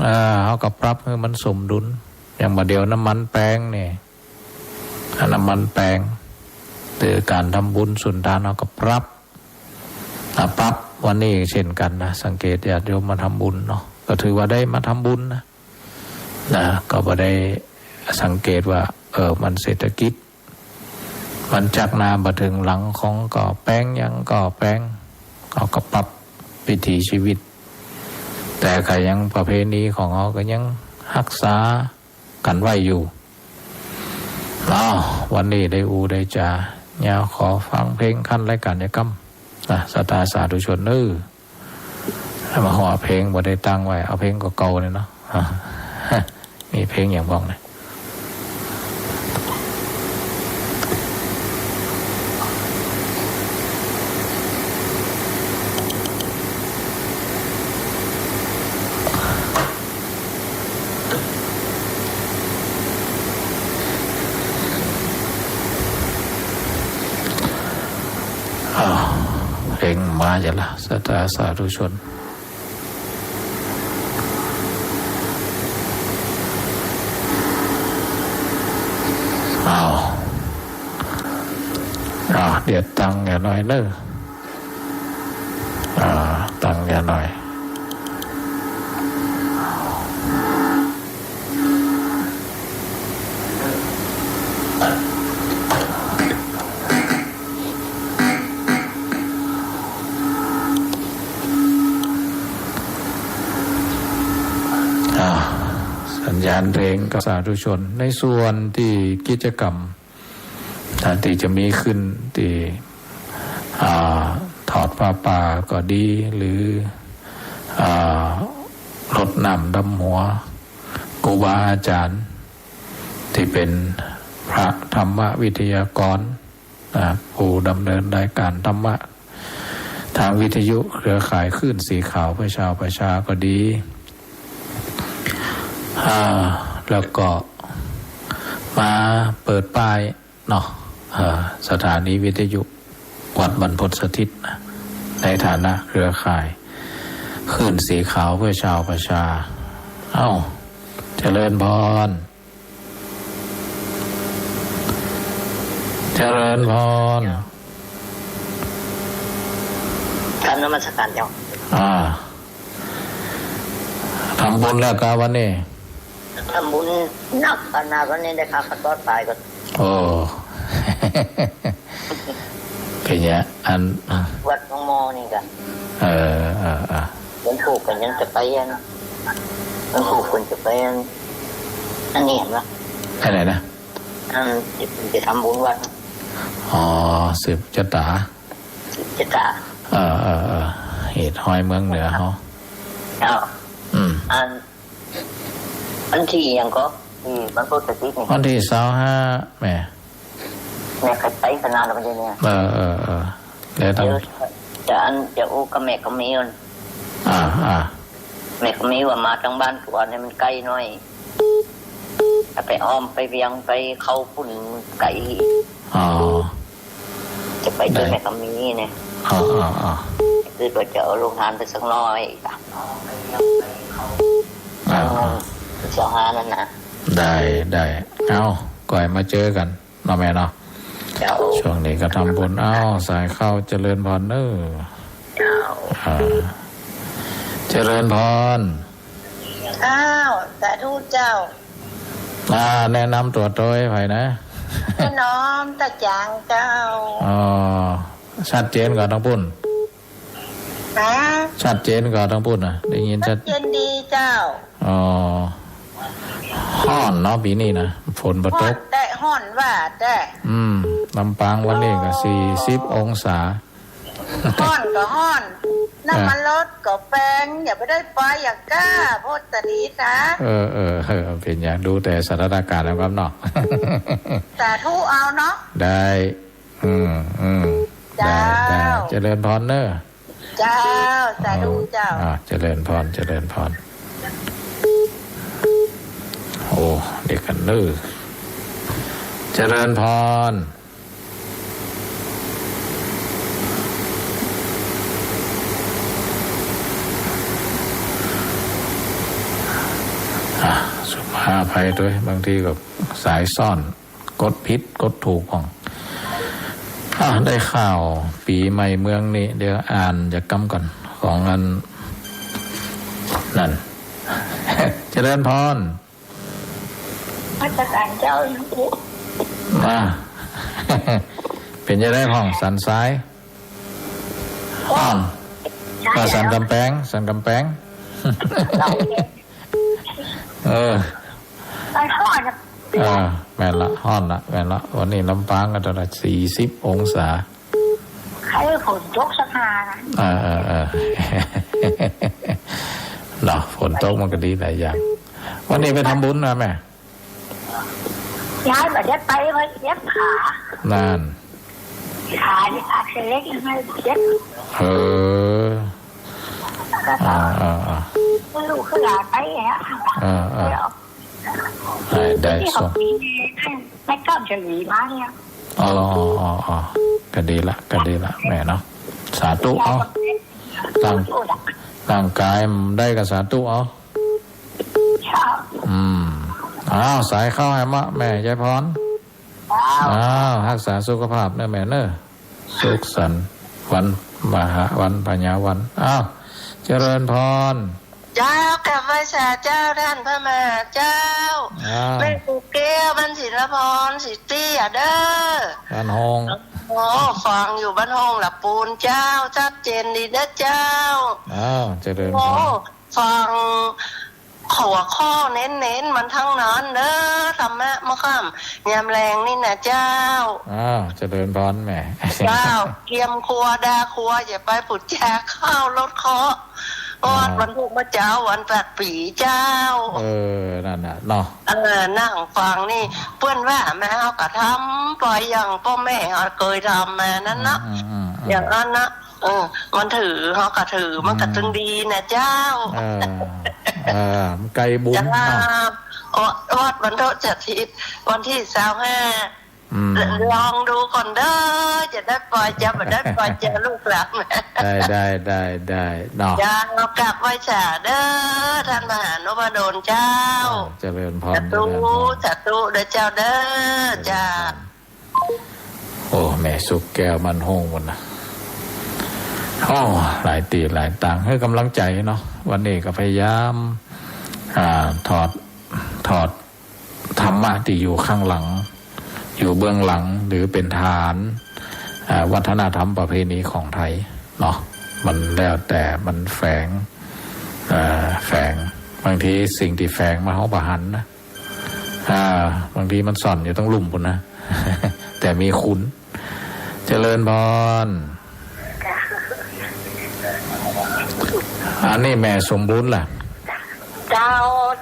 อ่า เฮาก็ปรับหื้อมันสมดุล อย่างบ่าเดี่ยวน้ำมันแปงนี่ อ่า น้ำมันแปง หรือก๋านทำบุญสุนทาน เฮาก็ปรับ อ่า ปรับวันนี้เช่นกั๋นนะ สังเกตญาติโยมมาทำบุญเนาะ ก็ถือว่าได้มาทำบุญนะ นะ ก็บ่ได้สังเกตว่า เออ มันเศรษฐกิจ มันจักหน้าบ่เถิงหลัง ของก็แปง หยังก็แปง เฮาก็ปรับวิถีชีวิต แต่ก็ยังประเพณีของเฮาก็ยังฮักษากั๋นไว้อยู่ อ้าว วันนี้ได้อู้ได้จ๋า เยียะขอฟังเพลงคันรายก๋านยะก่ำนะ ศรัทธาสาธุชนเน้อ มาฮอดเพลงบ่ได้ตั้งไว้ เอาเพลงเก่าๆ นี่เนาะ มีเพลงหยังบ้างเนี่ย งมาอย่าละ ศรัทธาสาธุชน อ้าว อ้าว เดี๋ยวตั้งอย่าหน่อยเนอะ อ่า ตั้งอย่าหน่อย อ่า สัญญาณเรงก็สาธุชน ในส่วนตี้กิจกรรม ตี้จะมีขึ้นตี้ อ่า ถอดผ้าป่าก็ดี หรือ อ่า รดน้ำดำหัวครูบาอาจารย์ ตี้เป๋นพระธรรมวิทยากร นะ ผู้ดำเนินรายการธรรมะ ทางวิทยุเครือข่ายคลื่นสีขาวเพื่อชาวประชาก็ดี อ่า แล้วก็มาเปิดป้ายเนาะ เอ่อ สถานีวิทยุวัดบรรพตสถิตนะ ในฐานะเครือข่ายคลื่นสีขาวเพื่อชาวประชา เอ้า เจริญพร เจริญพร กราบนมัสการเจ้า อ่า ทำบุญแล้วกาวันนี้ ทำบุญนักขนาดวันนี้ได้ค่าข้าวตอดตายก็ โอ้ เป๋นไง อัน วัดหนองมอนี่กะ เออ เออ เออ วันถูกก็ยังจะไปอัน วันถูกคนจะไปอัน อันนี้หันบ่ ไปไหนนะ อันจะ จะทำบุญวัด อ๋อ สืบจะต๋า จะต๋า เออ เออ เออ เหตุฮ้อยเมืองเหนือเฮา เจ้า อืม อัน วันตี้หยังก็ ตี้บรรพตสถิตนี่ วันตี้ซาวห้า แหม แม่ใค่ไปขนาดแล้วมันเนี่ย เออ เออ เออ แล้วต้อง เดี๋ยวจะอันจะอู้กับแม่กำมีก่อน อ่า อ่า แม่กำมีว่ามาตางบ้านตั๋วนี่มันใก้หน้อย จะไปอ้อมไปเวียงไปเข้าปุ้นไก๋ อ๋อ จะไปเจอ ได้ แม่กำมีเนี่ย อ๋อ อ๋อ อ๋อ คือว่าจะเอาโฮงทานไปสักหน้อย อ่า อ่า เจ้าหานั่นนะ ได้ ได้ เอ้า ก่อยมาเจอกั๋น เนาะแม่เนาะ เจ้า ช่วงนี้ก็ทำบุญ เอ้า สายเข้า เจริญพรเนอะ เจ้า อ่า เจริญพร อ้าว สาธุเจ้า อ่า แนะนำตั๋วโตยใผนะ แม่น้อมตะจางเจ้า อ๋อ ชัดเจนก่อตางปุ้น ฮะ ชัดเจนก่อตางปุ้นนะ ได้ยินชัด ชัดเจนดีเจ้า อ๋อ ฮ้อนเนาะปี๋นี้นะ ฝนบ่ตก ฮ้อนแต๊ ฮ้อนว่าแต๊ อืม ลำปางวันนี้ก็ อ่อ สี่สิบองศา ฮ้อนก็ฮ้อน น้ำมันรถก็แปง อย่าไปได้ไปอย่างก้า โพสต์ดีซะ เออ เออ เออ เป๋นอย่าง ดูแต่สถานการณ์แล้วครับเนาะ สาธุเอาเนาะ ได้ อืม อืม เจ้า ได้ ได้ เจริญพรเนอะ เจ้า สาธุเจ้า อ่า เจริญพร เจริญพร โอ้ เดี๋ยวกั๋นเนอะ เจริญพร อ่ะ สุภาอภัยด้วย บางทีก็สายซ้อน กดผิดกดถูกพ่อง อ่ะ ได้ข่าวปี๋ใหม่เมืองนี้ เดี๋ยวอ่านจากกำก่อน ของอัน นั่น เจริญพร นมัสการเจ้า มา เป๋นจะไดพ่อง สันทราย อ้อ ใช่ อ่ะ แล้ว สันกำแปง สันกำแปง เออ มันฮ้อนนะ เออ แม่นละ ฮ้อนละ แม่นละ วันนี้ลำปางก็เท่าไหร่ สี่สิบองศา ใค่ฝนตกสักหน่อยนะ เออ เออ เออ เนาะ ฝนตกมันก็ดีหลายอย่าง วันนี้ไปทำบุญมาแม่ ย้ายบ่ได้ไป เพราะเจ็บขา นั่น ขานี่อักเสบยังไงเจ็บ เออ ก็ อ่า อ่า อ่า ลูกก็อยากไปฮะ อ่า อ่า เดี๋ยว ได้ ได้ ที่ ส่ง เขามี ไม่กล้าจะหนีมาเนี่ย อ๋อ อ๋อ อ๋อ อ๋อ ก็ดีละ ก็ดีละ แม่เนาะ สาธุเอา ร่าง ร่างก๋ายบ่ได้ก็สาธุเอา อืม อ้าว สายเข้าแหมเนาะ แม่ยายพร อ้าว ฮักษาสุขภาพเน่อแม่เน่อ สุขสันต์วันมหา วันพญาวัน อ้าว เจริญพร เจ้า กราบไหว้สาเจ้า ต้านพระมหาเจ้า อ้าว แม่กูแก้ว บ้านศิลปร ศรีเตี้ยเด้อ บ้านโฮง โอ้ ฟังอยู่บ้านโฮงหละปูนเจ้า ชัดเจนดีเด้อเจ้า อ้าว เจริญพร โอ้ ฟังหัวข้อเน้นๆ มันตังนั้นเด้อ ธรรมะเมื่อค่ำยามแลงนี่นะเจ้า อ้าว เจริญพรแม่ เจ้า เกียมครัวดาครัว อย่าไปปูดจาเข้ารถเคราะห์ อ้าว งอดวันพูกเมื่อเจ๊า วันสักปี๋เจ้า เออ นั่นน่ะเนาะ เออ นั่งฟังนี่ เปิ้นว่ามาเฮาก็ทำไปอย่างป้อแม่เฮาเกยทำมานั้นเนาะ อืม อืม อืม อย่างอั้นนะ เออ มันถือ เฮาก็ถือ มันก็ อืม ตึงดีนะเจ้า เออ เออ มันไกลบุญเนาะ เจ้า โอ้ วัดวันโทษจัดทิศ วันตี้ซาวห้า อืม ลองดูก่อนเด้อ จะได้ปล่อยจะบ่ได้ปล่อยจะลูกหลาน ได้ ได้ ได้ ได้เนาะ เจ้า กราบไหว้สาเด้อ ต้านมหานพดลเจ้า เออ เจริญพร สาธุ เจริญพร สาธุเด้อเจ้าเด้อ เจริญพร เจ้า โอ้ แม่สุขแก้วบ้านโฮงปู้นนะ โอ้ หลายตี้หลายตาง หื้อกำลังใจ๋เนาะ วันนี้ก็พยายาม อ่า ถอด ถอดธรรมะตี้อยู่ข้างหลัง อยู่เบื้องหลัง หรือเป๋นฐาน อ่า วัฒนธรรมประเพณีของไทยเนาะ มันแล้วแต่มันแฝง เอ่อ แฝง บางทีสิ่งตี้แฝงมาเฮาบ่หันนะ อ่า บางทีมันซ่อนอยู่ตังลุ่มปู้นนะ แต่มีคุณ เจริญพร อันนี้แม่สมบูรณ์ล่ะ เจ้า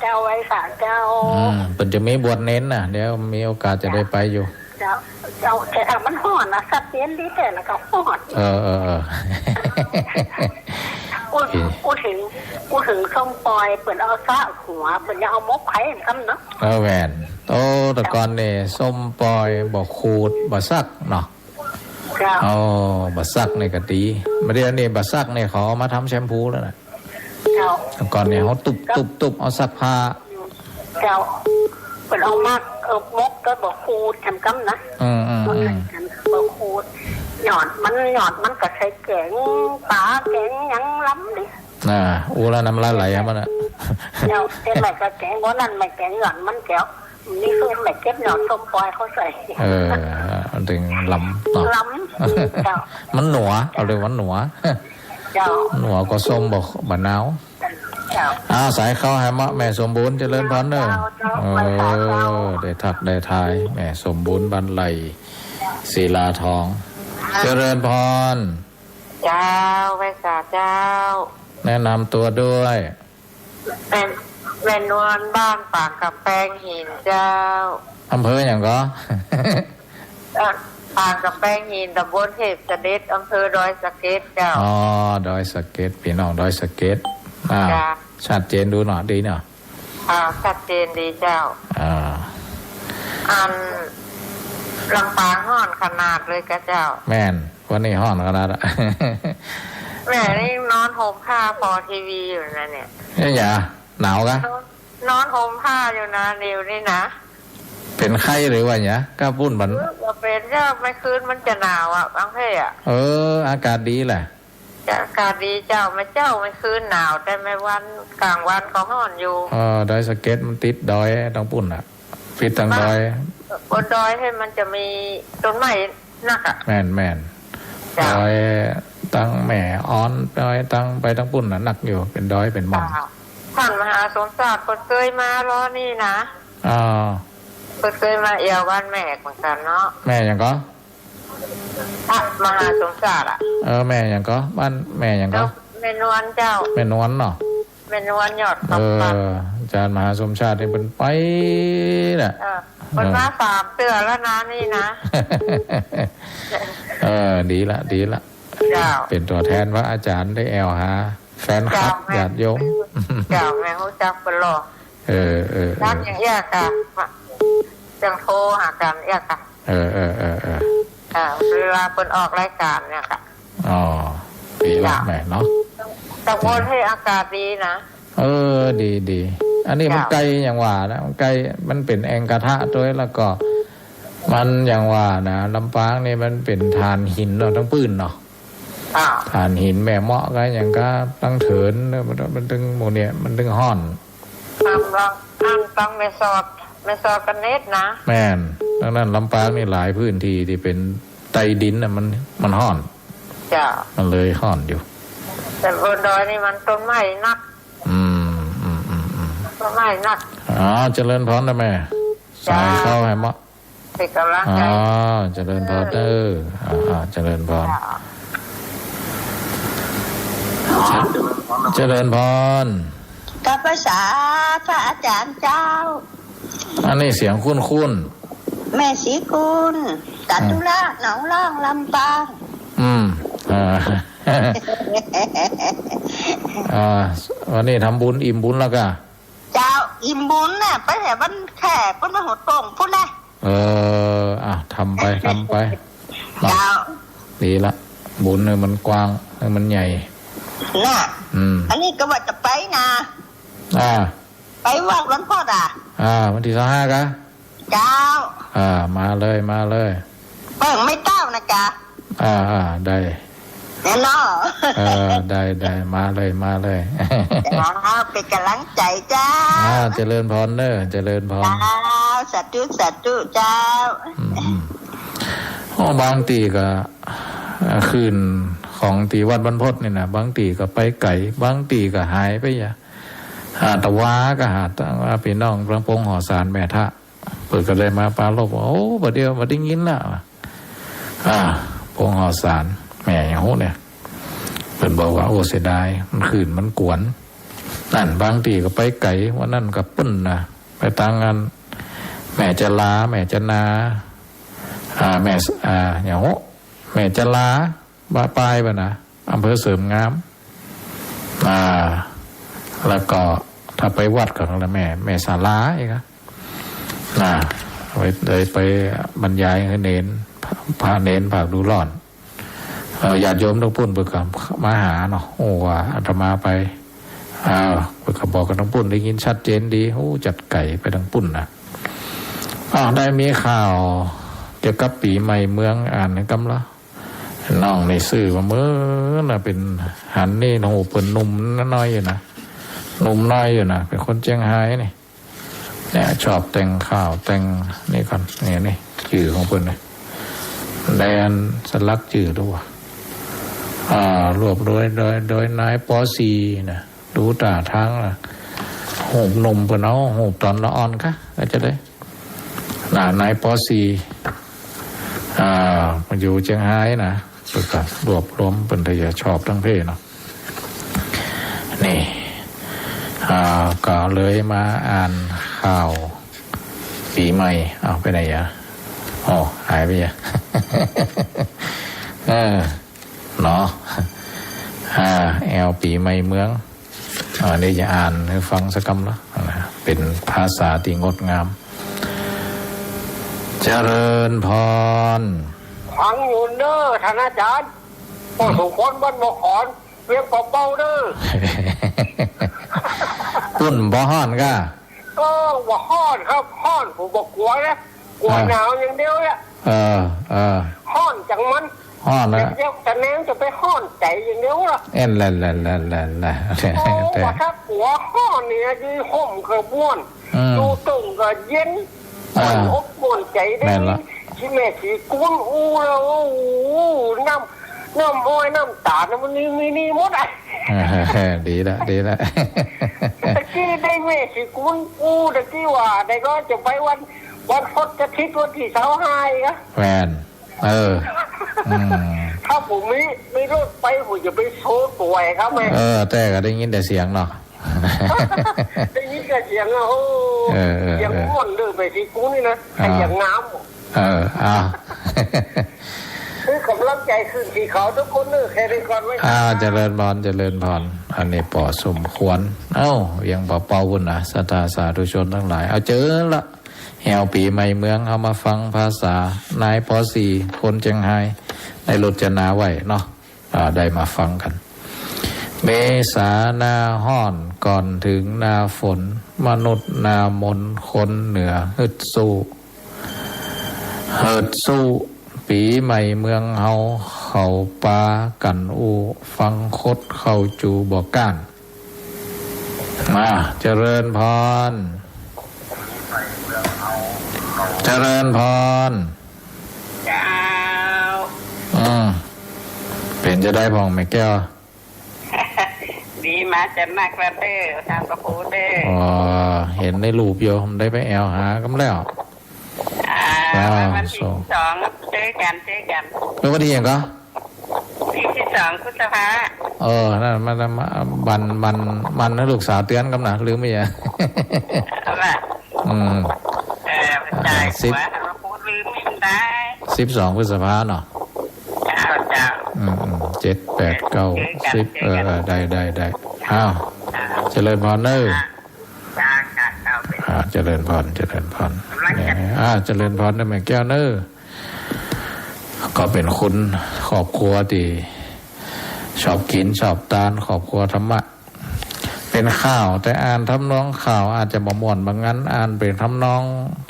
เจ้า ไหว้สาเจ้า อืม เปิ้นจะมีบวชเณรน่ะ เดี๋ยวมีโอกาสจะได้ไปอยู่ เจ้า เจ้า แต่ถ้ามันฮ้อนนะ สักเย็นดีแต่ละก็ฮ้อน เออ เออ เออ อู้ เออ อู้เถิง อู้เถิงส้มปล่อย เปิ้นเอาซะหัว เปิ้นจะเอาหมกไข่กำเนาะ เออ แม่น โอ้ แต่ก่อนนี่ส้มปล่อย บ่ขูด บ่สักเนาะ เจ้า โอ้ บ่สักนี่ก็ดี บ่าเดี่ยวนี้บ่สักนี่เขาเอามาทำแชมพูแล้วนะ เจ้า แต่ก่อนนี่เขาตุ๊บ ตุ๊บ ตุ๊บ เอาซักผ้า เจ้า เปิ้นเอามา เออ หมกก็บ่ขูดกำกำนะ อืม อืม อืม บ่ขูด หยอดมัน หยอดมันก็ใส่แก๋งป๋า แก๋งหยังลำดิ อ่า อู้แล้วน้ำลายไหลอะมันอะ เจ้า เจ้า แก๋งบ่นั่น แก๋งหยอดมันแก้ว นี่คือแม่เก็บหน่อส้มปล่อยเขาใส่ เออ มันเถิงลำเนาะ ลำ เจ้า มันหนัว เอาเลยมันหนัว เจ้า หนัวก็ส้มบ่ บ่หนาว เจ้า อ่า สายเข้าแหมเนาะ แม่สมบูรณ์ เจริญพรเน่อ เจ้า เออ ได้ทักได้ทาย แม่สมบูรณ์ บ้านไร่ ศิลาทอง เจริญพร เจ้า ไหว้สาเจ้า แนะนำตัวด้วย แม่ แม่นวล บ้านปางกำแพงหินเจ้า อำเภอหยังก็ เอ่อ ปางกำแพงหิน ตำบลเทพเสด็จ อำเภอดอยสะเก็ดเจ้า อ๋อ ดอยสะเก็ด ปี้น้องดอยสะเก็ด อ้าว เจ้า ชัดเจนดูเนาะ ดีเนาะ อ่า ชัดเจนดีเจ้า อ่า อันลำปางฮ้อนขนาดเลยกะเจ้า แม่น วันนี้ฮ้อนขนาดอะ แม่นี่นอนห่มผ้าผ่อทีวีอยู่นะเนี่ย เอ๊ะ อย่า หนาวกะ นอน นอนห่มผ้าอยู่นะ เดี๋ยวนี้นะ เป๋นไข้หรือว่าหยัง ก้าปุ้นมัน เออ บ่เป๋นเจ้า เมื่อคืนมันจะหนาวอะ บางเพ่อะ เออ อากาศดีแหละ อากาศดีเจ้า แม่เจ้า เมื่อคืนหนาว แต่แม่วัน กลางวันก็ฮ้อนอยู่ เออ ดอยสะเก็ดมันติดดอยตังปุ้นน่ะ ติดตังดอย บนดอยเฮ้ยมันจะมีต้นไม้นักอะ แม่น แม่น เจ้า ดอยตังแม่ออน ดอยตังไปตังปุ้นน่ะ นักอยู่ เป๋นดอยเป๋นหม่อง เจ้า ต้านมหาสมศักดิ์เปิ้นเกยมาลอนี่นะ อ่า เปิ้นเกยมาแอ่วบ้านแม่เหมือนกั๋นเนาะ แม่หยังก็ พระมหาสมศักดิ์อะ เออ แม่หยังก็ บ้านแม่หยังก็ แม่นวลเจ้า แม่นวลเนาะ แม่นวลยอด เออ คำพันธ์ อาจ๋ารย์มหาสมชาตินี่เปิ้นไปแหละ เออ เปิ้นมา เออ สามเตื้อแล้วนะนี่นะ เออ ดีละ ดีละ เจ้า เป๋นตั๋วแทนพระอาจ๋ารย์ได้แอ่วหาแฟนคลับ เจ้า แม่ ญาติโยม เจ้า แม่ฮู้จักเปิ้นลอ เออ เออ เออ จักอย่างเอี้ยกะ จังโทรหากั๋นเอี้ยกะ เออ เออ เออ เออ เออ เวลาเปิ้นออกรายก๋านเนี่ยกะ อ๋อ ดีละ เจ้า แม่เนาะ แต่ว่าให้อากาศดีนะ เออ ดี ดี อันนี้มัน เจ้า ไก๋อย่างว่านะ มันไก๋ มันเป๋นแอ่งกระทะตวย แล้วก็มันอย่างว่านะ ลำปางนี่มันเป๋นถ่านหินเนาะ ตึงปื้นเนาะ เจ้า ถ่านหินแม่เมาะก็อย่างก็ตึงเถิน มันตึงหมู่เนี่ย มันตึงฮ้อน อันต้อง อันต้องแม่สอด แม่สอดกับเน็ดนะ แม่น ดังนั้นลำปางนี่หลายพื้นที่ตี้เป๋นใต้ดินน่ะ มัน มันฮ้อน เจ้า มันเลยฮ้อนอยู่ แต่บนดอยนี่มันต้นไม้นัก อืม อืม อืม อืม ต้นไม้นัก อ๋อ เจริญพรนะแม่ เจ้า สายเข้าให้เมาะ เป๋นก๋ำลังใจ๋ อ๋อ เจริญพรเด้อ อ่า อ่า เจริญพร เจ้า เจริญพร กับภาษาพระอาจ๋ารย์เจ้า อันนี้เสียงคุ้นๆ แม่ศรีกุล จตุราช หนองล่อง ลำปาง อืม อ่า อ่า วันนี้ทำบุญอิ่มบุญแล้วก็ เจ้า อิ่มบุญน่ะ ไปแถวบ้านแขก บ้านหัวโป่งพู้นแหละ เออ อ่ะ ทำไป ทำไป เจ้า ดีละ บุญเนี่ยมันกว้าง ให้มันใหญ่ น่ะ อืม อันนี้ก็ว่าจะไปนะ อ่า ไปวัดวันพุธอ่ะ อ่า วันตี้ซาวห้ากะ เจ้า อ่า มาเลย มาเลย เปิ้งไม่เต้านะจ๊ะ อ่า อ่า ได้ แน่นอน เออ ได้ ได้ มาเลย มาเลย เจ้า เป๋นก๋ำลังใจ๋เจ้า อ่า เจริญพรเน้อ เจริญพร เจ้า สาธุ สาธุเจ้า อืม อืม โอ้ บางตี้ก็ อ่า คืนของตี้วัดบรรพตนี่นะ บางตี้ก็ไปไก๋ บางตี้ก็หายไปอย่า อ่า ตะวาก็หา ตั้งว่าปี้น้องตังปงหอสารแม่ทะ เปิ้นก็ได้มาปรารภว่า โอ้ บ่าเดี่ยวบ่าได้ยินละ อ่า ปงหอสาร แม่หยังฮู้เนี่ย เปิ้นบอกว่า โอ้ เสียดาย มันคืนมันกวน นั่น บางตี้ก็ไปไก๋ วันนั้นก็เปิ้นนะ ไปตางงาน แม่จาลา แม่จานา อ่า แม่ อ่า หยังฮู้ แม่จาลา บ้านปายบ่านะ อำเภอเสริมงาม อ่า แล้วก็ถ้าไปวัดก็ละแม่ แม่ศาลาอีกอะ น่ะ ไป ได้ไปบรรยายหื้อเณร พระเณรภาคฤดูร้อน เอ่อ ญาติโยมตังปุ้นเปิ้นก็มาหาเนาะ โอ้ ว่าอาตมาไป อ่า เปิ้นก็บอกกั๋นตังปุ้น ได้ยินชัดเจนดี โอ้ จัดไก๋ไปตังปุ้นนะ อ้าว ได้มีข่าวเกี่ยวกับปี๋ใหม่เมืองอ่านกำละ น้องในซื่อว่าเมื่อน่ะเป๋นหันนี่ โอ้โห เปิ้นหนุ่มน้อยอยู่นะ หนุ่มน้อยอยู่นะ เป๋นคนเจียงฮายนี่ เนี่ย ชอบแต่งข่าวแต่งนี่ก่อน เนี่ย นี่ จื้อของเปิ้นนี่ แดนสลักจื้อดูว่า อ่า รวบรวยโดย โดยนายปอสี่นะ ดูต้าตางละ ฮูปหนุ่มเปิ้นเอา ฮูปต๋อนละอ่อนกะ ก็จะได้ น่ะ นายปอสี่ อ่า มาอยู่เจียงฮายนะ เปิ้นก็รวบรวม เปิ้นก็จะชอบตังเพเนาะ นี่ อ่า ก็เลยมาอ่านข่าวปี๋ใหม่ เอาไปไหนอะ อ๋อ หายไปอะ เออ เนาะ อ่า แอวปี๋ใหม่เมือง อ่า นี่จะอ่านหื้อฟังสักกำละนะ เป๋นภาษาตี้งดงาม เจริญพร ฟังอยู่เน้อ ท่านอาจ๋ารย์ ป้อสมพร บ้านบ่อขอน เวียงป่าเป้าเน้อ ปุ้นบ่ฮ้อนกะ เออ บ่ฮ้อนครับ ฮ้อนผมบ่กั๋วนะ กั๋ว อ่า หนาวอย่างเดียวเนี่ย เออ เออ ฮ้อนจังมัน ฮ้อนนะ เดี๋ยวตะแนงจะไปฮ้อนใจ๋อย่างเดียวล่ะ เอ็นแหละ แหละ แหละ แหละ แหละ โอ้ แต่ ว่าถ้ากั๋วฮ้อนนี่นะ อยู่ฮ่มก็ม่วน อืม อยู่ตุ่มก็เย็น อ่า ม่วนอกม่วนใจ๋ได้ แม่นละ ตี้แม่ศรีกุลอู้แล้ว โอ้โห น้ำ น้ำอ้อยน้ำต๋าลน่ะ มันมี มีนี่หมดอะ เออ ดีละ ดีละ ตะกี้ได้แม่ศรีกุลอู้ ตะกี้ว่า ได้ก็จะไปวัน วันพุธอาทิตย์ วันตี้ซาวห้าอีกอะ แม่น เออ อืม ถ้าผมมี มีรถไป ผมจะไปโชว์ตั๋วครับแม่ เออ แต่ก็ได้ยินแต่เสียงเนาะ ได้ยินแต่เสียงอะ โอ้ เออ เออ เสียงม่วนเลย แม่ศรีกุลนี่นะ อ่า เสียงงาม เออ อ่า หื้อกำลังใจ๋ขึ้นตี้เขาทุกคนเน้อ แค่นี้ก่อนไว้ อ่า เจริญพร เจริญพร อันนี้ป้อสมควร เอ้า เวียงป่าเป้าปุ้นนะ ศรัทธาสาธุชนตังหลาย เอาเจอละ แอวปี๋ใหม่เมือง เอามาฟังภาษานายปอสี่ คนเจียงฮาย ได้รจนาไว้เนาะ อ่า ได้มาฟังกั๋น เมษาหน้าฮ้อน ก่อนเถิงหน้าฝน มนุษย์หน้ามน คนเหนือฮึดสู้ ฮึดสู้ ปี๋ใหม่เมืองเฮา เขาปากั๋นอู้ ฟังคดเข้าจูบ่ก้าน มา เจริญพร เจริญพร เจ้า อืม เป๋นจาใดพ่องแม่แก้ว ดีมาจะนักละเต้อ ท่านพระครูเต้อ อ๋อ หันในรูปอยู่ บ่ได้ไปแอ่วหากั๋นแล้ว อ่า อ่า วันตี้ สอง สิบสอง เจอกั๋น เจอกั๋น เออ วันตี้หยังก่อ วันตี้สิบสอง พฤษภา เออ นั่น มัน มัน มัน มัน ลูกสาวเตื๋อนกำนะ ลืมไปอ่ะ เอาล่ะ อืม เออ ได้ อ่า สิบ หัว พระครูลืมไม่ได้ สิบสอง พฤษภาเนาะ เจ้า เจ้า อืม อืม เจ็ด แปด เก้า สิบ เออ ได้ ได้ ได้ อ้าว เจริญพรเน้อ จ้า จ้า เจ้า อ่า เจริญพร เจริญพร กำลังจะ เนี่ย อ่า เจริญพรเน้อแม่แก้วเน้อ ก็เป๋นคนครอบครัวตี้ชอบกิ๋นชอบตาน ครอบครัวธรรมะ เป๋นข่าว แต่อ่านทำนองข่าวอาจจะบ่ม่วนบ่งัน อ่านเป๋นทำนอง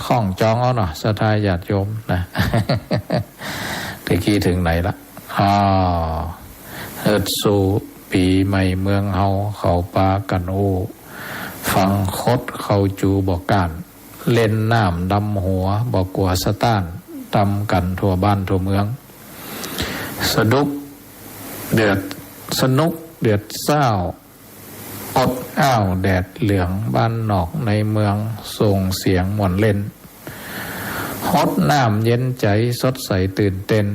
คล้องจองเอาเนาะ ศรัทธาญาติโยมนะ ตะกี้เถิงไหนละ อ้าว ฮึดสู้ ปี๋ใหม่เมืองเฮา เขาปากั๋นอู้ ฟังคดเข้าจูบ่ก้าน เล่นน้ำดำหัว บ่กั๋วสะต้าน ดำกั๋นทั่วบ้านทั่วเมือง สนุกเดือด สนุกเดือดซ้าว อดอ้าวแดดเหลือง บ้านนอกในเมือง ส่งเสียงม่วนเล่น ฮดน้ำเย็นใจ๋ สดใสตื่นเต้น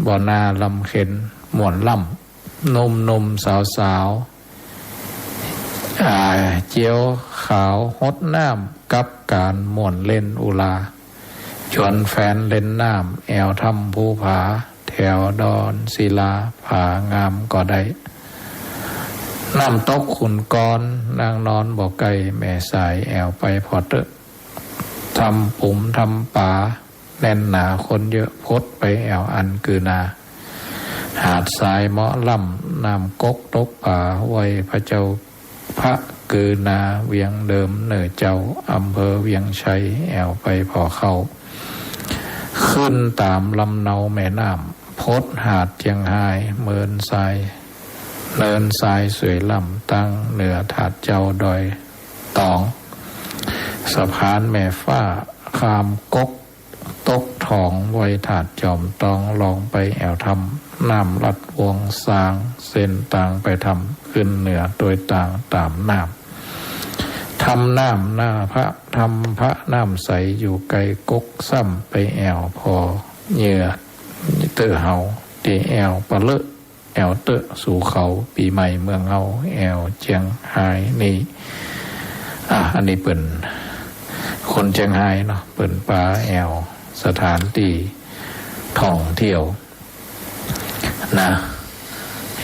บ่น่ารำเค็ญ ม่วนล้ำ หนุ่มๆ สาวๆ อ่า เจียวขาวฮดน้ำ กับก๋านม่วนเล่นอุรา จวนแฟนเล่นน้ำ แอ่วถ้ำภูผา แถวดอนศิลา ผางามก็ได้ น้ำตกขุนกร นางนอนบ่ไก๋ แม่สายแอ่วไปผ่อเต๊อะ ถ้ำปุ๋มถ้ำป๋า แน่นหนาคนเยอะ พดไปแอ่วอันกือนา หาดทรายเมาะล่ำ น้ำก๊กตกป๋า ไหว้พระเจ้า พระกือนา เวียงเดิมเน่อเจ้า อำเภอเวียงชัย แอ่วไปผ่อเข้า ขึ้นต๋ามลำเนาแม่น้ำ พดหาดเจียงฮาย เมินทราย เนินทรายสวยล้ำ ตั้งเหนือถาดเจ้าดอยต๋อง สะพานแม่ฟ้า ข้ามก๊ก ตกถอง ไหว้ถาดจอมตอง ลองไปแอ่วถ้ำ น้ำลัดวงซาง เส้นตางไปถ้ำ ขึ้นเหนือตวยตางต๋ามน้ำ ถ้ำน้ำหน้าพระ ถ้ำพระน้ำใส อยู่ไก๋ก๊ก ซ้ำไปแอ่วผ่อเหยื่อเต๊อะเฮา ตี้แอ่วปะเลอะ แอ่วเต๊อะสู่เขา ปี๋ใหม่เมืองเฮา แอ่วเจียงฮายนี่ อ่ะ อันนี้เปิ้น คนเจียงฮายเนาะ เปิ้นปาแอ่วสถานตี้ท่องเที่ยวนะ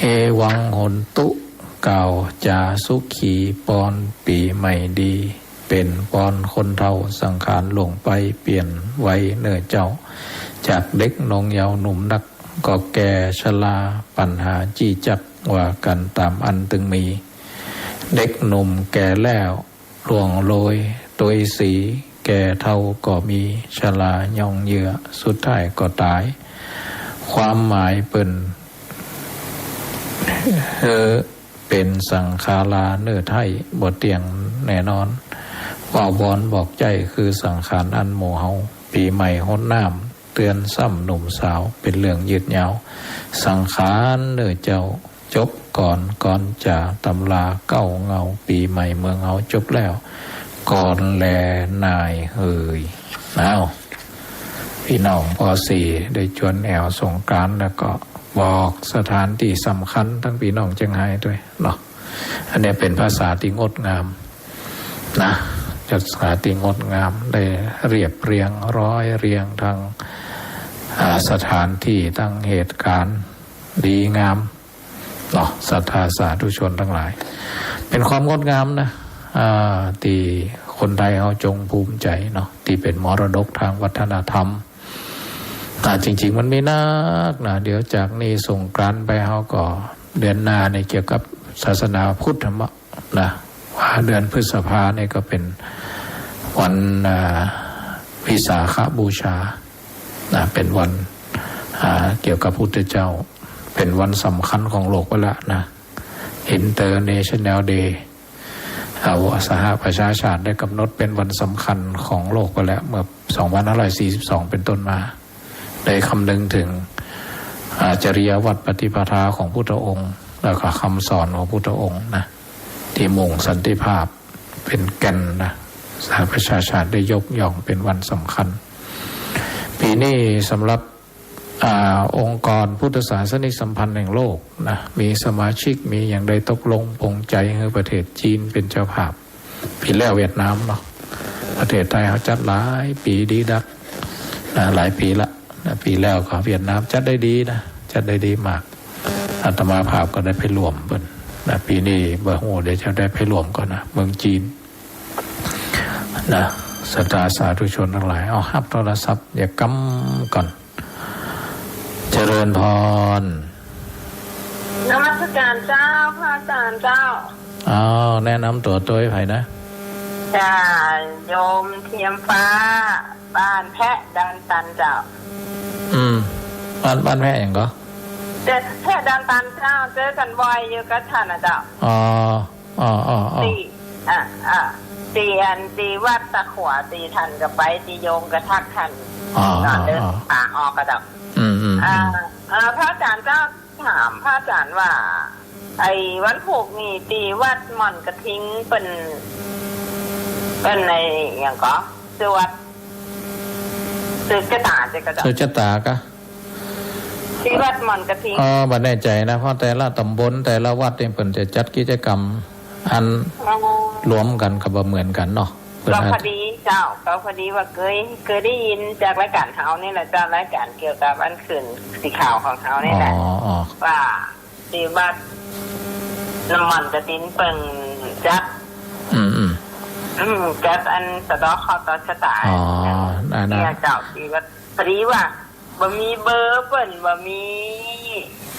เอวังโหนตุ กล่าวจาสุขี ปอนปี๋ใหม่ดี เป๋นปอนคนเฒ่า สังขารล่วงไป เปลี่ยนไวเน่อเจ้า จากเด็กนงเยาว์หนุ่มนัก ก็แก่ชรา ปัญหาจี้จัก ว่ากั๋นต๋ามอันตึงมี เด็กหนุ่มแก่แล้ว ล่วงโรยตวยสี แก่เฒ่าก็มี ชราย่องเยื้อ สุดท้ายก็ต๋าย ความหมายเปิ้น เฮอ เป๋นสังขาราเน่อไท้ บ่เตี้ยงแน่นอน ว่าวอนบอกใจ้ คือสังขารอันหมู่เฮา ปี๋ใหม่ฮดน้ำ เตื๋อนซ้ำหนุ่มสาว เป๋นเรื่องยืดยาว สังขารเน่อเจ้า จบก่อนก่อนจ๋า ต๋ำราเก้าเหง้า ปี๋ใหม่เมืองเฮาจบแล้ว ก่อนแลนายเฮย อ้าว ปี้น้อง ปอสี่ ได้จวนแอ่วสงกรานต์แล้วก็บอกสถานตี้สำคัญตังปี้น้องเจียงฮายตวยเนาะ อันนี้เป๋นภาษาตี้งดงามนะ ภาษาตี้งดงาม ได้เรียบเรียงร้อยเรียงตัง อ่า สถานตี้ตังเหตุก๋ารณ์ดีงามเนาะ ศรัทธาสาธุชนตังหลาย เป๋นความงดงามนะ อ่า ตี้คนไทยเฮาจงภูมิใจ๋เนาะ ตี้เป๋นมรดกตางวัฒนธรรม ต อ่า จริงๆ มันมีนักนะ เดี๋ยวจากนี้สงกรานต์ไปเฮาก็เดือนหน้านี่เกี่ยวกับศาสนาพุทธธรรมะนะ ว่าเดือนพฤษภานี่ก็เป็นวัน อ่า วิสาขบูชานะ เป็นวัน อ่า เกี่ยวกับพุทธเจ้า เป็นวันสำคัญของโลกไปละนะ International Day อ่า สหประชาชาติได้กำหนดเป็นวันสำคัญของโลกไปแล้ว เมื่อ สองพันห้าร้อยสี่สิบสอง เป็นต้นมา ได้คำนึงถึง อ่า จริยวัตรปฏิปทาของพุทธองค์ แล้วก็คำสอนของพุทธองค์นะ ที่มุ่งสันติภาพเป็นแก่นนะ สหประชาชาติได้ยกย่องเป็นวันสำคัญ ปีนี้สำหรับ อ่า องค์กรพุทธศาสนิกสัมพันธ์แห่งโลกนะ มีสมาชิก มีอย่างได้ตกลงปลงใจ๋หื้อประเทศจีนเป็นเจ้าภาพ ปีแล้วเวียดนามเนาะ ประเทศไทยเฮาจัดหลายปีดีดักนะ หลายปีละนะ ปีแล้วก็เวียดนามจัดได้ดีนะ จัดได้ดีมาก อาตมาภาพก็ได้ไปร่วมเปิ้นนะ ปีนี้บ่ฮู้เดี๋ยวจะได้ไปร่วมก่อนะ เมืองจีนนะ ศรัทธาสาธุชนตังหลาย เอาฮับโทรศัพท์ เดี๋ยวกำก่อน เจริญพร นมัสการเจ้า พระอาจารย์เจ้า อ้าว แนะนำตั๋วตวย ใผนะ จ้า โยมเทียมฟ้า บ้านแพะดานตันเจ้า อืม บ้าน บ้านแพะหยังก่อ แต่แพะดานตันเจ้า เจอกั๋นบ่อยอยู่กับต้านน่ะเจ้า อ๋อ อ๋อ อ๋อ อ๋อ ตี้ อ่ะ อ่ะ ตี้อัน ตี้วัดตะขั่ว ตี้ต้านก็ไป ตี้โยมก็ทักต้าน อ๋อ ต๋อนเดิน อ๋อ ตางออกก็เจ้า อืม อืม อ่า อืม อ่า พระอาจารย์เจ้า ถามพระอาจารย์ว่า ไอ้วันพูกนี่ตี้วัดหม่อนกระทิงเปิ้น เปิ้นไอ้หยังก่อ สวด สืบจะต๋าเจ้าก่อเจ้า สืบจะต๋าก่อ ตี้วัดหม่อนกระทิง เออ บ่แน่ใจ๋นะ เพราะแต่ละต๋ำบล แต่ละวัดนี่เปิ้นจะจัดกิจกรรม อัน อ๋อ รวมกั๋นก็บ่เหมือนกั๋นเนาะ เปิ้น ก็ อาจ พอดีเจ้า ก็พอดีว่าเกย เกยได้ยินจากรายก๋านเฮานี่แหละเจ้า รายก๋านเกี่ยวกับอันขึ้นสีขาวของเฮานี่แหละ อ๋อ อ๋อ ว่าตี้วัดน้ำหม่อนกระทิงเปิ้นจัด อืม อืม อืม จัดอันสะเดาะเคราะห์ต่อจะต๋า อ๋อ อันนั้น เนี่ยเจ้า ตี้วัด พอดีว่า บ่มีเบอร์เปิ้น บ่มี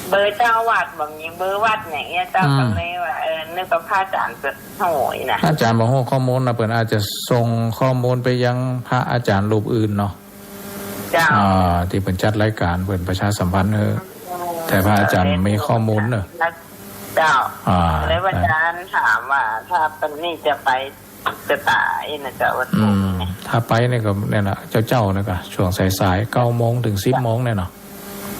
เบอร์เจ้าวัด บ่มีเบอร์วัดอย่างเงี้ยเจ้า อืม ก็เลยว่า เออ นึกว่าพระอาจารย์จะโหยนะ อาจารย์บ่ฮู้ข้อมูลนะ เปิ้นอาจจะส่งข้อมูลไปยังพระอาจารย์รูปอื่นเนาะ เจ้า อ่า ตี้เปิ้นจัดรายก๋าน เปิ้นประชาสัมพันธ์ เออ อืม แต่พระอาจารย์มีข้อมูลเนอะ เจ้า อ่า เลยว่าอาจารย์ถามว่า ถ้าเปิ้นนี่จะไป จะต๋านะเจ้า วันพูก อืม ถ้าไปนี่ก็เนี่ยนะ เจ้าๆ นี่ก็ช่วงสายๆ เก้าโมงถึงสิบโมงเนี่ยเนาะ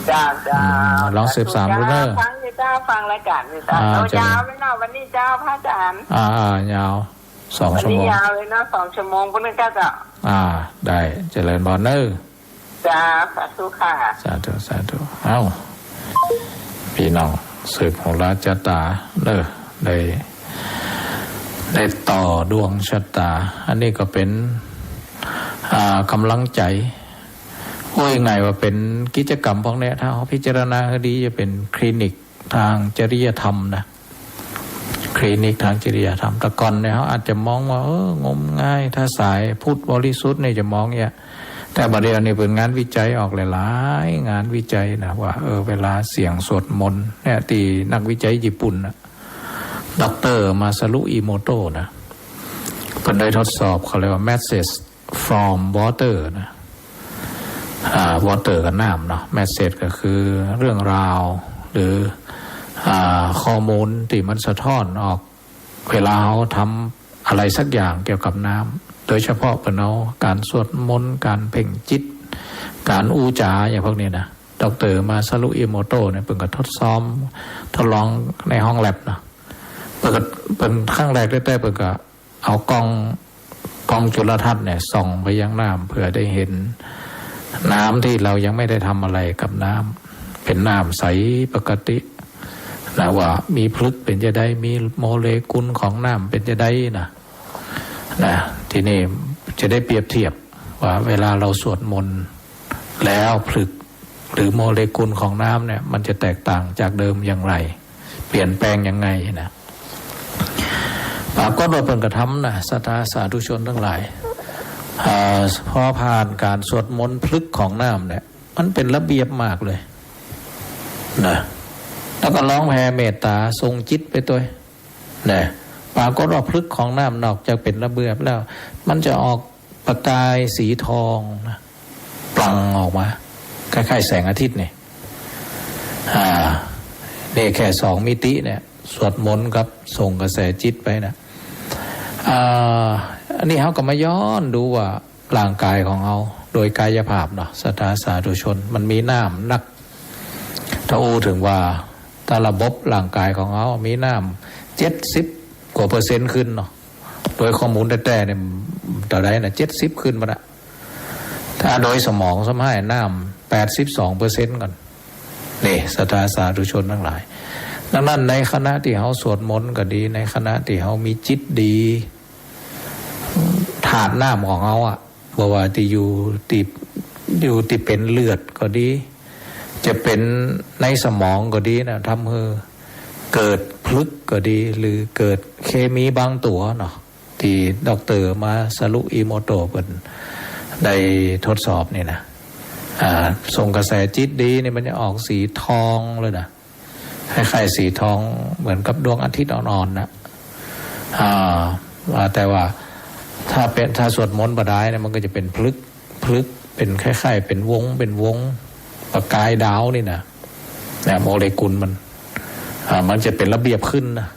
เจ้า เจ้า อืม ลองสืบถามดูเนอะ ฟังอยู่เจ้า ฟังรายก๋านอยู่เจ้า อ่า เอา เจ้า ยาวเลยเนาะ วันนี้เจ้า พระอาจารย์ อ่า อ่า ยาว สองชั่วโมง วันนี้ยาวเลยเนาะ สองชั่วโมง พุ้นนะเจ้า อ่า ได้ เจริญพรเนอะ เจ้า สาธุค่ะ สาธุ สาธุ เอ้า ปี้น้อง สืบโหราจะต๋าเนอะ ได้ ได้ต่อดวงชะต๋า อันนี้ก็เป๋น อ่า ก๋ำลังใจ๋ ว่าง่ายๆ ว่าเป๋นกิจกรรมพวกเนี้ย ถ้าเฮาพิจารณาหื้อดี จะเป๋นคลินิกตางจริยธรรมนะ คลินิกตางจริยธรรม แต่ก่อนเนี่ย เฮาอาจจะมองว่า เออ งมงาย ถ้าสายพุทธบริสุทธิ์เนี่ยจะมองเนี่ย แต่บัดเดี๋ยวนี้เป๋นงานวิจัยออกหลายๆ งานวิจัยนะ ว่า เออ เวลาเสียงสวดมนต์เนี่ย ตี้นักวิจัยญี่ปุ่นนะ ด็อกเตอร์มาซารุอิโมโตะนะ เปิ้นได้ทดสอบ เขาเรียกว่า message from water นะ อ่า water กับน้ำเนาะ message ก็คือเรื่องราว หรือ อ่า ข้อมูลตี้มันสะท้อนออก เวลาเฮาทำอะไรสักอย่างเกี่ยวกับน้ำ โดยเฉพาะเปิ้นเอาก๋านสวดมนต์ ก๋านเพ่งจิต ก๋านอู้จ๋าอย่างพวกนี้นะ ด็อกเตอร์มาซารุอิโมโตะเนี่ย เปิ้นก็ทดสอบ ทดลองในห้องแล็บเนาะ เปิ้นก็ เปิ้นครั้งแรกแต๊ๆ เปิ้นก็ เอากล้อง กล้องจุลทรรศน์เนี่ย ส่องไปยังน้ำ เพื่อได้เห็นน้ำตี้เฮายังไม่ได้ทำอะไรกับน้ำ เป๋นน้ำใสปกตินะ ว่ามีผลึกเป๋นจะใด มีโมเลกุลของน้ำเป๋นจะใดนะ นะ ทีนี้จะได้เปรียบเทียบว่าเวลาเฮาสวดมนต์แล้วผลึกหรือโมเลกุลของน้ำเนี่ย มันจะแตกต่างจากเดิมอย่างไร เปลี่ยนแปลงยังไงนะ ปรากฏว่าเปิ้นก็ทำนะ ศรัทธาสาธุชนตังหลาย เอ่อ พอผ่านก๋านสวดมนต์ผลึกของน้ำเนี่ย มันเป๋นระเบียบมากเลยนะ แล้วก็ลองแผ่เมตต๋าส่งจิตไปตวยนะ ปรากฏว่าพฤกษ์ของน้ำนอกจากเป๋นระเบียบแล้ว มันจะออกประกายสีทองนะ ปลั่งออกมา คล้ายๆ แสงอาทิตย์นี่ อ่า นี่แค่สองมิติเนี่ย สวดมนต์กับส่งกระแสจิตไปนะ อ่า อันนี้เฮาก็มาย้อนดูว่าร่างกายของเฮาโดยกายภาพเนาะ ศรัทธาสาธุชน มันมีน้ำนัก ถ้าอู้เถิงว่า ถ้าระบบร่างกายของเฮามีน้ำเจ็ดสิบกว่าเปอร์เซ็นต์ขึ้นเนาะ โดยข้อมูลแต๊ๆ เนี่ย เต้าใดนะ เจ็ดสิบขึ้นหมดอะ ถ้าโดยสมองซ้ำให้น้ำแปดสิบสองเปอร์เซ็นต์ก่อน นี่ ศรัทธาสาธุชนตังหลาย ดังนั้นในขณะตี้เฮาสวดมนต์ก็ดี ในขณะตี้เฮามีจิตดี ธาตุน้ำของเฮาอะ บ่ว่าตี้อยู่ตี้ อยู่ตี้เป๋นเลือดก็ดี จะเป๋นในสมองก็ดีนะ ทำหื้อเกิดพฤกษ์ก็ดี หรือเกิดเคมีบางตั๋วเนาะ ตี้ด็อกเตอร์มาซารุอิโมโตะเปิ้นได้ทดสอบนี่นะ อ่า ส่งกระแสจิตดีนี่มันจะออกสีทองเลยนะ คล้ายๆ สีทองเหมือนกับดวงอาทิตย์อ่อนๆ นะ อ่า อ่า แต่ว่าถ้าเป๋น ถ้าสวดมนต์บ่ดายเนี่ย มันก็จะเป๋นพฤกษ์ พฤกษ์เป๋นคล้ายๆ เป๋นวง เป๋นวงประกายดาวนี่นะ นะ โมเลกุลมัน อ่า มันจะเป๋นระเบียบขึ้นนะ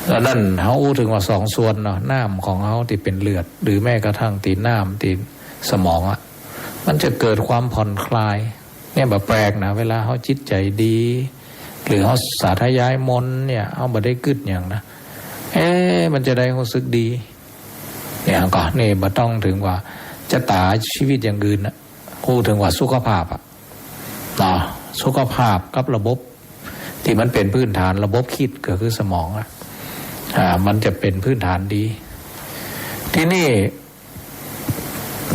แล้วนั้นเฮาอู้เถิงว่าสองส่วนเนาะ น้ำของเฮาตี้เป๋นเลือด หรือแม้กระทั่งตี้น้ำตี้สมองอะ มันจะเกิดความผ่อนคลาย เนี่ยบ่แปลกนะ เวลาเฮาจิตใจ๋ดี หรือเฮาสาธยายมนต์เนี่ย เฮาบ่ได้กึ๊ดหยังนะ เอ๊ะ มันจะได้ฮู้สึกดี เนี่ยก็ นี่บ่ต้องเถิงว่าจะต๋าชีวิตอย่างอื่นนะ อู้เถิงว่าสุขภาพอะ เนาะ สุขภาพกับระบบตี้มันเป๋นพื้นฐาน ระบบคิดก็คือสมองอะ อ่า มันจะเป๋นพื้นฐานดี ทีนี้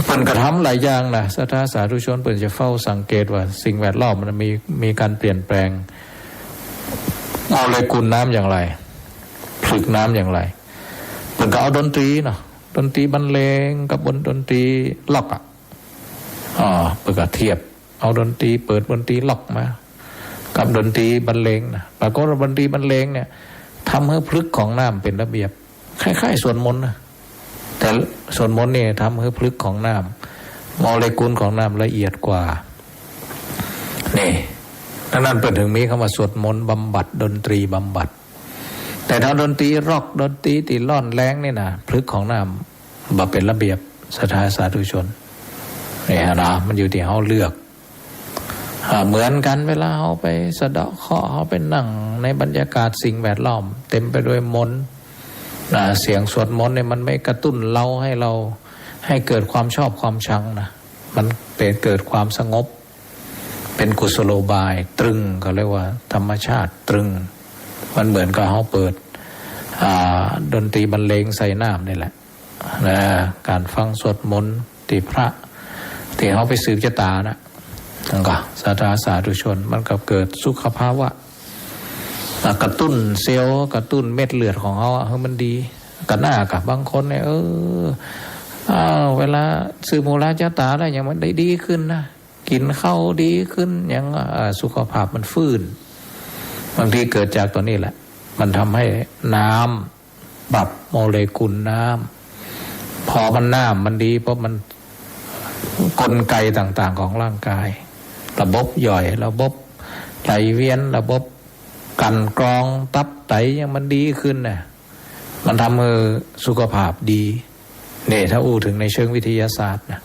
เปิ้นก็ทำหลายอย่างนะ ศรัทธาสาธุชนเปิ้นจะเฝ้าสังเกตว่าสิ่งแวดล้อมมันมี มีก๋านเปลี่ยนแปลง โมเลกุลน้ำอย่างไร พฤกษ์น้ำอย่างไร เปิ้นก็เอาดนตรีเนาะ ดนตรีบรรเลงกับบนดนตรีร็อกอะ อ่า เปิ้นก็เทียบ เอาดนตรี เปิดดนตรีร็อกมา กับดนตรีบรรเลงนะ ปรากฏว่าดนตรีบรรเลงเนี่ย ทำหื้อพฤกษ์ของน้ำเป๋นระเบียบ คล้ายๆ สวดมนต์นะ แต่สวดมนต์เนี่ยทำหื้อพฤกษ์ของน้ำ โมเลกุลของน้ำละเอียดกว่า นี่ ดังนั้นเปิ้นเถิงมีกำว่าสวดมนต์บำบัด ดนตรีบำบัด แต่ถ้าดนตรีร็อก ดนตรีตี้ร้อนแรงนี่นะ พฤกษ์ของน้ำบ่เป๋นระเบียบ ศรัทธาสาธุชน นี่นะ มันอยู่ตี้เฮาเลือก อ่า เหมือนกั๋น เวลาเฮาไปสะเดาะเคราะห์ เฮาไปนั่งในบรรยากาศสิ่งแวดล้อมเต็มไปด้วยมนต์ นะ เสียงสวดมนต์เนี่ยมันไม่กระตุ้นเร้าให้เรา ให้เกิดความชอบความชังนะ มันเป๋นเกิดความสงบ เป๋นกุศโลบาย ตรึง เขาเรียกว่าธรรมชาติตรึง มันเหมือนกับเฮาเปิด อ่า ดนตรีบรรเลงใส่น้ำนี่แหละ นะ ก๋านฟังสวดมนต์ตี้พระ ตี้เฮาไปสืบจะต๋านะ มันก็ ศรัทธาสาธุชน มันก็เกิดสุขภาวะ อ่ะ กระตุ้นเซลล์ กระตุ้นเม็ดเลือดของเฮาอะ หื้อมันดี ก็น่า ก็บางคนเนี่ย เออ อ้าว เวลาสืบหูลาจะต๋าแล้ว อย่างมันได้ดีขึ้นนะ กิ๋นข้าวดีขึ้น อย่าง อ่า สุขภาพมันฟื้น บางทีเกิดจากตั๋วนี้แหละ มันทำให้น้ำ ปรับโมเลกุลน้ำ พอมันน้ำมันดี เพราะมันกลไกต่างๆ ของร่างกาย ระบบย่อย ระบบไหลเวียน ระบบกลั่นกรอง ตับไตอย่างมันดีขึ้นนะ มันทำให้สุขภาพดี เนี่ย ถ้าอู้เถิงในเชิงวิทยาศาสตร์นะ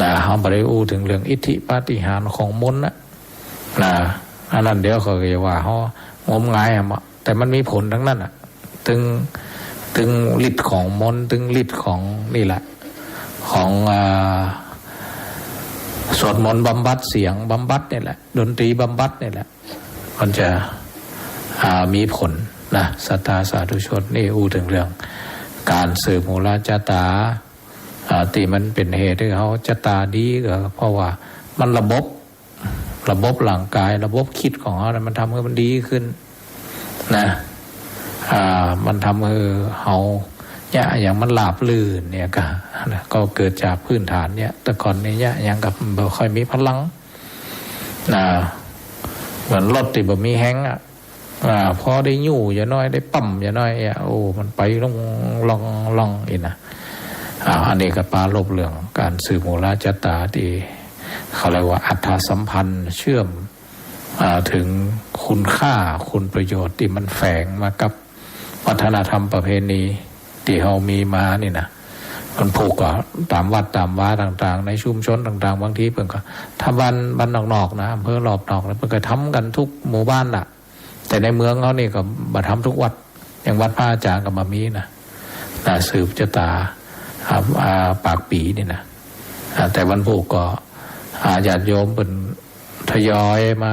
นะ เฮาบ่ได้อู้เถิงเรื่องอิทธิปาฏิหาริย์ของมนต์นะ นะ อันนั้นเดี๋ยวเขาก็จะว่าเฮางมงายอะ แต่มันมีผลตังนั้นอะ ตึง ตึงฤทธิ์ของมนต์ ตึงฤทธิ์ของนี่แหละ ของ อ่า สวดมนต์บำบัด เสียงบำบัดนี่แหละ ดนตรีบำบัดนี่แหละ มันจะ อ่า มีผลนะ ศรัทธาสาธุชน นี่อู้เถิงเรื่องก๋านสืบหูลาจะต๋า อ่า ตี้มันเป๋นเหตุหื้อเฮาจะต๋าดี ก็เพราะว่ามันระบบ ระบบร่างกาย ระบบกึ๊ดของเฮานะ มันทำหื้อมันดีขึ้นนะ อ่า มันทำหื้อเฮา ยะหยังมันราบรื่นเนี่ยก็ ก็เกิดจากพื้นฐานเนี่ย แต่ก่อนเนี่ยยะหยังก็บ่ค่อยมีพลัง นะ เหมือนรถตี้บ่มีแฮงอะ อ่า พอได้ยู้อย่าน้อย ได้ปั๊มอย่าน้อยอะ โอ้ มันไปล่อง ล่อง ล่องอี้นะ อ่า อันนี้ก็ปรารภเรื่องก๋านสืบมูลชะตาตี้เขาเรียกว่าอัตถสัมพันธ์ เชื่อม อ่า เถิงคุณค่า คุณประโยชน์ตี้มันแฝงมากับวัฒนธรรมประเพณีตี้เฮามีมานี่นะ มันผูกกับต๋ามวัดต๋ามวาต่างๆ ในชุมชนต่างๆ บางทีเปิ้นก็ ถ้าบ้าน บ้านนอกๆ นะ อำเภอรอบนอกนะ เปิ้นก็ทำกั๋นทุกหมู่บ้านน่ะ แต่ในเมืองเฮานี่ก็บ่ทำทุกวัด อย่างวัดพระอาจารย์ก็บ่มีนะ นะ สืบชะตา อ่า อ่า ปากปี๋นี่นะ อ่า แต่วันผูกก็ อ่า ญาติโยมเปิ้นทยอยมา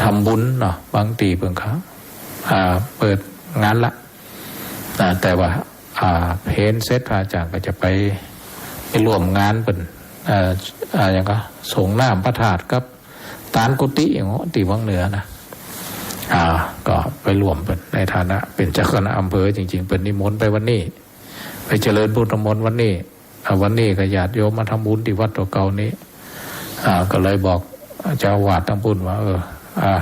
ทำบุญเนาะ บางตี้เปิ้นก็ อ่า เปิดงานละ นะ แต่ว่า อ่า เพลเสร็จพระอาจารย์ก็จะไป ไปร่วมงานเปิ้น อ่า อ่า หยังก็สรงน้ำพระธาตุกับตานกุฏิอย่างเงาะตี้วังเหนือนะ อ่า ก็ไปร่วมเปิ้นในฐานะเป๋นเจ้าคณะอำเภอ จริงๆ เปิ้นนิมนต์ไปวันนี้ ไปเจริญพุทธมนต์วันนี้ อ่า วันนี้ก็ญาติโยมมาทำบุญตี้วัดตั๋วเก่านี้ อ่า ก็เลยบอกเจ้าอาวาสตังปุ้นว่า เออ อ่า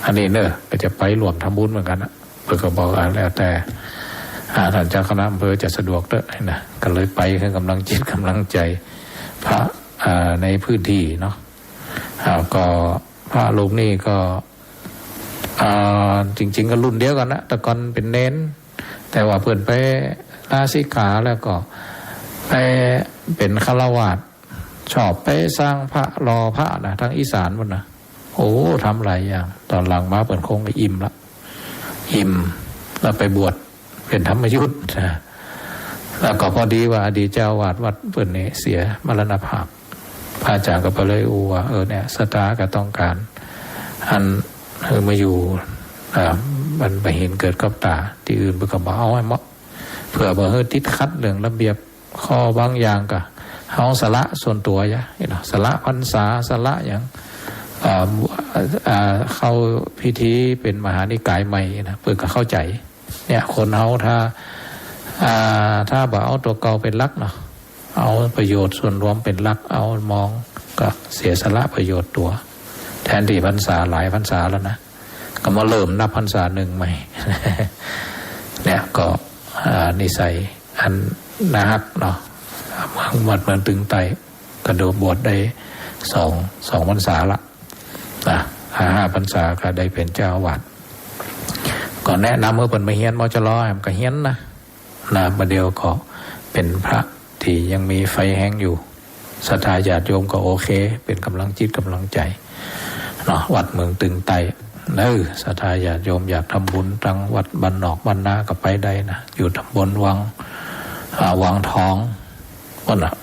อันนี้เน่อ ก็จะไปร่วมทำบุญเหมือนกั๋นนะ เปิ้นก็บอก อ่า แล้วแต่ อ่า ต้านเจ้าคณะอำเภอจะสะดวกเต๊อะนะ ก็เลยไปหื้อก๋ำลังจิตก๋ำลังใจ๋พระ อ่า ในพื้นตี้เนาะ อ่า ก็พระรูปนี้ก็ อ่า จริงๆ ก็รุ่นเดียวกั๋นนะ แต่ก่อนเป๋นเณร แต่ว่าเปิ้นไปลาสิกขาแล้วก็ไปเป๋นฆราวาส ชอบไปสร้างพระหล่อพระนะ ตางอีสานปู๊นนะ โอ้ ทำหลายอย่าง ต๋อนหลังมาเปิ้นคงจะอิ่มละ อิ่ม แล้วไปบวชเป๋นธรรมยุตนะ แล้วก็พอดีว่าอดีตเจ้าอาวาสวัดเปิ้นนี่เสียมรณภาพ พระอาจารย์ก็เลยอู้ว่า เออ เนี่ย ศรัทธาก็ต้องก๋าน อัน หื้อมาอยู่ อ่า มันบ่หันเกิดกับต๋า ตี้อื่นเปิ้นก็บ่เอาหื้อเหมาะ เปื้อบ่หื้อติดขัดเรื่องระเบียบ ข้อบางอย่างก็เฮาสละส่วนตั๋วอย่า เนาะ สละพรรษา สละหยัง อ่า อ่า เข้าพิธีเป๋นมหานิกายใหม่นะ เปิ้นก็เข้าใจ๋ เนี่ย คนเฮาถ้า อ่า ถ้าบ่เอาตั๋วเก่าเป๋นหลักเนาะ เอาประโยชน์ส่วนรวมเป๋นหลัก เอามองก็เสียสละประโยชน์ตั๋ว แทนตี้พรรษาหลายพรรษาแล้วนะ ก็มาเริ่มนับพรรษานึ่งใหม่ เนี่ยก็ อ่า นิสัยอันน่าฮักเนาะ เมือง วัดเมืองตึงใต้ ก็ดูบวชได้สอง สองพรรษาละนะ ห้า ห้าพรรษาก็ได้เป๋นเจ้าอาวาส ก็แนะนำหื้อเปิ้นมาเฮียน มจร มันก็เฮียนนะ นะ บ่าเดี่ยวก็เป๋นพระตี้ยังมีไฟแฮงอยู่ ศรัทธาญาติโยมก็โอเค เป๋นก๋ำลังจิตก๋ำลังใจ๋เนาะ วัดเมืองตึงใต้ เออ ศรัทธาญาติโยมอยากทำบุญตางวัดบ้านนอกบ้านนาก็ไปได้นะ อยู่ตำบลวัง อ่า วังทอง ปู๊นน่ะ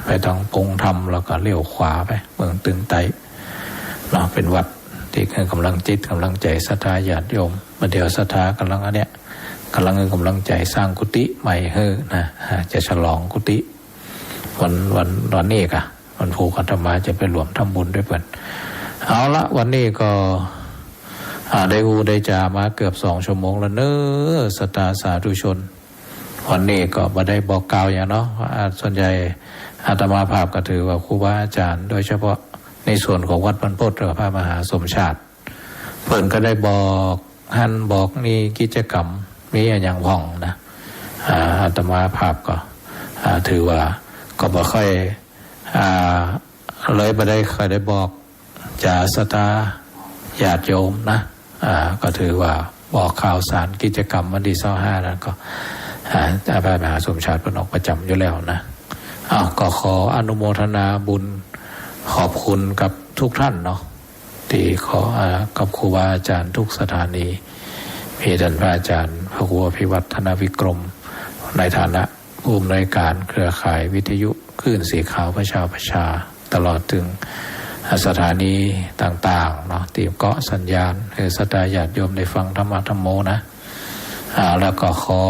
ไปตางปงธรรมแล้วก็เลี้ยวขวาไป เมืองตึงใต้เนาะ เป๋นวัดตี้หื้อก๋ำลังจิตก๋ำลังใจ๋ศรัทธาญาติโยม บ่าเดี่ยวศรัทธาก๋ำลังอันเนี้ย ก๋ำลังหื้อก๋ำลังใจ๋สร้างกุฏิใหม่หื้อนะ อ่า จะฉลองกุฏิ วัน วัน วันนี้กะ วันพูกอาตมาจะไปร่วมทำบุญด้วยเปิ้น เอาละ วันนี้ก็ อ่า ได้อู้ได้จ๋ามาเกือบสองชั่วโมงแล้วเน้อ ศรัทธาสาธุชน วันนี้ก็บ่ได้บอกกล่าวหยังเนาะ อ่า ส่วนใหญ่อาตมาภาพก็ถือว่าครูบาอาจ๋ารย์ โดยเฉพาะในส่วนของวัดบรรพตกับพระมหาสมชาติ เปิ้นก็ได้บอกหั้นบอกนี่ กิจกรรมมีอะหยังพ่องนะ อ่า อาตมาภาพก็ อ่า ถือว่าก็บ่ค่อย อ่า เลยบ่ได้ค่อยได้บอกจ๋าศรัทธาญาติโยมนะ อ่า ก็ถือว่าบอกข่าวสารกิจกรรมวันตี้ซาวห้านั้นก็ อ่า พระมหาสมชาติเปิ้นออกประจ๋ำอยู่แล้วนะ อ้าว ก็ขออนุโมทนาบุญขอบคุณกับทุกท่านเนาะ ตี้ขอ อ่า กับครูบาอาจ๋ารย์ทุกสถานี มีต้านพระอาจ๋ารย์พระครูอภิวัฒนวิกรม ในฐานะผู้อำนวยการเครือข่ายวิทยุคลื่นสีขาวพระชาวประชา ตลอดเถิงสถานีต่างๆ เนาะ ตี้เกาะสัญญาณหื้อศรัทธาญาติโยมได้ฟังธรรมะธัมโมนะ อ่า แล้วก็ขอ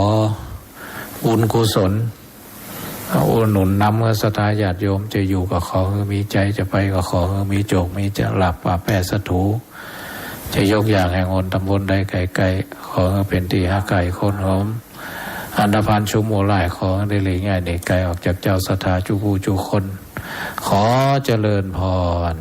บุญกุศล อุดหนุนนำหื้อศรัทธาญาติโยม จะอยู่ก็ขอหื้อมีใจ๋ จะไปก็ขอหื้อมีโจค มีจะหลับป่าแปดสถู จะยกอย่างแห่งหนตำบลใดไกลๆ ขอหื้อเป๋นตี้ฮักใค่คนหอม อันธพาลชุมหมู่หลาย ขอได้หลีกง่ายหนีไก๋ออกจากเจ้าศรัทธาจุผู้จุคน ขอเจริญพร